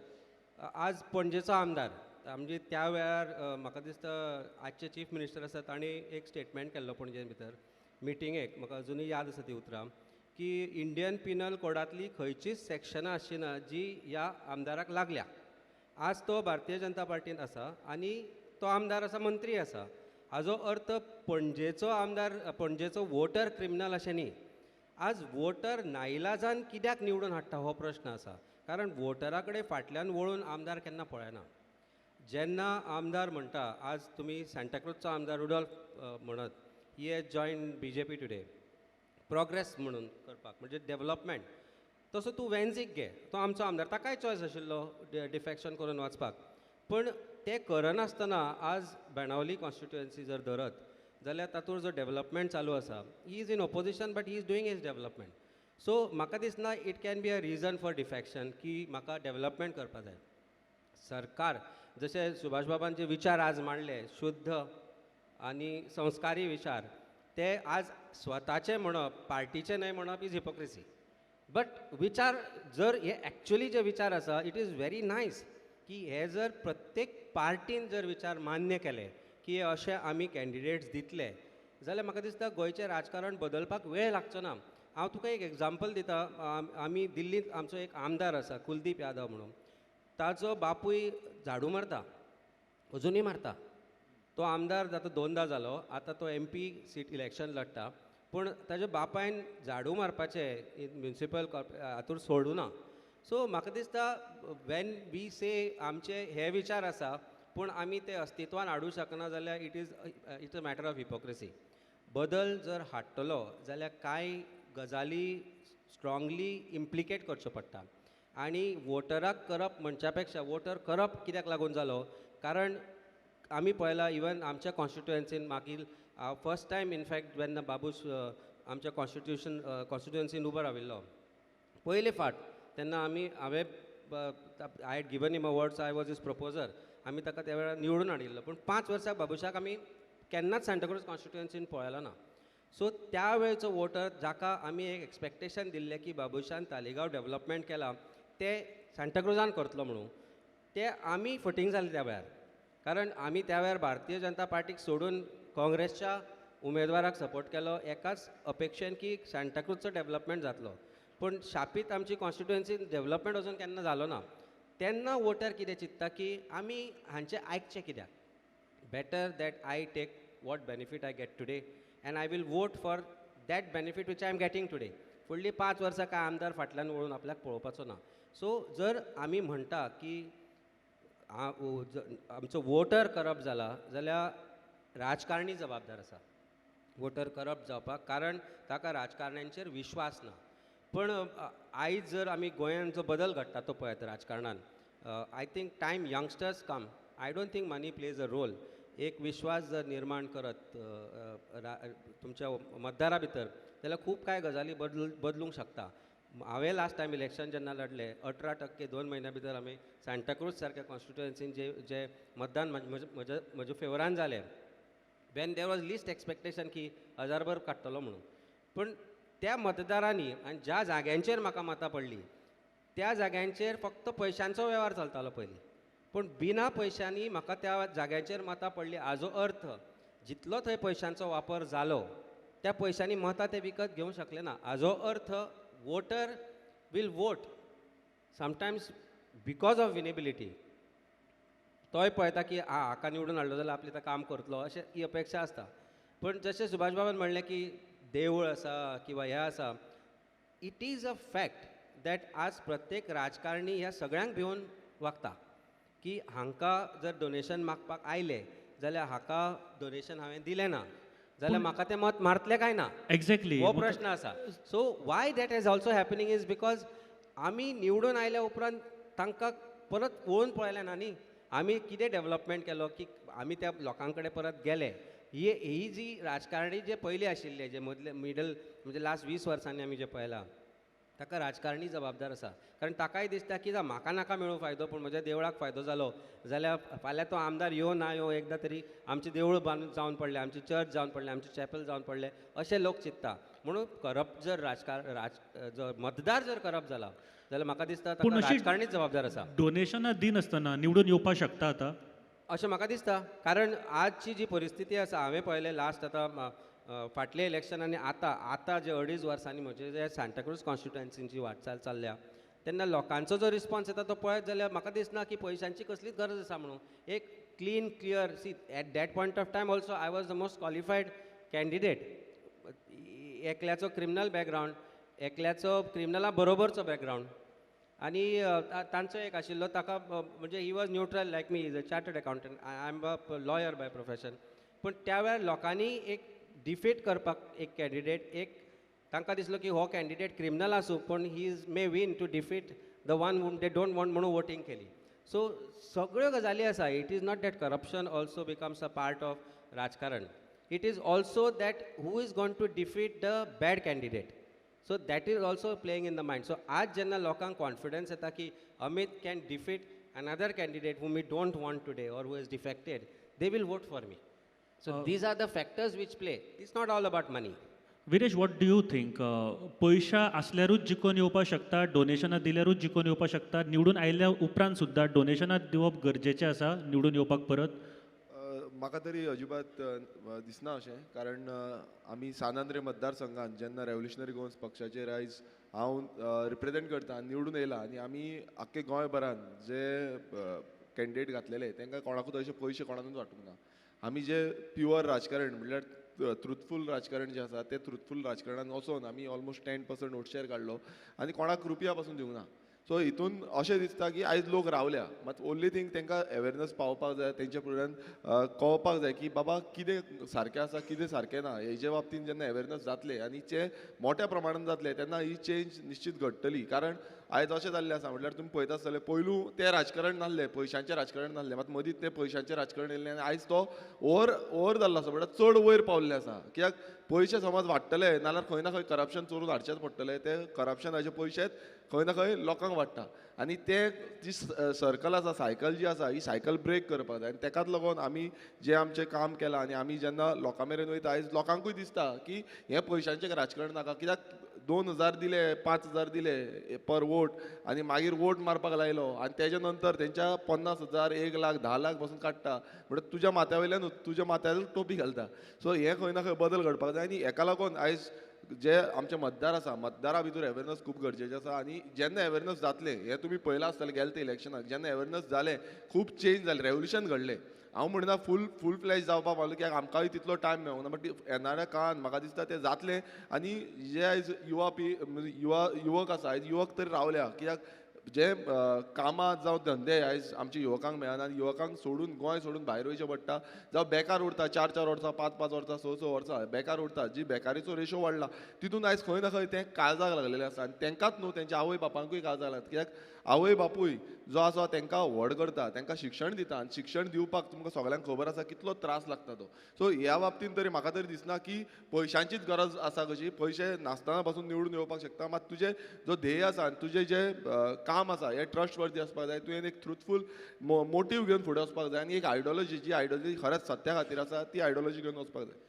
I: आज पणजेचो आमदार म्हणजे त्या वेळार म्हाका दिसता आजचे चीफ मिनिस्टर आसा तांणी एक स्टेटमेंट केल्लो पणजे भितर मिटिंगेक, म्हाका अजुनूय याद आसा ती उतरां, की इंडियन पिनल कोडांतली खंयचीच सेक्शनां आसची ना जी ह्या आमदाराक लागल्या. आज तो भारतीय जनता पार्टीन आसा आनी तो आमदार आसा, मंत्री आसा. हाजो अर्थ पणजेचो आमदार, पणजेचो वोटर क्रिमिनल अशें न्ही. आज वोटर नाइलाजान कित्याक निवडून हाडटा हो प्रश्न आसा, कारण वोटरा कडेन फाटल्यान वळून आमदार केन्ना पळयना. जेन्ना आमदार म्हणटा, आज तुमी सांताक्रूजचो आमदार रुडोल्फ म्हणत, he has join BJP today, progress म्हणून करपाक, म्हणजे डेवलपमेंट. तसो तूं वेन्झीक घे, तो आमचो आमदार, ताकाय चॉयस आशिल्लो डिफॅक्शन करून वचपाक, पूण ते करनासतना आज बेणावली कॉन्स्टिट्युएन्सी जर धरत जाल्यार तातूंत जो डेवलपमेंट चालू आसा, he is in opposition but he is doing his development. So म्हाका दिसना it can be a reason for defection की म्हाका डेवलपमेंट करपा जाय. सरकार जशें सुभाष बाबान जे विचार आज मांडले, शुद्ध आनी संस्कारी विचार, ते आज स्वताचे म्हणप, पार्टीचे न्हय म्हणप is hypocrisy. But विचार जर हे एक्चुअली जे विचार आसा, it is very nice की हे जर प्रत्येक पार्टीन जर विचार मान्य केले की अशे आमी कॅन्डिडेट्स दितले जाल्यार म्हाका दिसता गोंयचें राजकारण बदलपाक वेळ लागचो ना. हांव तुका एक एग्जाम्पल दिता. आमी दिल्लींत आमचो एक आमदार आसा कुलदीप यादव म्हणून, ताचो बापूय झाडू मारता, अजुनूय मारता. तो आमदार आतां दोनदां जालो, आतां तो एमपी सीट इलेक्शन लडटा, पूण ताच्या बापायन झाडू मारपाचें म्युनिसिपल हातूंत सोडूं ना. सो म्हाका दिसता when we से आमचे हे विचार आसा पूण आमी ते अस्तित्वान हाडूं शकना जाल्यार it's a matter of hypocrisy. बदल जर हाडटलो जाल्यार कांय गजाली स्ट्रांगली इम्प्लिकेट करच्यो पडटा आनी वोटराक करप म्हणच्या पेक्षा वोटर करप कित्याक लागून जालो, कारण आमी पळयला इवन आमच्या कॉन्स्टिट्युएन्सीन मागीर फर्स्ट टायम इनफॅक्ट जेन्ना बाबूश आमच्या कॉन्स्टिट्युएन्सीन उबो राविल्लो पयले फावट, तेन्ना आमी हांवें I had given him a words, I was his proposer, आमी ताका त्या वेळार निवडून हाडिल्लो. पूण 5 वर्सां बाबूशाक आमी केन्नाच सांताक्रूज कॉन्स्टिट्युएन्सीन पळयलो ना. सो त्या वेळचो वोटर जाका आमी एक एक्सपेक्टेशन दिल्लें की बाबूशान तालिगांव डेवलपमेंट केलां ते सांताक्रुजान करतलो म्हणून, ते आमी फटींग जाले त्या वेळार, कारण आमी त्या वेळार भारतीय जनता पार्टीक सोडून काँग्रेसच्या उमेदवाराक सपोर्ट केलो एकाच अपेक्षेन की सांताक्रूजचो डेवलपमेंट जातलो. पूण शापीत आमची कॉन्स्टिट्युएन्सी डेवलपमेंट अजून केन्ना जालो ना. तेन्ना वोटर कितें चिंत्ता की आमी हांचें आयकचें कित्याक, better that I take what benefit I get today and I will vote for that benefit which I am getting today. फुडलीं 5 वर्सां कांय आमदार फाटल्यान वळून आपल्याक पळोवपाचो ना. सो जर आमी म्हणटा की आमचो वोटर करप जाला जाल्यार राजकारणी जबाबदार आसा वोटर करप जावपाक, कारण ताका राजकारण्यांचेर विश्वास ना. पूण आयज जर आमी गोंयांत जो बदल घडटा तो पळयत राजकारणान, I think time youngsters come, I don't think money plays a role. एक विश्वास जर निर्माण करत तुमच्या मतदारा भितर जाल्यार खूब कांय गजाली बदलूंक शकता. हांवें लास्ट टायम इलेक्शन जेन्ना लडले 18% 2 म्हयन्या भितर आमी सांताक्रूज सारक्या कॉन्स्टिट्युएन्सीन जे जे मतदान म्हज्या म्हज्या फेवरान जालें, when there was least expectation की 1000 काडटलो म्हणून, पूण त्या मतदारांनी आनी ज्या जाग्यांचेर म्हाका मतां पडलीं त्या जाग्यांचेर फक्त पयशांचो वेव्हार चलतालो पयलीं, पूण बिना पयशांनी म्हाका त्या जाग्यांचेर मतां पडलीं. हाजो अर्थ जितलो थंय पयशांचो वापर जालो त्या पयशांनी मतां ते विकत घेवंक शकले ना. हाजो अर्थ voter will vote sometimes because of winnability. तोय पळयता की हाका निवडून हाडलो जाल्यार आपलें काम करतलो अशें ही अपेक्षा आसता. पूण जशें सुभाष बाबान म्हणलें की देवूळ आसा किंवा हें आसा, it is a fact that आज प्रत्येक राजकारणी ह्या सगळ्यांक भिवन वागता की हांकां जर डोनेशन मागपाक आयलें जाल्यार हाका डोनेशन हांवें दिलें ना जाल्यार म्हाका तें मत मारतलें काय ना,
E: एक्झॅक्टली
I: हो प्रश्न आसा. So why that is also happening is because आमी निवडून आयल्या उपरांत तांकां परत वळून पळयलें ना न्ही, आमी कितें डेवलपमेंट केलो की आमी त्या लोकां कडेन परत गेले. ही जी राजकारणी जे पयलीं आशिल्ले जे मदले मिडल म्हणजे लास्ट 20 वर्सांनी आमी जे पळयलां ताका राजकारणी जबाबदार आसा, कारण ताकाय दिसता की म्हाका नाका मेळूं फायदो पूण म्हज्या देवळाक फायदो जालो जाल्यार फाल्यां तो आमदार यो ना यो एकदां तरी आमचें देवूळ बांदून जावन पडलें, आमचें चर्च जावन पडलें, आमचें चॅपल जावन पडलें अशें लोक चिंत्ता. म्हणून करप जर जर मतदार जर करप जाला जाल्यार म्हाका दिसता ताका राजकारणीच जबाबदार आसा.
E: डोनेशनां दिनासतना निवडून येवपाक शकता आतां
I: अशें म्हाका दिसता, कारण आजची जी परिस्थिती आसा हांवें पळयलें लास्ट आतां फाटलें इलेक्शन आनी आतां आतां जे 2.5 वर्सांनी म्हजे जे सांताक्रूज कॉन्स्टिट्युएन्सीची वाटचाल चल्ल्या तेन्ना लोकांचो जो रिस्पॉन्स येता तो पळयत जाल्यार म्हाका दिसना की पयशांची कसलीच गरज आसा म्हणून. एक clean clear see at that point of time also I was the most qualified candidate. एकल्याचो criminal background, एकल्याचो क्रिमिनला बरोबरचो बॅकग्रावंड, आनी तांचो एक आशिल्लो ताका म्हणजे he was neutral like me, is a chartered accountant, I am a lawyer by profession. पूण त्या वेळार लोकांनी एक डिफीट करपाक एक कॅन्डिडेट, एक तांकां दिसलो की हो कॅन्डिडेट क्रिमिनल आसूं पूण he is may win to defeat the one whom they don't want म्हणून वोटींग केली. सो सगळ्यो गजाली आसा. It is not that corruption also becomes a part of राजकारण. It is also that who is gone to defeat the bad candidate. So that is also playing in the mind. So आज जेन्ना लोकांक confidence येता की Amit can defeat another candidate whom we don't want today or who is defected, they will vote for me. So these are the factors which play. It's not all about money.
E: Viresh, what do you think? पयशा आसल्यारूच जिखून येवपाक शकता, डोनेशनां दिल्यारूच जिखून येवपाक शकता, निवडून आयल्या उपरांत सुद्दां डोनेशनां दिवप गरजेचें आसा निवडून येवपाक परत?
H: म्हाका तरी अजिबात दिसना अशें, कारण आमी सान आंद्रे मतदारसंघात जेन्ना रेव्होल्युशनरी गोवन्स पक्षाचेर आयज हांव रिप्रेजेंट करता आनी निवडून येयला आनी आमी आख्खे गोंयभरान जे कॅन्डिडेट घातलेले तांकां कोणाकूच अशे पयशे कोणाकूच वांटूंक ना. आमी जे प्युअर राजकारण म्हणल्यार ट्रुथफूल राजकारण जें आसा तें ट्रुथफूल राजकारणान वचोन आमी ऑलमोस्ट 10% वोट शेअर काडलो आनी कोणाक रुपया पासून दिवंक ना. सो हितून अशें दिसता की आयज लोक रावल्या, मात ओनली थींग तांकां अवेरनस पावपाक जाय, तेंच्या फुड्यान कळपाक जाय की बाबा कितें सारकें आसा कितें सारकें ना. हेजे बाबतीन जेन्ना अवेरनस जातलें आनी तें मोठ्या प्रमाणान जातलें तेन्ना ही चेंज निश्चीत घडटली. कारण आयज अशें जाल्लें आसा म्हटल्यार तुमी पळयता आसतले पयलू तें राजकारण नासलें, पयशांचें राजकारण नासलें, मात मदींच तें पयशांचें राजकारण येयलें आनी आयज तो ओवर ओवर जाल्लो आसा, म्हटल्यार चड वयर पावल्ले आसा. कित्याक पयशे समज वाडटले नाल्यार खंय ना खंय करप्शन चोरून हाडचेंच पडटलें, ते करप्शनाचे पयशेच खंय ना खंय लोकांक वाडटा आनी ते जी सर्कल आसा, सायकल जी आसा, ही सायकल ब्रेक करपाक जाय. आनी तेकाच लागून आमी जें आमचें काम केलां आनी आमी जेन्ना लोकां मेरेन वयता आयज लोकांकूय दिसता की हें पयशांचें राजकारण नाका. कित्याक 2000 दिले, 5000 दिले पर वोट आनी मागीर वोट मारपाक लायलो आनी तेजे नंतर तेंच्या 50,000, 1 लाख, 10 लाख पासून काडटा, म्हणटा तुज्या माथ्या वयल्यान तुज्या माथ्यार टोपी घालता. सो हें खंय ना खंय बदल घडपाक जाय आनी हेका लागून आयज जे आमचे मतदार आसा, मतदारा भितर अवेरनस खूब गरजेचें आसा. आनी जेन्ना अवेरनस जातलें, हें तुमी पळयलां आसतलें गेले ते इलेक्शनाक जेन्ना अवेरनस जालें खूब चेंज जालें, रेवोल्युशन घडलें. हांव म्हणना फूल फूल फ्लॅश जावपाक पावलो कित्याक आमकांय तितलो टायम मेळूंक ना, बट येणाऱ्या काळान म्हाका दिसता तें जातलें. आनी जे आयज युवा युवक आसा, आयज युवक तरी रावल्या, कित्याक जे कामां जावं धंदे आयज आमच्या युवकांक मेळना आनी युवकांक सोडून गोंय सोडून भायर वयचें पडटा, जावं बेकार उरता, 4-4 वर्सां, 5-5 वर्सां, 6-6 वर्सां बेकार उरता. जी बेकारीचो रेशो वाडला तितून आयज खंय ना खंय तें काळजाक लागलेलें आसा आनी तांकांच न्हू तेंच्या आवय बापांकूय काळजाक लागता. कित्याक आवय बापूय जो आसा तांकां व्हड करता, तांकां शिक्षण दिता आनी शिक्षण दिवपाक तुमकां सगळ्यांक खबर आसा कितलो त्रास लागता तो. सो ह्या बाबतीन तरी म्हाका तरी दिसना की पयशांचीच गरज आसा कशी, पयशे नासतना पासून निवडून येवपाक शकता, मात तुजें जो ध्येय आसा आनी तुजें जें काम आसा हें ट्रस्ट वर्दी आसपाक जाय. तुवें एक ट्रुथफूल मोटीव घेवन फुडें वचपाक जाय आनी एक आयडियोलॉजी, जी आयडियोलॉजी खरेंच सत्या खातीर आसा ती आयडियोलॉजी घेवन वचपाक जाय.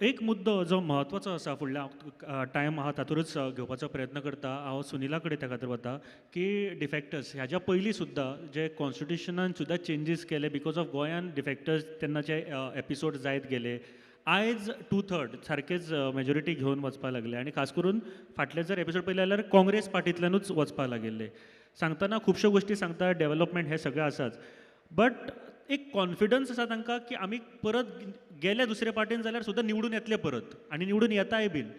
E: एक मुद्दो जो म्हत्वाचो आसा फुडल्या टायम आहा तातूंतच घेवपाचो प्रयत्न करता हांव, सुनिला कडेन त्या खातीर वता की डिफेक्टर्स ह्याच्या पयलीं सुद्दां जे कॉन्स्टिट्युशनान सुद्दां चेंजीस केले because of गोंयान डिफेक्टर्स तेन्नाचे एपिसोड जायत गेले. आयज 2/3 सारकेच मेजॉरिटी घेवन वचपाक लागले आनी खास करून फाटले जर एपिसोड पळयले जाल्यार काँग्रेस पार्टींतल्यानूच वचपाक लागिल्ले. सांगतना खुबश्यो गोश्टी सांगता, डेवलपमेंट हें सगळें आसाच, बट एक कॉन्फिडन्स आसा तांकां की आमी परत गेले दुसरे पार्टीन जाल्यार सुद्दां निवडून येतले परत आनी निवडून येताय बीन.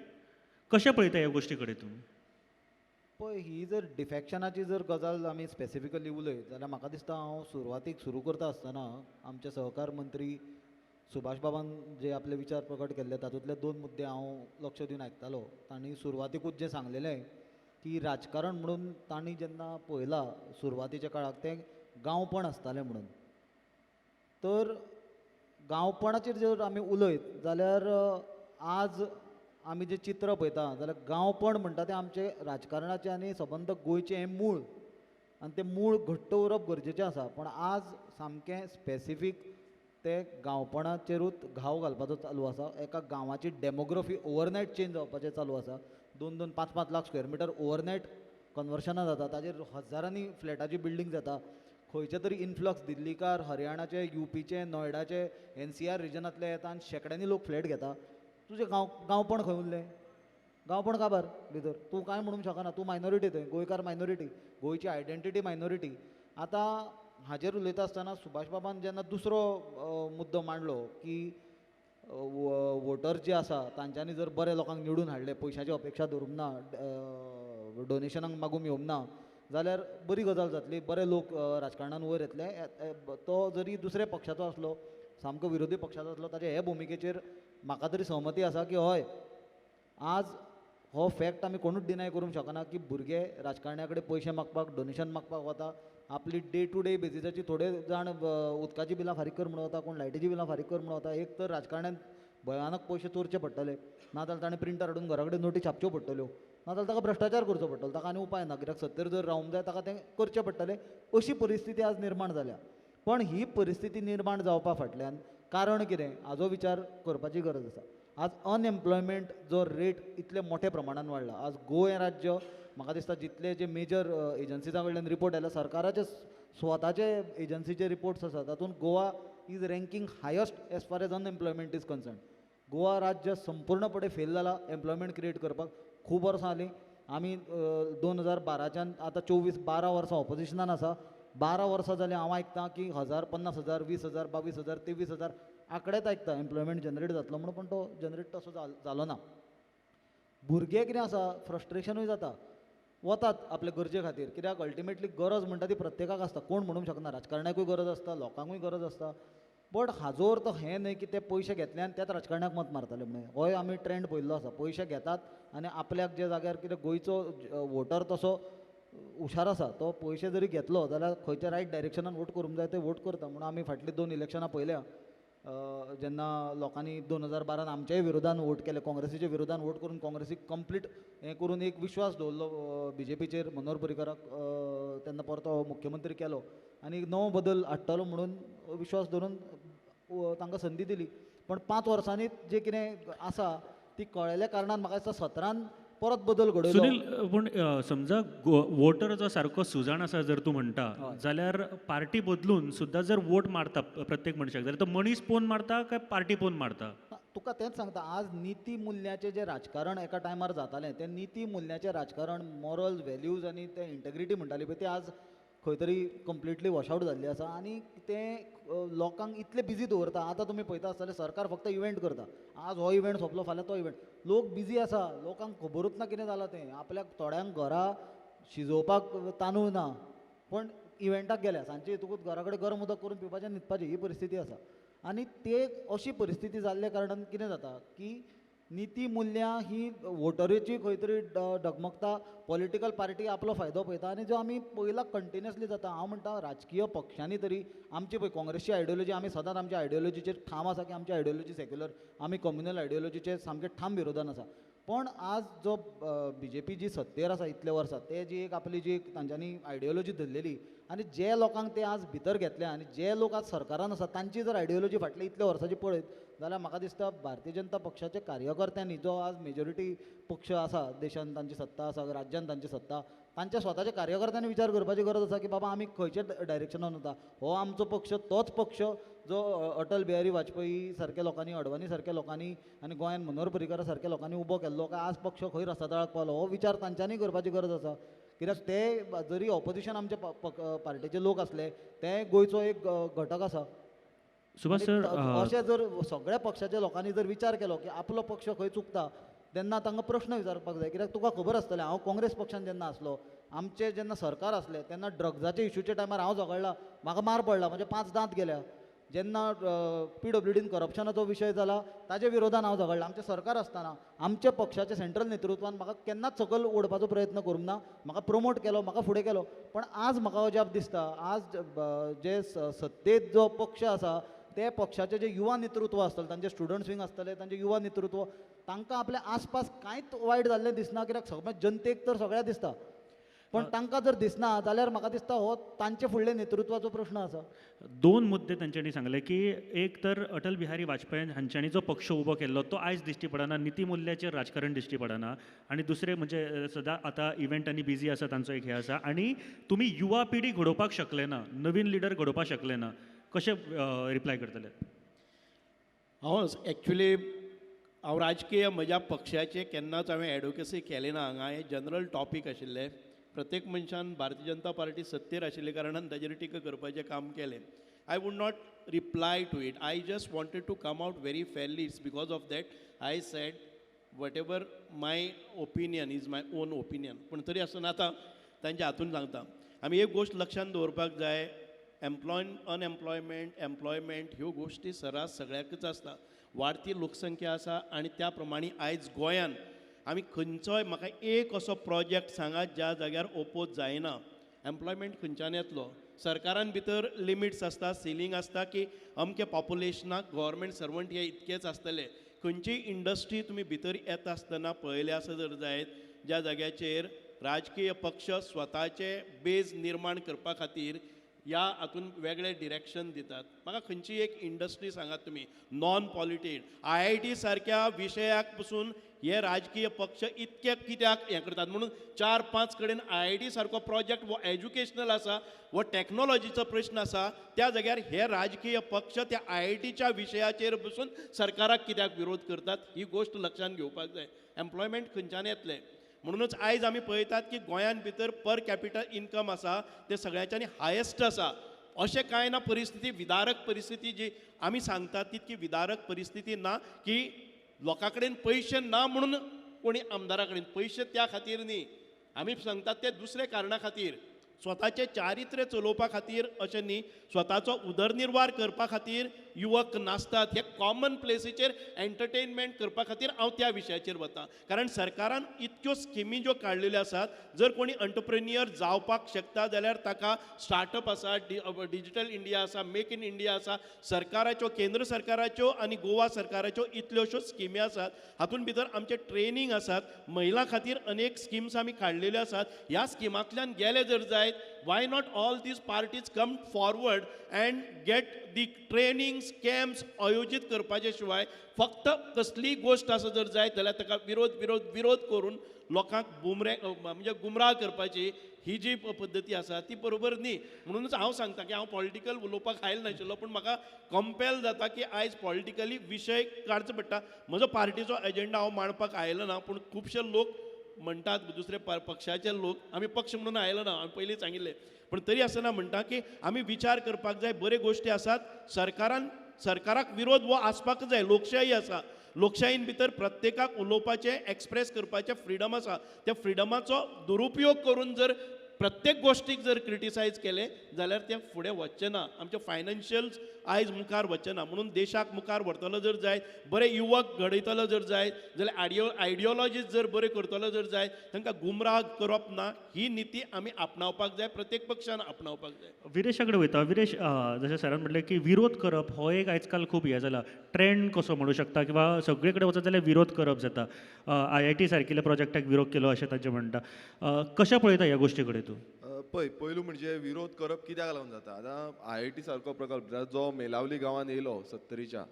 E: कशें पळयता ह्या गोश्टी कडेन तुमी?
J: पळय, ही जर डिफेक्शनाची जर गजाल आमी स्पेसिफिकली उलयत जाल्यार म्हाका दिसता हांव सुरवातीक सुरू करता आसतना आमचे सहकार मंत्री सुभाष बाबान जे आपले विचार प्रकट केल्ले तातूंतले 2 मुद्दे हांव लक्ष दिवन आयकतालो. तांणी सुरवातीकूच जें सांगलेलें की राजकारण म्हणून तांणी जेन्ना पळयलां सुरवातीच्या काळाक तें गांवपण आसतालें म्हणून, तर गांवपणाचेर जर आमी उलयत जाल्यार आज आमी जें चित्र पळयता जाल्यार गांवपण म्हणटा तें आमचें राजकारणाचें आनी सबंद गोंयचें हें मूळ, आनी तें मूळ घट्ट उरप गरजेचें आसा. पूण आज सामकें स्पेसिफीक ते गांवपणाचेरूच घाव घालपाचो चालू आसा. एका गांवाची डेमोग्राफी ओवरनायट चेंज जावपाचें चालू आसा. 2-2, 5-5 लाख स्क्वेअर मिटर ओवरनायट कन्वर्शनां जाता, ताजेर हजारांनी फ्लॅटाची बिल्डींग जाता. खंयचे तरी इनफ्लक्स दिल्लीकार, हरियाणाचे, युपीचे, नोयडाचे, NCR रिजनांतले येता आनी शेंकड्यांनी लोक फ्लॅट घेता. तुजें गांवपण खंय उरलें? गांवपण काबार भितर तूं कांय म्हणूंक शकना, तूं मायनॉरिटी थंय, गोंयकार मायनॉरिटी, गोंयची आयडेंटिटी मायनॉरिटी. आतां हाजेर उलयता आसतना सुभाष बाबान जेन्ना दुसरो मुद्दो मांडलो की वोटर जे आसा तांच्यांनी जर बरे लोकांक निवडून हाडले, पयशांची अपेक्षा धरूंक ना, डोनेशनाक मागूंक येवंक ना, जाल्यार बरी गजाल जातली, बरे लोक राजकारणान वयर येतले. तो जरी दुसऱ्या पक्षाचो आसलो, सामको विरोधी पक्षाचो आसलो, ताजे हे भुमिकेचेर म्हाका तरी सहमती आसा की हय, आज हो फॅक्ट आमी कोणूच डिनाय करूंक शकना की भुरगे राजकारण्या कडेन पयशे मागपाक, डोनेशन मागपाक वता. आपली डे टू डे बेजिसाची थोडे जाण उदकाची बिलां फारीक कर म्हणून वता, कोण लायटीची बिलां फारीक कर म्हणून वता. एक तर राजकारण्यान भयानक पयशे चोरचे पडटले, ना जाल्यार ताणें प्रिंटर हाडून घरा कडेन नोटी छापच्यो पडटल्यो, ना जाल्यार ताका भ्रश्टाचार करचो पडटलो, ताका आनी उपाय ना, कित्याक सत्तेर जर रावंक जाय ताका तें करचें पडटलें. अशी परिस्थिती आज निर्माण जाल्या. पण ही परिस्थिती निर्माण जावपा फाटल्यान कारण कितें हाजो विचार करपाची गरज आसा. आज अनएम्प्लॉयमेंट जो रेट इतले मोठ्या प्रमाणान वाडला, आज गोंय राज्य म्हाका दिसता जितले जे मेजर एजन्सीजा कडल्यान रिपोर्ट आयला, सरकाराचे स्वताचे एजन्सीचे रिपोर्ट्स आसा, तातूंत Goa is ranking highest as far as unemployment is concern. Goa राज्य संपूर्णपणे फेल जाला एम्प्लॉयमेंट क्रिएट करपाक. खूब वर्सां जालीं आमी 2012च्यान आतां 24-12 वर्सां ऑपोजिशनान आसा. 12 वर्सां जालीं हांव आयकतां की 1000, 50,000, 20,000, 22,000, 23,000 आंकडेच आयकता एम्प्लॉयमेंट जनरेट जातलो म्हणून, पण तो जनरेट तसो जालो ना. भुरगे कितें आसा, फ्रस्ट्रेशनूय जाता, वतात आपले गरजे खातीर, कित्याक अल्टिमेटली गरज म्हणटा ती प्रत्येकाक आसता, कोण म्हणूंक शकना, राजकारण्याकूय गरज आसता, लोकांकूय गरज आसता. बट हाजो अर्थ हें न्हय की ते पयशे घेतले आनी त्याच राजकारण्याक मत मारतले म्हणून. होय आमी ट्रेंड पळयल्लो आसा, पयशे घेतात आनी आपल्याक जे जाग्यार, कित्याक गोंयचो वोटर तसो हुशार आसा, तो पयशे जरी घेतलो जाल्यार खंयच्या रायट डायरेक्शनान वोट करूंक जाय ते वोट करता. म्हणून आमी फाटलीं 2 इलेक्शनां पळयल्या, जेन्ना लोकांनी 2012 आमच्याय विरोधान वोट केले, काँग्रेसीच्या विरोधान वोट करून काँग्रेसीक कंप्लीट हें करून एक विश्वास दवरलो बी जे पीचेर, मनोहर पर्रीकाराक तेन्ना परतो मुख्यमंत्री केलो आनी एक नवो बदल हाडटलो म्हणून विश्वास दवरून तांकां संदी दिली. पण 5 वर्सांनी जें कितें आसा ती कळ्ळेल्या कारणान म्हाका दिसता 17 परत बदल घडयलो.
E: सुनील, पूण समजा वोटर जो सारको सुजाण आसा जर तूं म्हणटा जाल्यार पार्टी बदलून सुद्दां जर वोट मारता प्रत्येक मनशाक जाल्यार तो मनीस पोवन मारता काय पार्टी पोवन मारता?
J: तुका तेंच सांगता, आज निती मुल्याचें जें राजकारण एका टायमार जातालें तें निती मुल्याचें राजकारण, मॉरल व्हॅल्यूज आनी तें इंटेग्रिटी म्हणटाली पळय, तें आज खंय तरी कंप्लिटली वॉश आवट जाल्लें आसा आनी तें लोकांक इतलें बिजी दवरता. आतां तुमी पळयता आसतले सरकार फक्त इव्हेंट करता, आज हो इव्हेंट सोंपलो फाल्यां तो इव्हेंट, लोक बिजी आसा, लोकांक खबरूच ना कितें जालां तें. आपल्याक थोड्यांक घरा शिजोवपाक तांदूळ ना, पण इव्हेंटाक गेल्या सांजचे येतकूच घरा कडेन गरम उदक करून पिवपाचें न्हिदपाचें, ही परिस्थिती आसा. आनी ते अशी परिस्थिती जाल्ल्या कारणान कितें जाता की निती मुल्यां ही वोटरीची खंय तरी डगमगता, पॉलिटिकल पार्टी आपलो फायदो पळयता आनी जो आमी पयला कंटिन्युअसली जाता. हांव म्हणटा राजकीय पक्षांनी तरी आमची पळय काँग्रेसची आयडियोलॉजी, आमी सदांच आमच्या आयडियोलॉजीचेर ठाम आसा की आमची आयडियोलॉजी सेक्युलर, आमी कम्युनल आयडियोलॉजीचेर सामके ठाम विरोधान आसा. पण आज जो बी जे पी जी सत्तेर आसा इतले वर्सां, ते जी एक आपली जी तांच्यांनी आयडियोलॉजी धरलेली आनी जे लोकांक ते आज भितर घेतले आनी जे लोक आज सरकारान आसा तांची जर आयडियोलॉजी फाटली इतल्या वर्सांची पळयत जाल्यार म्हाका दिसता भारतीय जनता पक्षाचे कार्यकर्त्यांनी, जो आज मेजॉरिटी पक्ष आसा देशान तांची सत्ता आसा, राज्यान तांची सत्ता, तांच्या स्वताच्या कार्यकर्त्यांनी विचार करपाची गरज आसा की बाबा आमी खंयच्या डायरेक्शनान वता. हो आमचो पक्ष तोच पक्ष जो अटल बिहारी वाजपेयी सारक्या लोकांनी, अडवाणी सारक्या लोकांनी आनी गोंयान मनोहर पर्रीकार सारक्या लोकांनी उबो केल्लो, काय आज पक्ष खंय रस्ता पावलो, हो विचार तांच्यांनी करपाची गरज आसा. कित्याक ते जरी ऑपोजिशन आमच्या पार्टीचे लोक आसले ते गोंयचो एक घटक आसा.
E: सुभाष सर,
J: अशें जर सगळ्या पक्षाच्या लोकांनी जर विचार केलो की आपलो पक्ष खंय चुकता तेन्ना तांकां प्रश्न विचारपाक जाय. कित्याक तुका खबर आसतलें, हांव काँग्रेस पक्षान जेन्ना आसलो, आमचे जेन्ना सरकार आसलें तेन्ना ड्रग्साच्या इशूच्या टायमार हांव झगडला, म्हाका मार पडला, म्हजे 5 दांत गेल्या. जेन्ना PWDन करप्शनाचो विशय जाला ताजे विरोधान हांव झगडला. आमचें सरकार आसतना आमच्या पक्षाच्या सेंट्रल नेतृत्वान म्हाका केन्नाच सकयल ओडपाचो प्रयत्न करूंक ना, म्हाका प्रमोट केलो, म्हाका फुडें केलो. पण आज म्हाका अजाप दिसता, आज जे सत्तेत जो पक्ष आसा ते पक्षाचे जे युवा नेतृत्व आसतलें, तांचे स्टुडंट्स विंग आसतले, तांचे युवा नेतृत्व, तांकां आपल्या आसपास कांयच वायट जाल्लें दिसना. कित्याक सगळ्या जनतेक तर सगळ्या दिसता, पण तांकां जर दिसना जाल्यार म्हाका दिसता हो तांचे फुडले नेतृत्वाचो प्रश्न आसा.
E: 2 मुद्दे तांच्यांनी सांगले की एक तर अटल बिहारी वाजपेयी हांच्यांनी जो पक्ष उबो केल्लो तो आयज दिश्टी पडना, नितीमुल्याचेर राजकारण दिश्टी पडना, आनी दुसरें म्हणजे सदां आतां इव्हेंटांनी बिजी आसा तांचो एक हें आसा, आनी तुमी युवा पिढी घडोवपाक शकले ना, नवीन लिडर घडोवपाक शकले ना, कशें रिप्लाय करतले?
F: हांव एक्चुली हांव राजकीय म्हज्या पक्षाचे केन्नाच हांवें एडवोकेसी केली ना. हांगा हें जनरल टॉपीक आशिल्लें, प्रत्येक मनशान भारतीय जनता पार्टी सत्तेर आशिल्ल्या कारणान ताजेर टिका करपाचें काम केलें. I would not reply to it, I just wanted to come out very fairly. It's because of that I said whatever my opinion is my own opinion. पूण तरी आसतना आतां तांच्या हातून सांगता. आमी एक गोश्ट लक्षांत दवरपाक जाय, अनएम्प्लॉयमेंट, एम्प्लॉयमेंट ह्यो गोश्टी सरास सगळ्याकच आसता. वाडती लोकसंख्या आसा आनी त्या प्रमाणे आयज गोंयान आमी खंयचोय, म्हाका एक असो प्रोजेक्ट सांगात ज्या जाग्यार ओपोज जायना. एम्प्लॉयमेंट खंयच्यान येतलो? सरकारान भितर लिमिट्स आसता, सिलींग आसता की अमके पॉप्युलेशनाक गव्हर्मेंट सर्वंट हे इतकेच आसतले. खंयचीय इंडस्ट्री तुमी भितर येता आसतना पळयलें आसा जर जायत, ज्या जाग्याचेर राजकीय पक्ष स्वताचे बेज निर्माण करपा खातीर ह्या हातून वेगळे डिरेक्शन दितात. म्हाका खंयची एक इंडस्ट्री सांगात तुमी नॉन पॉलिटेड, IIT सारक्या विशयाक पसून हे राजकीय पक्ष इतके कित्याक हें करतात? म्हणून 4-5 कडेन IIT सारको प्रोजेक्ट हो एज्युकेशनल आसा, हो टॅक्नोलॉजीचो प्रश्न आसा, त्या जाग्यार हे राजकीय पक्ष त्या IITच्या विशयाचेर बसून सरकाराक कित्याक विरोध करतात ही गोश्ट लक्षांत घेवपाक जाय. एम्प्लॉयमेंट खंयच्यान येतलें? म्हणूनच आयज आमी पळयतात की गोंयांत भितर पर कॅपिटल इन्कम आसा ते सगळ्यांच्यानी हायेस्ट आसा. अशें कांय ना परिस्थिती, विदारक परिस्थिती जी आमी सांगतात तितकी विदारक परिस्थिती ना की लोकां कडेन पयशे ना म्हणून कोणी आमदारा कडेन पयशे त्या खातीर न्ही, आमी सांगतात ते दुसरे कारणा खातीर, स्वताचें चारित्र्य चलोवपा खातीर अशें न्ही, स्वताचो उदरनिर्वाह करपा खातीर युवक नाचतात. हे कॉमन प्लेसीचेर एंटरटेनमेंट करपा खातीर हांव त्या विशयाचेर वता, कारण सरकारान इतक्यो स्किमी ज्यो काडलेल्यो आसात, जर कोणी एंटरप्रेन्युअर जावपाक शकता जाल्यार ताका स्टार्टअप आसा, डिजिटल इंडिया आसा, मेक इन इंडिया आसा, सरकाराच्यो, केंद्र सरकाराच्यो आनी गोवा सरकाराच्यो इतल्योश्यो स्किमी आसात. हातूंत भितर आमचे ट्रेनींग आसात, महिलां खातीर अनेक स्किम्स आमी काडलेल्यो आसात. ह्या स्किमांतल्यान गेले जर जायत, why not all these parties come forward and get the trainings, camps आयोजीत करपाचे शिवाय फक्त कसलीय गोश्ट आसा जर जायत जाल्यार ताका विरोध विरोध विरोध करून लोकांक बुमरे म्हणजे गुमराह करपाची ही जी पद्दती आसा ती बरोबर न्ही. म्हणूनच हांव सांगता की हांव पॉलिटिकल उलोवपाक आयल नाशिल्लो, पूण म्हाका कंपेल जाता की आयज पॉलिटिकली विशय काडचो पडटा. म्हजो पार्टीचो एजेंडा हांव मांडपाक आयलो ना, पूण खुबशे लोक म्हणटात दुसरे पक्षाचे लोक, आमी पक्ष म्हणून आयलो ना, हांवें पयलीं सांगिल्लें, पूण तरी आसतना म्हणटा की आमी विचार करपाक जाय. बऱ्यो गोश्टी आसात, सरकारान सरकाराक विरोध हो आसपाक जाय. लोकशाही आसा, लोकशाहीन भितर प्रत्येकाक उलोवपाचें, एक्सप्रेस करपाचें फ्रिडम आसा. त्या फ्रिडमाचो दुरुपयोग करून जर प्रत्येक गोश्टीक जर क्रिटिसायज केलें जाल्यार तें फुडें वचचें ना, आमचें फायनान्शियल्स आयज मुखार वचचें ना. म्हणून देशाक मुखार व्हरतलो जर जाय, बरे युवक घडयतलो जर जाय जाल्यार आयडियोलॉजीज जर बरे करतलो जर जाय, तांकां गुमराह करप ना, ही निती आमी आपणावपाक जाय, प्रत्येक पक्षान आपणावपाक जाय.
E: विरेशा कडेन वयता. विरेश, जशें सरान म्हटलें की विरोध करप हो एक आयज काल खूब हें जाला, ट्रेंड कसो म्हणू शकता, किंवा सगळे कडेन वचत जाल्यार विरोध करप जाता. IIT सारकिल्ल्या प्रोजेक्टाक विरोध केलो अशें तांचें म्हणटा. कशें पळयता ह्या गोश्टी कडेन तूं?
H: पळय, पयलू म्हणजे विरोध करप कित्याक लागून जाता? आतां IIT सारको प्रकल्प जो मेलावली गांवांत येयलो सत्तरीच्या,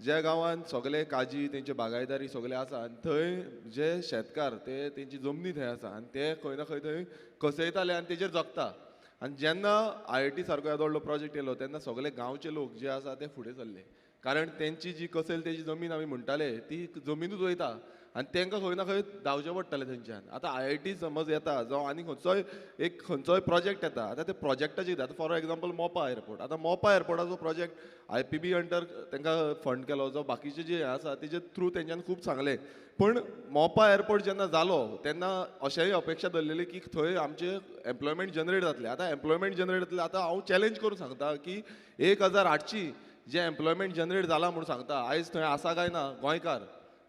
H: ज्या गांवांत सगळे काजी तेंचे बागायदारी सगळे आसा आनी थंय जे शेतकार ते तेंची जमनी थंय आसा आनी ते खंय ना खंय थंय कसयताले आनी तेजेर जगता. आनी जेन्ना IIT सारको येदो व्हडलो प्रोजेक्ट येयलो तेन्ना सगळे गांवचे लोक जे आसा ते फुडें सरले, कारण तेंची जी कसेल तेजी जमीन आमी म्हणटाले ती जमिनूच वयता आनी तांकां खंय ना खंय धांवचें पडटलें थंयच्यान. आतां IIT समज येता जावं आनी खंयचोय एक खंयचोय प्रोजेक्ट येता, आतां ते प्रोजेक्टाचे कितें, आतां फॉर एग्जाम्पल मोपा एअरपोर्ट, आतां मोपा एअरपोर्टाचो प्रोजेक्ट IPB under तांकां फंड केलो, जावं बाकीचे जे आसा तेजे थ्रू तेंच्यांनी खूब सांगलें. पूण मोपा एअरपोर्ट जेन्ना जालो तेन्ना अशेंय अपेक्षा दवरलेली की थंय आमचें एम्प्लॉयमेंट जनरेट जातलें. आतां एम्प्लॉयमेंट जनरेट जातलें, आतां हांव चॅलेंज करून सांगता की 1800 जें एम्प्लॉयमेंट जनरेट जालां म्हूण सांगता, आयज थंय आसा काय ना? गोंयकार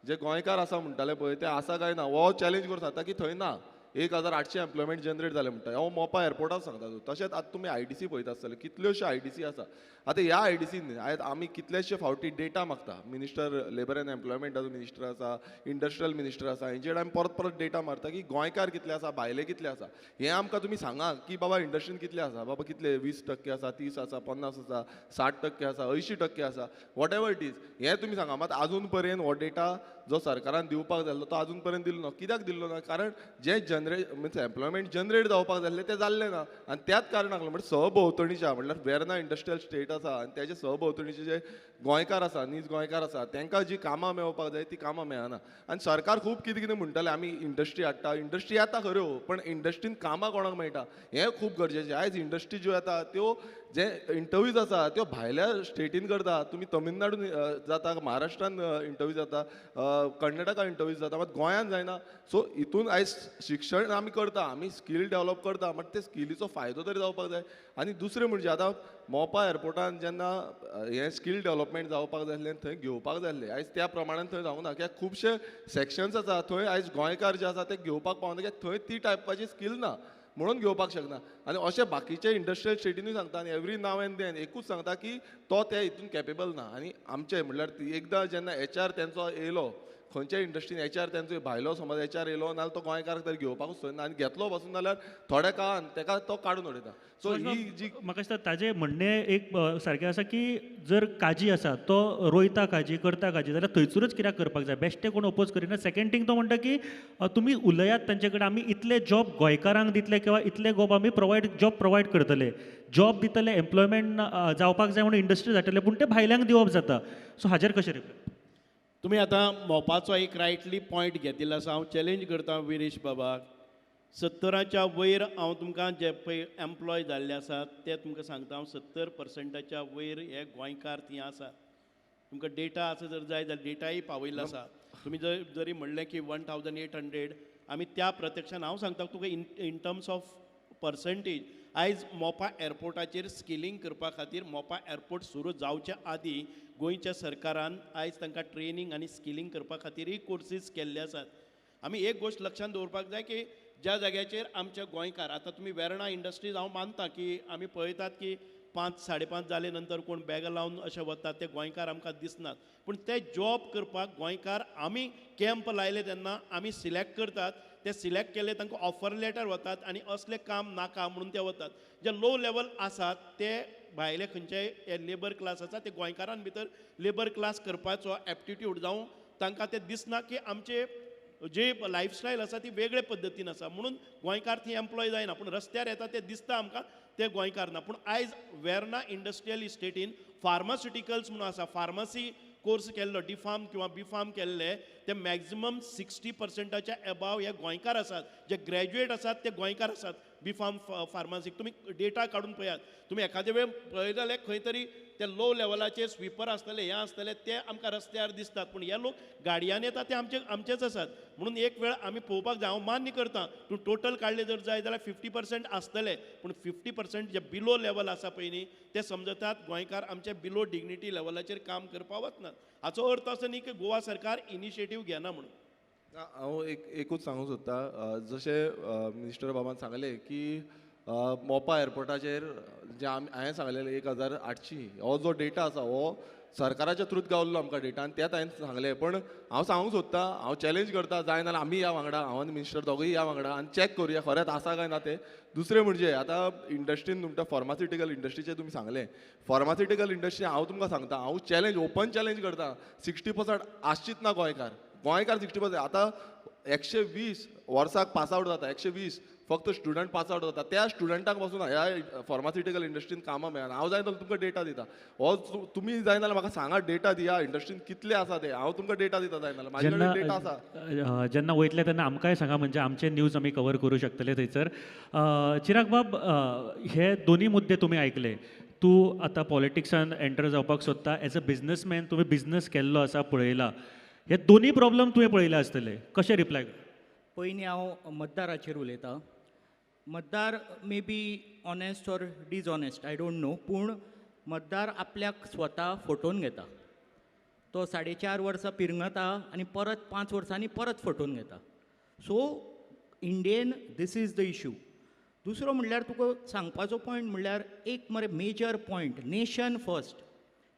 H: जे गोंयकार आसा म्हणटाले पळय ते आसा काय ना, हो चॅलेंज करून सांगता की थंय ना. 1800 एम्प्लॉयमेंट जनरेट जालें म्हणटा, हांव मोपा एअरपोर्टाक सांगता तूं. तशेंच आतां तुमी IDC पळयता आसतले, कितल्योश्यो IDC आसा. आतां ह्या IDC आयज आमी कितलेशे फावटी डेटा मागता, मिनिस्टर लेबर एंड एम्प्लॉयमेंटाचो मिनिस्टर आसा, इंडस्ट्रियल मिनिस्टर आसा, हेंचेर आमी परत परत डेटा मारता की गोंयकार कितले आसा, भायले कितले आसा. हें आमकां तुमी सांगा की बाबा इंडस्ट्रीन कितले आसा, बाबा कितले 20% आसा, 30 आसा, 50 आसा, 60% आसा, 80% आसा, what ever it is, हें तुमी सांगा. मात आजून पर्यंत हो डेटा जो सरकारान दिवपाक जाल्लो तो आजून पर्यंत दिलो ना. कित्याक दिल्लो ना? कारण जे जनरेट मिन्स एम्प्लॉयमेंट जनरेट जावपाक जाल्लें तें जाल्लें ना. आनी त्याच कारणाक लागून म्हणजे सहभोंवतणीच्या म्हणल्यार वेर्ना इंडस्ट्रियल स्टेट आसा आनी तेजे सहभोंवतणीचे जे गोंयकार आसा, नीज गोंयकार आसा, तांकां जी कामां मेळपाक जाय ती कामां मेळना. आनी सरकार खूब कितें कितें म्हणटालें, आमी इंडस्ट्री हाडटा, इंडस्ट्री येता खऱ्यो, पण इंडस्ट्रीन कामां कोणाक मेळटा हें खूब गरजेचें. आयज इंडस्ट्री ज्यो येता त्यो जे इंटरव्यूज आसा त्यो भायल्या स्टेटीन करता. तुमी तमिळनाडून जाता, महाराष्ट्रान इंटरव्यू जाता, कर्नाटका इंटरव्यूज जाता, मात गोंयान जायना. सो हितून आयज शिक्षण आमी करता, आमी स्कील डेवलप करता, बट ते स्किलीचो फायदो तरी जावपाक जाय. आनी दुसरें म्हणजे आतां मोपा एअरपोर्टान जेन्ना हें स्कील डेवलपमेंट जावपाक जाय आसलें, थंय घेवपाक जाय आसलें, आयज त्या प्रमाणान थंय जावंक ना. कित्याक खुबशे सेक्शन्स आसा थंय आयज गोंयकार जे आसा ते घेवपाक पावना, कित्याक थंय ती टायपाची स्कील ना म्हणून घेवपाक शकना. आनी अशें बाकीचे इंडस्ट्रियल स्टेटीनूय सांगता, आनी एवरी नाव एंड then एकूच सांगता की तो त्या हितून कॅपेबल ना. आनी आमचें म्हणल्यार एकदां जेन्ना एच आर तेंचो येयलो, खंयच्याय इंडस्ट्रीन एच आर तेंचो भायलो समज एच आर येयलो नाल्यार तो गोंयकाराक तरी घेवपाकूच सोदना, आनी घेतलो पासून जाल्यार थोड्या काळान तेका तो काडून उडयता. सो ही जी
E: म्हाका दिसता ताजें म्हणणें एक सारकें आसा की जर काजी आसा तो रोयता काजी, करता काजी, जाल्यार थंयसरूच कित्याक करपाक जाय, बेश्टे कोण ओपोज करिना. सेकंड थींग तो म्हणटा की तुमी उलयात तांचे कडेन, आमी इतले जॉब गोंयकारांक दितले किंवा इतले जॉब आमी जॉब प्रोवायड करतले, जॉब दितले, एम्प्लॉयमेंट जावपाक जाय म्हणून इंडस्ट्री जातले, पूण ते भायल्यांक दिवप जाता. सो हाजेर कशें रिप्लाय?
F: तुमी आतां मोपाचो एक रायटली पॉयंट घेतिल्लो आसा. हांव चॅलेंज करता विरेश बाबाक, 70च्या वयर हांव तुमकां जे पळय एम्प्लॉय जाल्ले आसात ते तुमकां सांगता हांव, 70%च्या वयर हे गोंयकार थंय आसात. तुमकां डेटा आसा जर जाय जाल्यार डेटाय पावयल्लो आसा. तुमी जर जरी म्हणलें की 1800, आमी त्या प्रत्यक्षान हांव सांगता तुका in terms of percentage आयज मोपा एअरपोर्टाचेर स्किलींग करपा खातीर मोपा एअरपोर्ट सुरू जावच्या आदीं गोंयच्या सरकारान आयज तांकां ट्रेनींग आनी स्किलींग करपा खातीरय कोर्सीस केल्ले आसात. आमी एक गोश्ट लक्षांत दवरपाक जाय की ज्या जाग्याचेर आमचे गोंयकार आतां तुमी वेर्णा इंडस्ट्रीज हांव मानता की आमी पळयतात की 5 5:30 जाले नंतर कोण बॅगां लावन अशें वतात ते गोंयकार आमकां दिसनात, पूण ते जॉब करपाक गोंयकार आमी कॅम्प लायले तेन्ना आमी सिलेक्ट करतात, ते सिलेक्ट केले तांकां ऑफर लेटर वतात आनी असलें काम नाका म्हणून ते वतात. जे लो लेवल आसात ते भायले खंयचेय लेबर क्लास आसा ते गोंयकारां भितर लेबर क्लास करपाचो एप्टिट्यूड जावं तांकां तें दिसना की आमचे जे लायफस्टायल आसा ती वेगळे पद्दतीन आसा म्हणून गोंयकार थंय एम्प्लॉय जायना, पूण रस्त्यार येता ते दिसता आमकां ते गोंयकार ना. पूण आयज वेर्णा इंडस्ट्रियल इस्टेटीन फार्मास्युटिकल्स म्हणून आसा, फार्मासी कोर्स केल्लो डी फार्म किंवा बी फार्म केल्ले ते मॅक्झिमम 60%च्या एबाव हे गोंयकार आसात, जे ग्रॅज्युएट आसात ते गोंयकार आसात बी फार्म फार्मासीक. तुमी डेटा काडून पळयात, तुमी एखादे वेळ पळयत जाल्यार खंय तरी ते लो लेवलाचेर स्विपर आसतले हे आसतले ते आमकां रस्त्यार दिसतात, पूण हे लोक गाडयांनी येतात ते आमचेच आसात. म्हणून एक वेळ आमी पळोवपाक जाय. हांव मान्य करता तूं टोटल काडले जर जाय जाल्यार 50% आसतले, पूण 50% जे बिलो लेवल आसा पळय न्ही ते समजतात गोंयकार आमचे बिलो डिग्निटी लेवलाचेर काम करपाक वचनात. हाचो अर्थ असो न्ही की गोवा सरकार इनिशिएटीव घेना म्हणून.
H: हांव एकूच सांगूंक सोदता, जशें मिनिस्टर बाबान सांगलें की मोपा एअरपोर्टाचेर जे आमी हांवें सांगलेलें 1800 हो जो डेटा आसा हो सरकाराच्या थ्रूत गावल्लो आमकां डेटा आनी तेंच हांवें सांगलें. पण हांव सांगूंक सोदता, हांव चॅलेंज करता, जाय नाल्यार आमी या वांगडा, हांव आनी मिनिस्टर दोगूय या वांगडा आनी चॅक करुया खरेंच आसा काय ना तें. दुसरें म्हणजे आतां इंडस्ट्रीन तुमच्या फार्मास्युटिकल इंडस्ट्रीचें तुमी सांगलें, फार्मास्युटिकल इंडस्ट्री हांव तुमकां सांगता, हांव चॅलेंज ओपन चॅलेंज करता, 60% आसचीच ना गोंयकार, गोंयकार 60%. आतां 120 वर्साक पास आवट जाता, 120 फक्त स्टुडंट पास आवट जाता, त्या स्टुडंटांक पासून ह्या फार्मास्युटिकल इंडस्ट्रीन कामां मेळना. हांव जाय जाल्यार तुमकां डेटा दिता, हो तुमी जाय जाल्यार म्हाका सांगा डेटा दिया इंडस्ट्रीन कितले आसा ते, हांव तुमकां डेटा दिता जाय जाल्यार, म्हाजे कडेन डेटा आसा.
E: जेन्ना वयतले तेन्ना आमकांय सांगा, म्हणजे आमचे न्यूज आमी कवर करूं शकतले थंयसर. चिराग बाब, हे दोनी मुद्दे तुमी आयकले, तूं आतां पॉलिटिक्सान एंटर जावपाक सोदता, एज अ बिजनसमॅन तुवें बिजनस केल्लो आसा पळयला, हे दोनी प्रॉब्लम तुवें पळयले आसतले, कशें रिप्लाय?
K: पयलीं हांव मतदाराचेर उलयतां. मतदार may be honest or dishonest I don't know, पूण मतदार आपल्याक स्वता फटोवन घेता. तो 4.5 वर्सां पिरंगता आनी परत 5 वर्सांनी परत फटोवन घेता. So Indian this is the issue. दुसरो म्हणल्यार तुका सांगपाचो पॉयंट म्हणल्यार एक मरे मेजर पॉयंट, नेशन फर्स्ट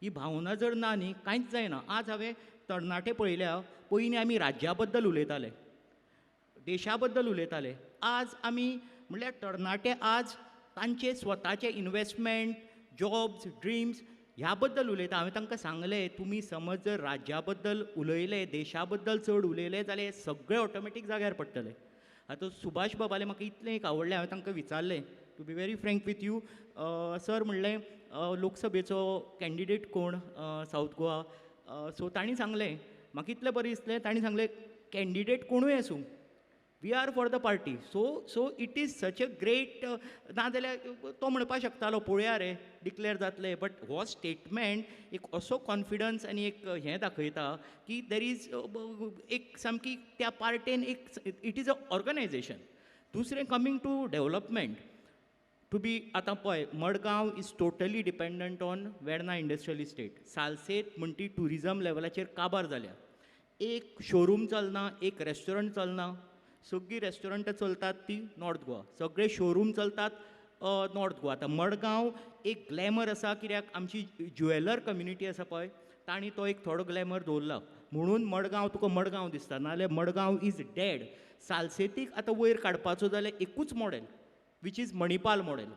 K: ही भावना जर ना न्ही कांयच जायना. आज हांवें तरणाटे पळयल्या, पयलीं आमी राज्या बद्दल उलयताले, देशा बद्दल उलयताले, आज आमी म्हणल्यार तरणाटे आज तांचे स्वताचे इनवेस्टमेंट, जॉब्स, ड्रिम्स ह्या बद्दल उलयता. हांवें तांकां सांगलें, तुमी समज जर राज्या बद्दल उलयले, देशा बद्दल चड उलयले जाल्यार सगळें ऑटोमॅटीक जाग्यार पडटलें. आतां सुभाष बाबालें म्हाका इतलें एक आवडलें, हांवें तांकां विचारलें, to be very frank with you sir, म्हणलें लोकसभेचो कॅन्डिडेट कोण सावथ गोवा? सो तांणी सांगलें, म्हाका इतलें बरें दिसलें, तांणी सांगलें कॅन्डिडेट कोणूय आसूं, We are for the party. So it is such a great, नाजाल्यार तो म्हणपाक शकतालो पळोवया रे डिक्लेअर जातले, बट हो स्टेटमेंट एक असो कॉन्फिडन्स आनी एक हें दाखयता की there is एक सामकी त्या पार्टेन एक, it is a organisation. दुसरें, coming to development, to be आतां पळय, Madgaon is totally dependent on Verna industrial estate. Salcete म्हणटी ट्युरिजम लेवलाचेर काबार जाल्या. एक शोरूम चलना, एक रेस्टॉरंट चलना. सगळीं रेस्टॉरंटां चलतात ती नॉर्थ गोवा, सगळे शोरूम चलतात नॉर्थ गोवा. आतां मडगांव एक ग्लॅमर आसा, कित्याक आमची ज्युएलर कम्युनिटी आसा पळय, तांणी तो एक थोडो ग्लॅमर दवरला म्हणून मडगांव तुका मडगांव दिसता, नाजाल्यार मडगांव is dead. सालसेतीक आतां वयर काडपाचो जाल्यार एकूच model, which is Manipal model.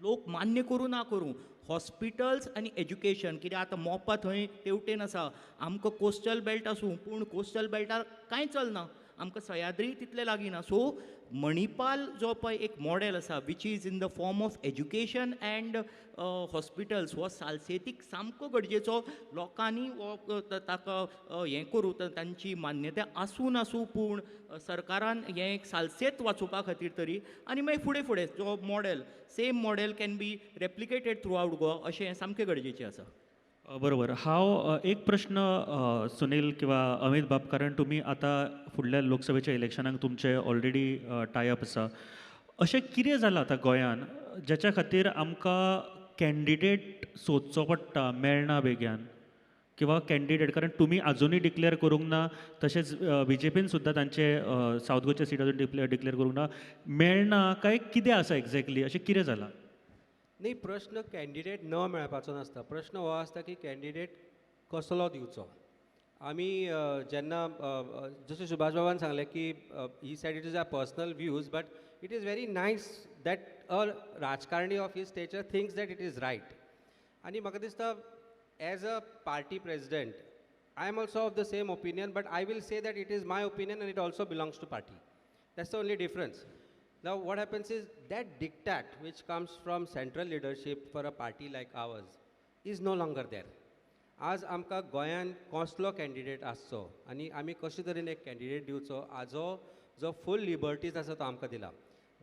K: लोक मान्य करूं ना करूं, हॉस्पिटल्स आनी एज्युकेशन, कित्याक आतां मोपा थंय तेवटेन आसा. आमकां कोस्टल बेल्ट आसूं, पूण कोस्टल बेल्टार कांय चलना, आमकां सह्याद्री तितलें लागीं ना. सो मणिपाल जो पळय एक मॉडेल आसा, which is in the form of education and hospitals, हो सालसेतीक सामको गरजेचो. लोकांनी हो ताका हें करूं, तांची मान्यताय आसूं नासूं, पूण सरकारान हें एक सालसेत वाचोवपा खातीर तरी, आनी मागीर फुडें फुडें जो model, same model can be replicated throughout Goa, अशें हें सामकें गरजेचें आसा.
E: बरोबर. हांव एक प्रश्न सुनील किंवा अमित बाब, कारण तुमी आतां फुडल्या लोकसभेच्या इलेक्शनाक तुमचे ऑलरेडी टायअप आसा. अशें कितें जालां आतां गोंयान ज्याच्या खातीर आमकां कॅन्डिडेट सोदचो पडटा, मेळना बेग्यान, किंवा कॅन्डिडेट, कारण तुमी आजुनूय डिक्लेअर करूंक ना, तशेंच बीजेपीन सुद्दां तांचे सावथ गोंयचे सीट अजून डिक्लेअर करूंक ना, मेळना काय कितें आसा एक्झॅक्टली, अशें कितें जालां?
I: न्ही, प्रश्न कॅन्डिडेट न मेळपाचो नासता. प्रश्न हो आसता की कॅन्डिडेट कसलो दिवचो. आमी जेन्ना, जशें सुभाष बाबान सांगलें की he said it is a personal views, but it is very nice that a राजकारणी of his stature thinks that it is right. आनी म्हाका दिसता, as a party president I am also of the same opinion, but I will say that it is my opinion and it also belongs to party. That's the only difference. Now what happens is that diktat which comes from central leadership for a party like ours is no longer there. आज आमकां गोंयान कसलो candidate आसचो आनी आमी कशे तरेन एक कॅन्डिडेट दिवचो, हाजो जो फूल लिबर्टीज आसा तो आमकां दिला.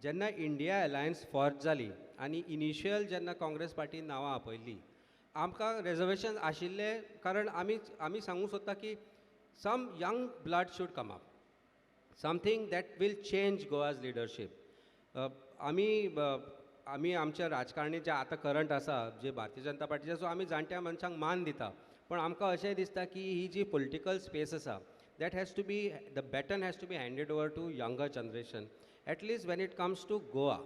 I: जेन्ना इंडिया अलायन्स फॉर्म जाली आनी इनिशियल जेन्ना काँग्रेस पार्टीन नांवां आपयल्लीं, आमकां रेजर्वेशन आशिल्लें, कारण आमी सांगूंक सोदता की some young blood should come up, something that will change Goa's leadership. आमी आमच्या राजकारणी जे आतां करंट आसा, जे भारतीय जनता पार्टीचे, सो आमी जाणट्या मनशांक मान दिता, पण आमकां अशें दिसता की ही जी పొलिटिकल स्पेस आसा, that has to be, the baton has to be handed over to younger generation, at least when it comes to Goa.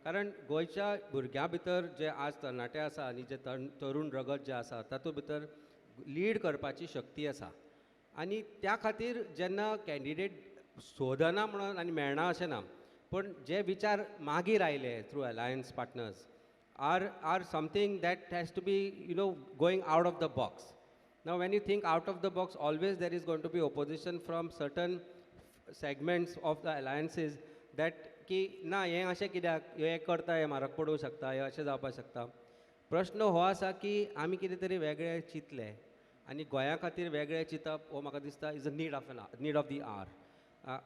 I: कारण गोंयच्या भुरग्यां भितर जे आज तरणाटे आसा आनी जे तरुण रगत जे आसा, तातूंत भितर लीड करपाची शक्ती आसा. आनी त्या खातीर जेन्ना कॅन्डिडेट सोदना म्हणून आनी मेळना अशें ना, पण जे विचार मागीर आयले through alliance partners are something that has to be going out of the box. Now when you think out of the box, always there is going to be opposition from certain segments of the alliances that की ना, हें अशें कित्याक, हें करता, हें म्हारग पडूंक शकता, हें अशें जावपाक शकता. प्रश्न हो आसा की आमी कितें तरी वेगळें चिंतलें आनी गोंया खातीर वेगळें चिंतप हो म्हाका दिसता is a need of the hour.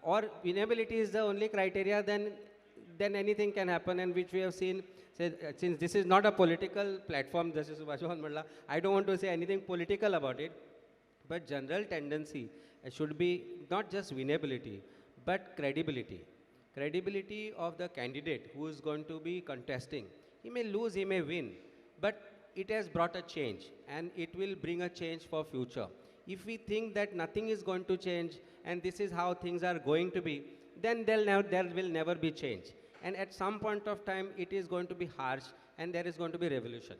I: Or winnability is the only criteria, then anything can happen, and which we have seen. Say, since this is not a political platform, जशें सुभाष म्हणलां, I don't want to say anything political about it, but general tendency should be not just winnability, but credibility. Credibility of the candidate who is going to be contesting. He may lose, he may win, but it has brought a change and it will bring a change for future. If we think that nothing is going to change and this is how things are going to be, then there will never be change. And at some point of time, it is going to be harsh and there is going to be revolution.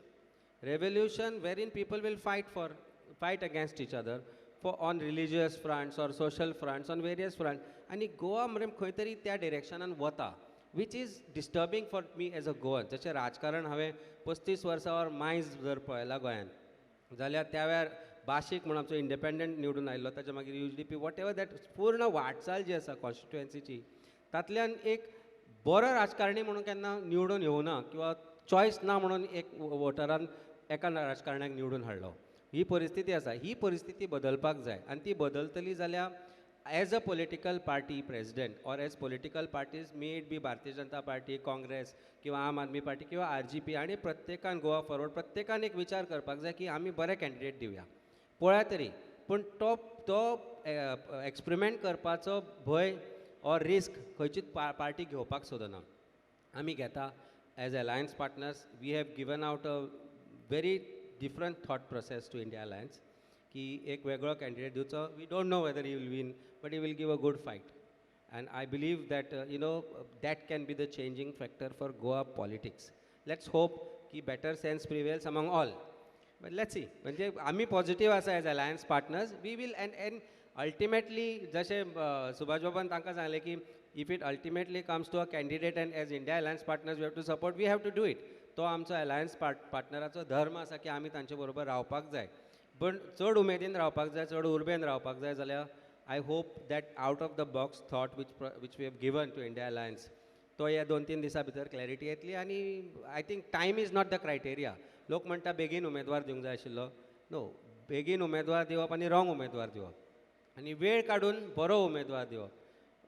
I: Revolution wherein people will fight against each other for on religious fronts or social fronts, on various fronts. आनी गोवा मरे खंय तरी त्या डिरेक्शनान वता, which is disturbing for me as a Goan. जशें राजकारण हांवें 35 वर्सां वर मायज जर पळयला गोंयान जाल्यार त्या वेळार बाशीक म्हूण आमचो इंडिपेंडंट निवडून आयिल्लो, ताच्या मागीर UGDP, what ever that पूर्ण वाटचाल जी आसा कॉन्स्टिट्युएन्सीची, तातल्यान एक बरो राजकारणी म्हणून केन्ना निवडून येवना किंवा चॉयस ना म्हणून एक वोटरान एका राजकारण्याक निवडून हाडलो. ही परिस्थिती आसा. ही परिस्थिती बदलपाक जाय आनी ती बदलतली जाल्यार As a political party president or as political parties, may it be Bharatiya Janata party, Congress किंवा आम आदमी पार्टी किंवा आरजीपी आनी प्रत्येकान गोवा फॉरवर्ड, प्रत्येकान एक विचार करपाक जाय की आमी बरे कॅन्डिडेट दिवया पळया तरी. पूण तो तो एक्सपेरिमेंट करपाचो भंय ऑर रिस्क खंयचीच पार्टी घेवपाक सोदना. आमी घेता. As alliance partners, we have given out a very different thought process to India Alliance की एक वेगळो कॅन्डिडेट दिवचो. We don't know whether he will win, but he will give a good fight, and I believe that that can be the changing factor for Goa politics. Let's hope की better sense prevails among all, but let's see. म्हणजे आमी positive आसा as alliance partners. We will and ultimately, जशें सुभाष बाबान तांकां सांगलें की if it ultimately comes to a candidate and as India Alliance partners we have to support, we have to do it. तो आमचो अलायन्स पार्टनराचो धर्म आसा की आमी तांचे बरोबर रावपाक जाय, पूण चड उमेदीन रावपाक जाय, चड उर्बेन रावपाक जाय जाल्यार I hope that out of the box thought which we have given to India Alliance, तो ह्या 2-3 दिसां भितर क्लॅरिटी येतली. आनी I think time is not the criteria. लोक म्हणटा बेगीन उमेदवार दिवंक जाय आशिल्लो. नो, बेगीन उमेदवार दिवप आनी रॉंग उमेदवार दिवप आनी वेळ काडून बरो उमेदवार दिवप,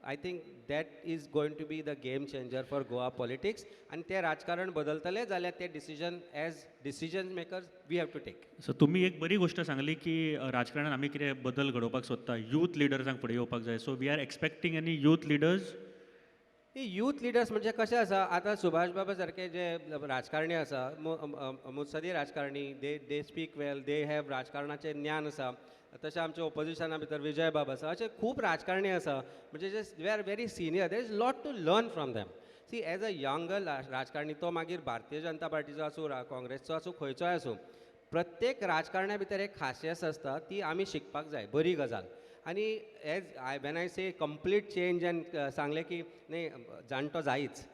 I: I think that is going to be the game changer for Goa politics. आनी तें राजकारण बदलतलें जाल्यार तें decision as decision makers we have to take.
E: So तुमी एक बरी गोश्ट सांगली की राजकारणान आमी कितें बदल घडोवपाक सोदता, यूथ लिडर्सांक फुडें येवपाक जाय. So we are expecting any youth leaders?
I: Youth leaders म्हणजे कशें आसा, आतां सुभाष बाबा सारके जे राजकारणी आसा, मुत्सदी राजकारणी, they speak well, they have राजकारणाचें ज्ञान आसा. तशें आमच्या ओपोजिशना भितर विजय बाब आसा, अशे खूब राजकारणी आसा म्हणजे जे they are very senior, there is lot to learn from them. See, as a younger राजकारणी, तो मागीर भारतीय जनता पार्टीचो आसूं, काँग्रेसचो आसूं, खंयचोय आसूं, प्रत्येक राजकारण्या भितर एक खासियत आसता, ती आमी शिकपाक जाय, बरी गजाल. आनी as I when I say complete change and सांगलें की न्ही, जाणटो जायच.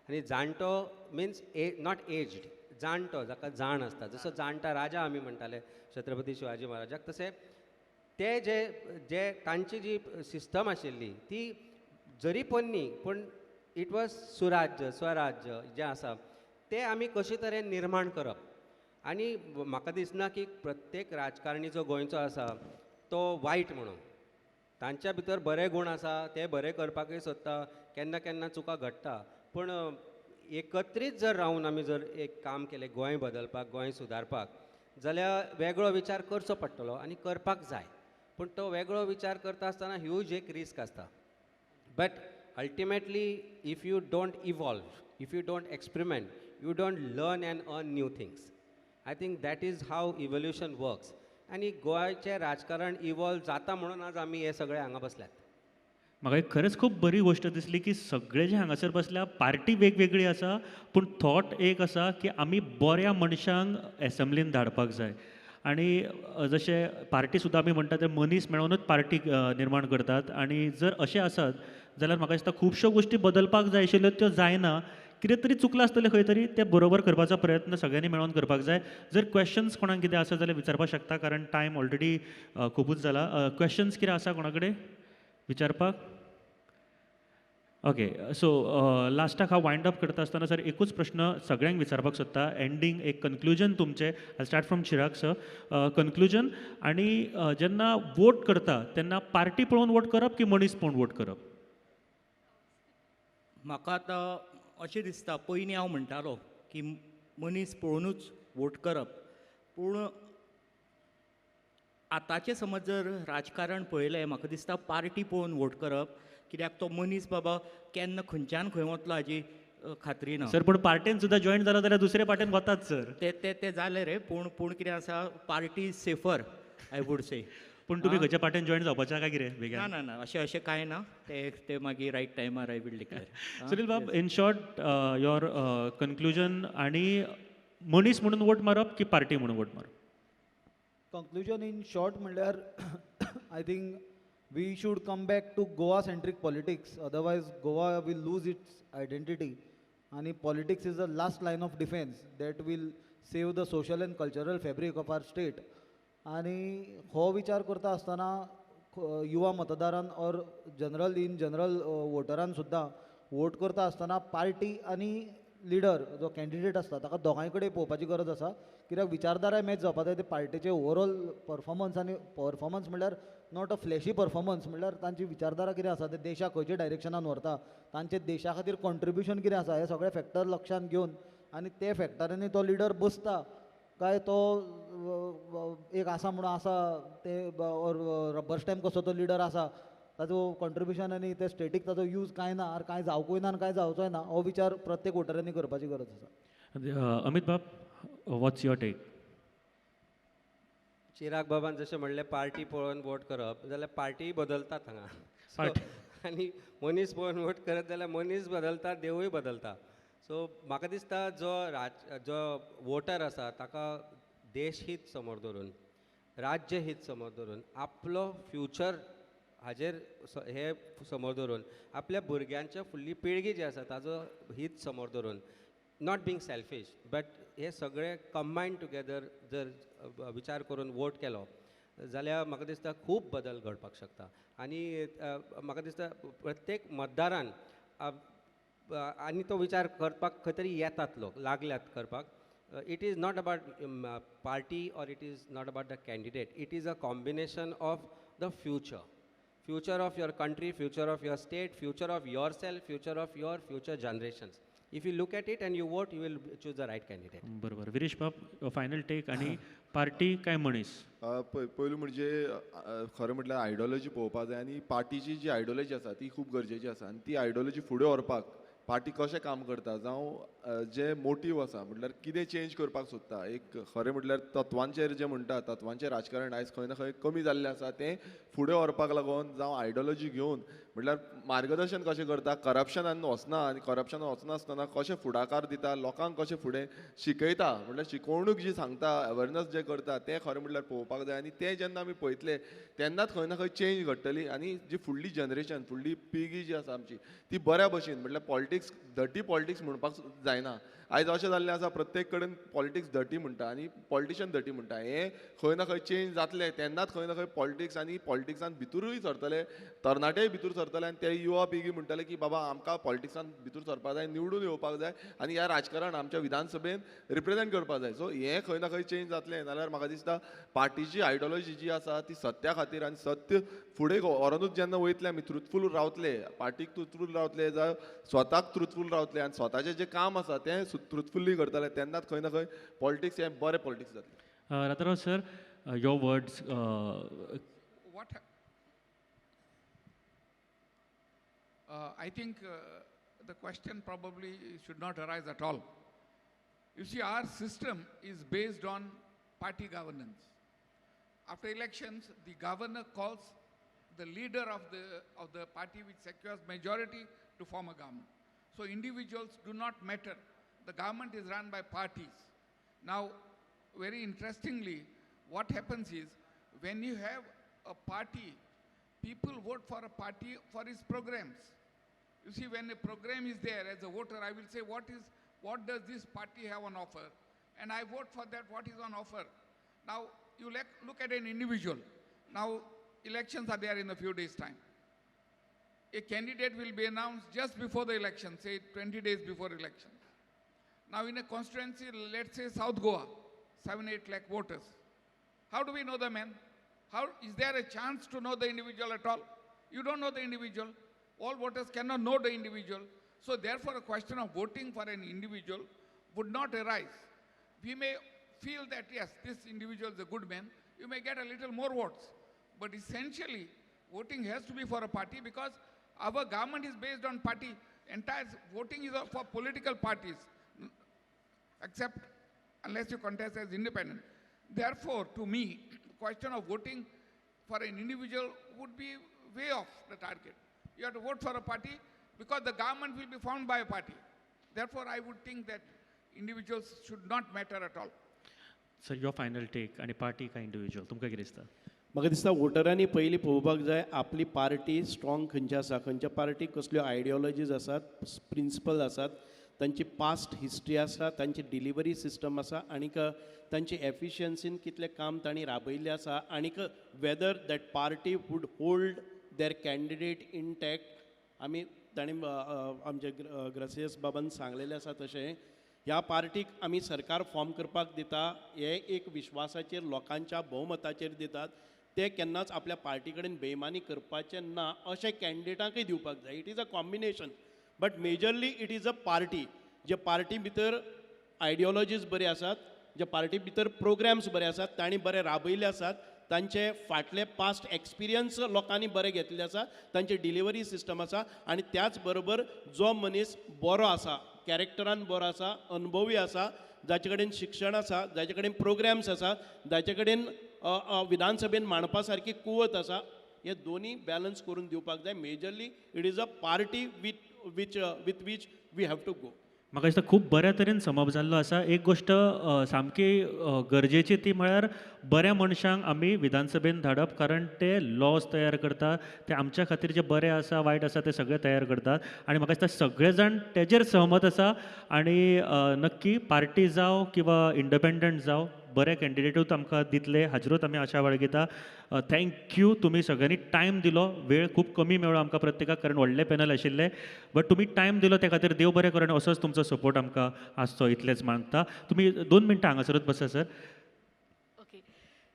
I: आनी जाणटो मिन्स ए not aged, जाणटो जाका जाण आसता. जसो जाणटा राजा आमी म्हणटाले छत्रपती शिवाजी महाराजाक, तशें ते जे जे तांची जी सिस्टम आशिल्ली ती जरी पोन्नी पूण it was सुराज्य, स्वराज्य जें आसा तें आमी कशे तरेन निर्माण करप. आनी म्हाका दिसना की प्रत्येक राजकारणी जो गोंयचो आसा तो वायट म्हणून, तांच्या भितर बरे गूण आसा, ते बरे करपाकूय सोदता, केन्ना केन्ना चुका घडटा, पूण एकत्रीत जर रावन आमी जर एक काम केलें गोंय बदलपाक, गोंय सुदारपाक, जाल्यार वेगळो विचार करचो पडटलो आनी करपाक जाय. पूण तो वेगळो विचार करता आसतना ह्यूज एक रिस्क आसता. But ultimately if you don't evolve, if you don't experiment, you don't learn and earn new things. I think that is how evolution works. आनी गोंयचें राजकारण इवॉल्व जाता म्हणून आज आमी हे सगळे हांगा बसल्यात.
E: म्हाका एक खरेंच खूब बरी गोश्ट दिसली की सगळे जे हांगासर बसल्या, पार्टी वेगवेगळी आसा पूण थॉट एक आसा की आमी बऱ्या मनशांक एसेंब्लीन धाडपाक जाय. आनी जशें पार्टी सुद्दां आमी म्हणटा ते मनीस मेळोनूच पार्टी निर्माण करतात. आनी जर अशें आसत जाल्यार म्हाका दिसता खुबश्यो गोश्टी बदलपाक जाय आशिल्ल्यो त्यो जायना, कितें तरी चुकलां आसतलें खंय तरी, तें बरोबर करपाचो प्रयत्न सगळ्यांनी मेळोन करपाक जाय. जर क्वेश्चन्स कोणाक कितें आसा जाल्यार विचारपाक शकता, कारण टायम ऑलरेडी खुबूच जाला. क्वेश्चन्स कितें आसा कोणा कडेन विचारपाक? ओके, सो लास्टाक हांव वायंड अप करता आसतना सर एकूच प्रश्न सगळ्यांक विचारपाक सोदता, एंडींग एक कन्क्लुजन तुमचें. I start from Chirag sir, conclusion. आनी जेन्ना वोट करता तेन्ना पार्टी पळोवन वोट करप की मनीस पळोवन वोट करप?
K: म्हाका आतां अशें दिसता, पयलीं हांव म्हणटालो की मनीस पळोवनूच वोट करप, पूण आतांचें समज जर राजकारण पळयलें, म्हाका दिसता पार्टी पळोवन वोट करप, कित्याक तो मनीस बाबा केन्ना खंयच्यान खंय वतलो हाजी खात्री ना.
E: सर पूण पार्टेन सुद्दां जॉयन जालो जाल्यार दुसरे पार्टेन वतात सर.
K: ते ते ते जालें रे, पूण पूण कितें आसा, party safer I would say.
E: पूण तुमी खंयच्या पार्टेन जॉयन जावपाचें काय कितें बेगीन?
K: ना ना ना, अशें अशें कांय ना, ते ते मागीर रायट टायमार I will declare.
E: Sunil बाब, in short your conclusion, आनी मनीस म्हणून वोट मारप की पार्टी म्हणून वोट मारप?
J: कंक्लुजन इन शॉर्ट म्हणल्यार I think we should come back to Goa centric politics, otherwise Goa will lose its identity. आनी politics is the last line of defence that will save the social and cultural fabric of our state. आनी हो विचार करता आसतना युवा मतदारान or general in general वोटरान सुद्दां vote करता आसतना पार्टी आनी लिडर जो कॅन्डिडेट आसता ताका दोगांय कडेन पळोवपाची गरज आसा, कित्याक विचारधाराय मॅच जावपा जाय. ते पार्टेचे ओवरऑल परफॉर्मन्स, आनी परफॉर्मन्स म्हणल्यार not a flashy performance, म्हणल्यार तांची विचारधारा कितें आसा, ते देशाक खंयच्या डायरेक्शनान व्हरता, तांचे देशा खातीर कॉन्ट्रिब्युशन कितें आसा, हे सगळे फॅक्टर लक्षांत घेवन आनी ते फॅक्टरांनी तो लिडर बसता काय तो एक आसा म्हणून आसा ते ऑर रबर स्टॅम्प कसो तो लिडर आसा, ताजो कॉन्ट्रिब्युशन आनी ते स्टेटीक ताजो यूज कांय ना, आर कांय जावकूय ना आनी कांय जावचोय ना, हो विचार प्रत्येक वोटरांनी करपाची गरज आसा.
E: अमित बाब, वॉट्स your take?
I: Chirag बाबान जशें म्हणलें पार्टी पळोवन वोट करप, जाल्यार पार्टीय बदलतात हांगा आनी मनीस पळोवन वोट करत जाल्यार मनीस बदलता, देवूय बदलता. सो म्हाका दिसता जो जो वोटर आसा ताका देश हित समोर धरून, राज्य हित समोर धरून, आपलो फ्युचर हाजेर हे समोर धरून, आपल्या भुरग्यांच्या फुडली पिळगी जी आसा ताजो हित समोर धरून, not being selfish but हे सगळे कंबायन टुगेदर जर विचार करून वोट केलो जाल्यार म्हाका दिसता खूब बदल घडपाक शकता. आनी म्हाका दिसता प्रत्येक मतदारान आनी तो विचार करपाक खंय तरी येतात, लोक लागल्यात करपाक. It is not about party or it is not about the candidate, it is a combination of the future, future of your country, future of your state, future of yourself, future of your future generations. If you look at it and you vote, you will choose the right candidate.
E: बरोबर. विरेश बाब, final take, आनी party काय मनीस?
H: पयलू म्हणजे खरें म्हटल्यार ideology पळोवपाक जाय, आनी पार्टीची जी आयडियोलॉजी आसा ती खूब गरजेची आसा, आनी ती आयडियोलॉजी फुडें व्हरपाक पार्टी कशें काम करता, जावं जे मोटीव आसा म्हटल्यार कितें चेंज करपाक सोदता. एक खरें म्हटल्यार तत्वांचेर जें म्हणटा, तत्वांचें राजकारण आयज खंय ना खंय कमी जाल्लें आसा, तें फुडें व्हरपाक लागून जावं आयडियोलॉजी घेवन म्हटल्यार मार्गदर्शन कशें करता, करप्शनान वचना आनी करप्शनान वचनासतना कशें फुडाकार दिता, लोकांक कशें फुडें शिकयता, म्हटल्यार शिकवणूक जी सांगता, अवेरनस जें करता, तें खरें म्हटल्यार पळोवपाक जाय. आनी तें जेन्ना आमी पळयतले तेन्नाच खंय ना खंय चेंज घडटली, आनी जी फुडली जनरेशन, फुडली पिळगी जी आसा आमची ती बऱ्या भशेन म्हटल्यार पॉलिटिक्स डर्टी पॉलिटिक्स म्हणपाक जायना. आयज अशें जाल्लें आसा प्रत्येक कडेन पॉलिटिक्स डर्टी म्हणटा आनी पॉलिटिशन डर्टी म्हणटा, हें खंय ना खंय चेंज जातलें तेन्नाच खंय ना खंय पॉलिटिक्स आनी पॉलिटिक्सान भितरूय सरतले, तरणाटेय भितर सरतले, आनी ते युवा पिळगी म्हणटले की बाबा आमकां पॉलिटिक्सान भितर सरपाक जाय, निवडून येवपाक जाय आनी ह्या राजकारण आमच्या विधानसभेन रिप्रेजेंट करपाक जाय. सो हें खंय ना खंय चेंज जातलें. नाल्यार म्हाका दिसता पार्टीची आयडियोलॉजी जी आसा ती सत्या खातीर आनी सत्य फुडें व्हरोनूच जेन्ना वयतले आमी, ट्रुथफूल रावतले, पार्टीक ट्रुथफूल रावतले, जावं स्वताक ट्रुथफूल रावतले आनी स्वताचें जें काम आसा तें ट्रुथफुली करतले, तेन्नाच खंय ना खंय पॉलिटिक्स हें बरें पॉलिटिक्स जातलें.
E: Radharao sir, your words.
G: What I think the question probably should not arise at all. You see, our system is based on party governance. After elections, the governor calls the leader of the party which secures majority to form a government. So individuals do not matter. The government is run by parties. Now, very interestingly, what happens is, when you have a party, people vote for a party for its programs. You see, when a program is there, as a voter, I will say, what does this party have on offer? And I vote for that, what is on offer. Now, you look at an individual. Now, elections are there in a few days' time. A candidate will be announced just before the election, say 20 days before election. Now, in a constituency, let's say South Goa, 7-8 lakh voters. How do we know the man? How is there a chance to know the individual at all? You don't know the individual. All voters cannot know the individual. So therefore, a question of voting for an individual would not arise. We may feel that, yes, this individual is a good man. You may get a little more votes. But essentially, voting has to be for a party because our government is based on party. Entire voting is for political parties, except unless you contest as independent. Therefore, to me, the question of voting for an individual would be way off the target. You have to vote for a party because the government will be formed by a party. Therefore, I would think that individuals should not matter at all.
E: Sir, your final take, आणि party काय individual, तुमकां कितें दिसता?
F: म्हाका दिसता वोटरांनी पयलीं पळोवपाक जाय आपली पार्टी स्ट्रॉंग खंयची आसा, खंयच्या पार्टीक कसल्यो आयडियोलॉजीज आसात, प्रिंसिपल आसात, तांची पास्ट हिस्ट्री आसा, तांची डिलिवरी सिस्टम आसा, आनीक तांची एफिशियन्सीन कितलें काम तांणी राबयल्लें आसा, आनीक whether that party would hold their candidate intact. आमी ताणें आमचे ग्रासियस बाबान सांगलेलें आसा तशें ह्या पार्टीक आमी सरकार फॉर्म करपाक दिता हे एक विश्वासाचेर लोकांच्या भोवमताचेर दितात ते केन्नाच आपल्या पार्टी कडेन बेमानी करपाचें ना अशें कॅन्डिडेटांकय दिवपाक जाय. It is a combination but majorly it is a party J party भितर आयडियोलॉजीज बरी आसात जे पार्टी भितर प्रोग्राम्स बरे आसात तांणी बरे राबयले आसात तांचे फाटले पास्ट एक्सपिरियन्स लोकांनी बरे घेतले आसा तांचे डिलिवरी सिस्टम आसा आनी त्याच बरोबर जो मनीस बरो आसा कॅरेक्टरान बरो आसा अनुभवी आसा जाचे कडेन शिक्षण आसा जाचे कडेन प्रोग्राम्स आसा जाचे कडेन विधानसभेन मांडपा सारकी कुवत आसा हे दोनी बॅलन्स करून दिवपाक जाय. Majorly it is a party with which we have to go.
E: म्हाका दिसता खूब बऱ्या तरेन समप जाल्लो आसा. एक गोश्ट सामकी गरजेची ती म्हळ्यार बऱ्या मनशांक आमी विधानसभेन धाडप, कारण ते लॉज तयार करता, ते आमच्या खातीर जे बरें आसा वायट आसा ते सगळे तयार करतात आनी म्हाका दिसता सगळे जाण तेजेर सहमत आसा आनी नक्की पार्टी जावं किंवा इंडिपेंडंट जावं बरे कॅन्डिडेटूच आमकां दितले हाजेरूच आमी आशा बाळगिता. Thank you, तुमी सगळ्यांनी टायम दिलो. वेळ खूब कमी मेळ्ळो आमकां प्रत्येकाक कारण व्हडले पॅनल आशिल्ले, बट तुमी टायम दिलो त्या खातीर देव बरें करूं आनी असोच तुमचो सपोर्ट आमकां आसचो इतलेंच मागता. तुमी 2 मिनटां हांगासरूच बसा सर.
D: ओके,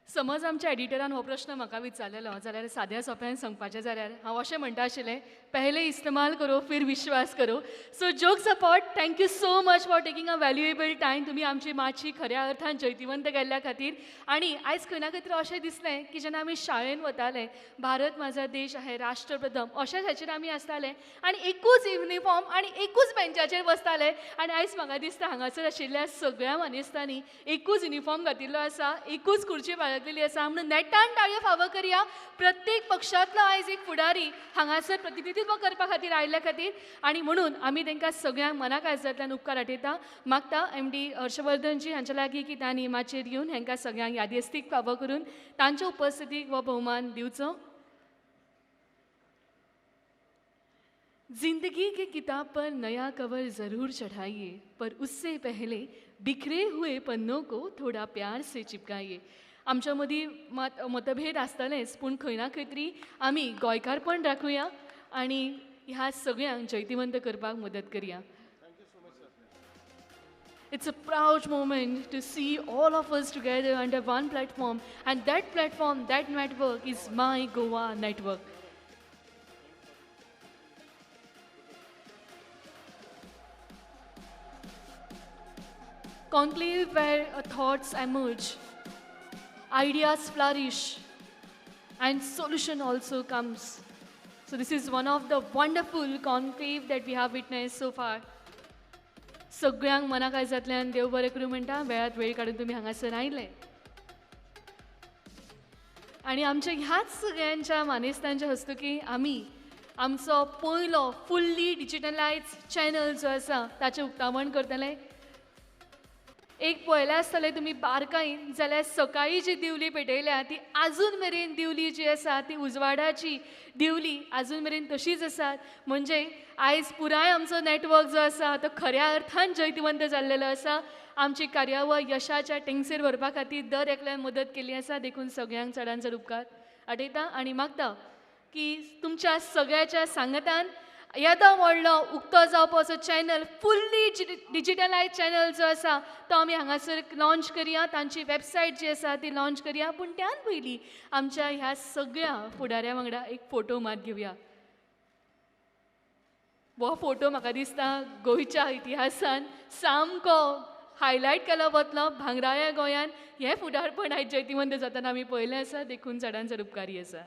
D: समज आमच्या एडिटरान हो प्रश्न म्हाका विचारलेलो जाल्यार साद्या सोंप्यान सांगपाचें जाल्यार हांव अशें म्हणटा आशिल्लें, पहले इस्तेमाल करो फिर विश्वास करो. So joke support, thank you so much for taking a valuable time. तुमी आमची माची खऱ्या अर्थान जैतिवंत केल्ल्या खातीर. आनी आयज खंय ना खंय तरी अशें दिसलें की जेन्ना आमी शाळेन वताले भारत माझा देश आहे राष्ट्रप्रथम अशेंच हाचेर आमी आसताले आनी एकूच युनिफॉर्म आनी एकूच बेंचाचेर बसताले. आनी आयज म्हाका दिसता हांगासर आशिल्ल्या सगळ्या मानेस्तांनी एकूच युनिफॉर्म घातिल्लो आसा, एकूच खुर्ची बाळगलेली आसा. म्हणून नेटान टाळयो फावो करया प्रत्येक पक्षांतलो आयज एक फुडारी हांगासर प्रतिनिधित्व करपा खातीर आयिल्ल्या खातीर. आनी म्हणून आमी तांकां सगळ्यांक मना काळजांतल्यान उपकार आठयता. मागता एम.डी. हर्षवर्धनजी हांच्या लागीं की तांणी माचयेर येवन हांकां सगळ्यांक यादस्तीक फावो करून तांच्या उपस्थितीक हो भोवमान दिवचो. जिंदगी की किताब पर नया कवर ज़रूर चढ़ाइए, पर उससे पहले बिखरे हुए पन्नों को थोड़ा प्यार से चिपकाइए. आमच्या मदीं मतभेद आसतलेच, पूण खंय ना खंय तरी आमी गोंयकारपण राखुया आनी ह्या सगळ्यांक जैतिवंत करपाक मदत करया. It's a proud moment to see all of us together under one platform, and that platform, that network is My Goa Network. Conclave where thoughts emerge, ideas flourish, and solution also comes. So this is one of the wonderful conclave that we have witnessed so far. सगळ्यांक मना काळजांतल्यान देव बरें करूं म्हणटा. वेळात वेळ काडून तुमी हांगासर आयले आनी आमच्या ह्याच सगळ्यांच्या मानेस्तांच्या हस्तुकीं आमी आमचो पयलो फुल्ली डिजिटलायज चॅनल जो आसा ताचें उक्तावण करतले. एक पळयलें आसतलें तुमी बारकायेन जाल्यार सकाळीं जी दिवली पेटयल्या ती आजून मेरेन दिवली जी आसा ती उजवाडाची दिवली आजून मेरेन तशीच आसात. म्हणजे आयज पुराय आमचो नेटवर्क जो आसा तो खऱ्या अर्थान जैतिवंत जाल्लेलो आसा. आमची कार्यावळ यशाच्या टेंगसेर व्हरपा खातीर दर एकल्यान मदत केल्ली आसा, देखून सगळ्यांक चडान चड उपकार आठयता आनी मागता की तुमच्या सगळ्याच्या सांगतान येदो व्हडलो उक्तो जावपाचो चॅनल, फुल्ली डिजिटलायज चॅनल जो आसा तो आमी हांगासर लॉंच करया. तांची वेबसायट जी आसा ती लॉंच करया. पूण त्यान पयलीं आमच्या ह्या सगळ्या फुडाऱ्या वांगडा एक फोटो मात घेवया. हो फोटो म्हाका दिसता गोंयच्या इतिहासान सामको हायलायट केलो वतलो. भांगराळ्या गोंयान हें फुडारपण आयज जैतिवंत जातना आमी पळयलें आसा, देखून चडान चड उपकारी आसा.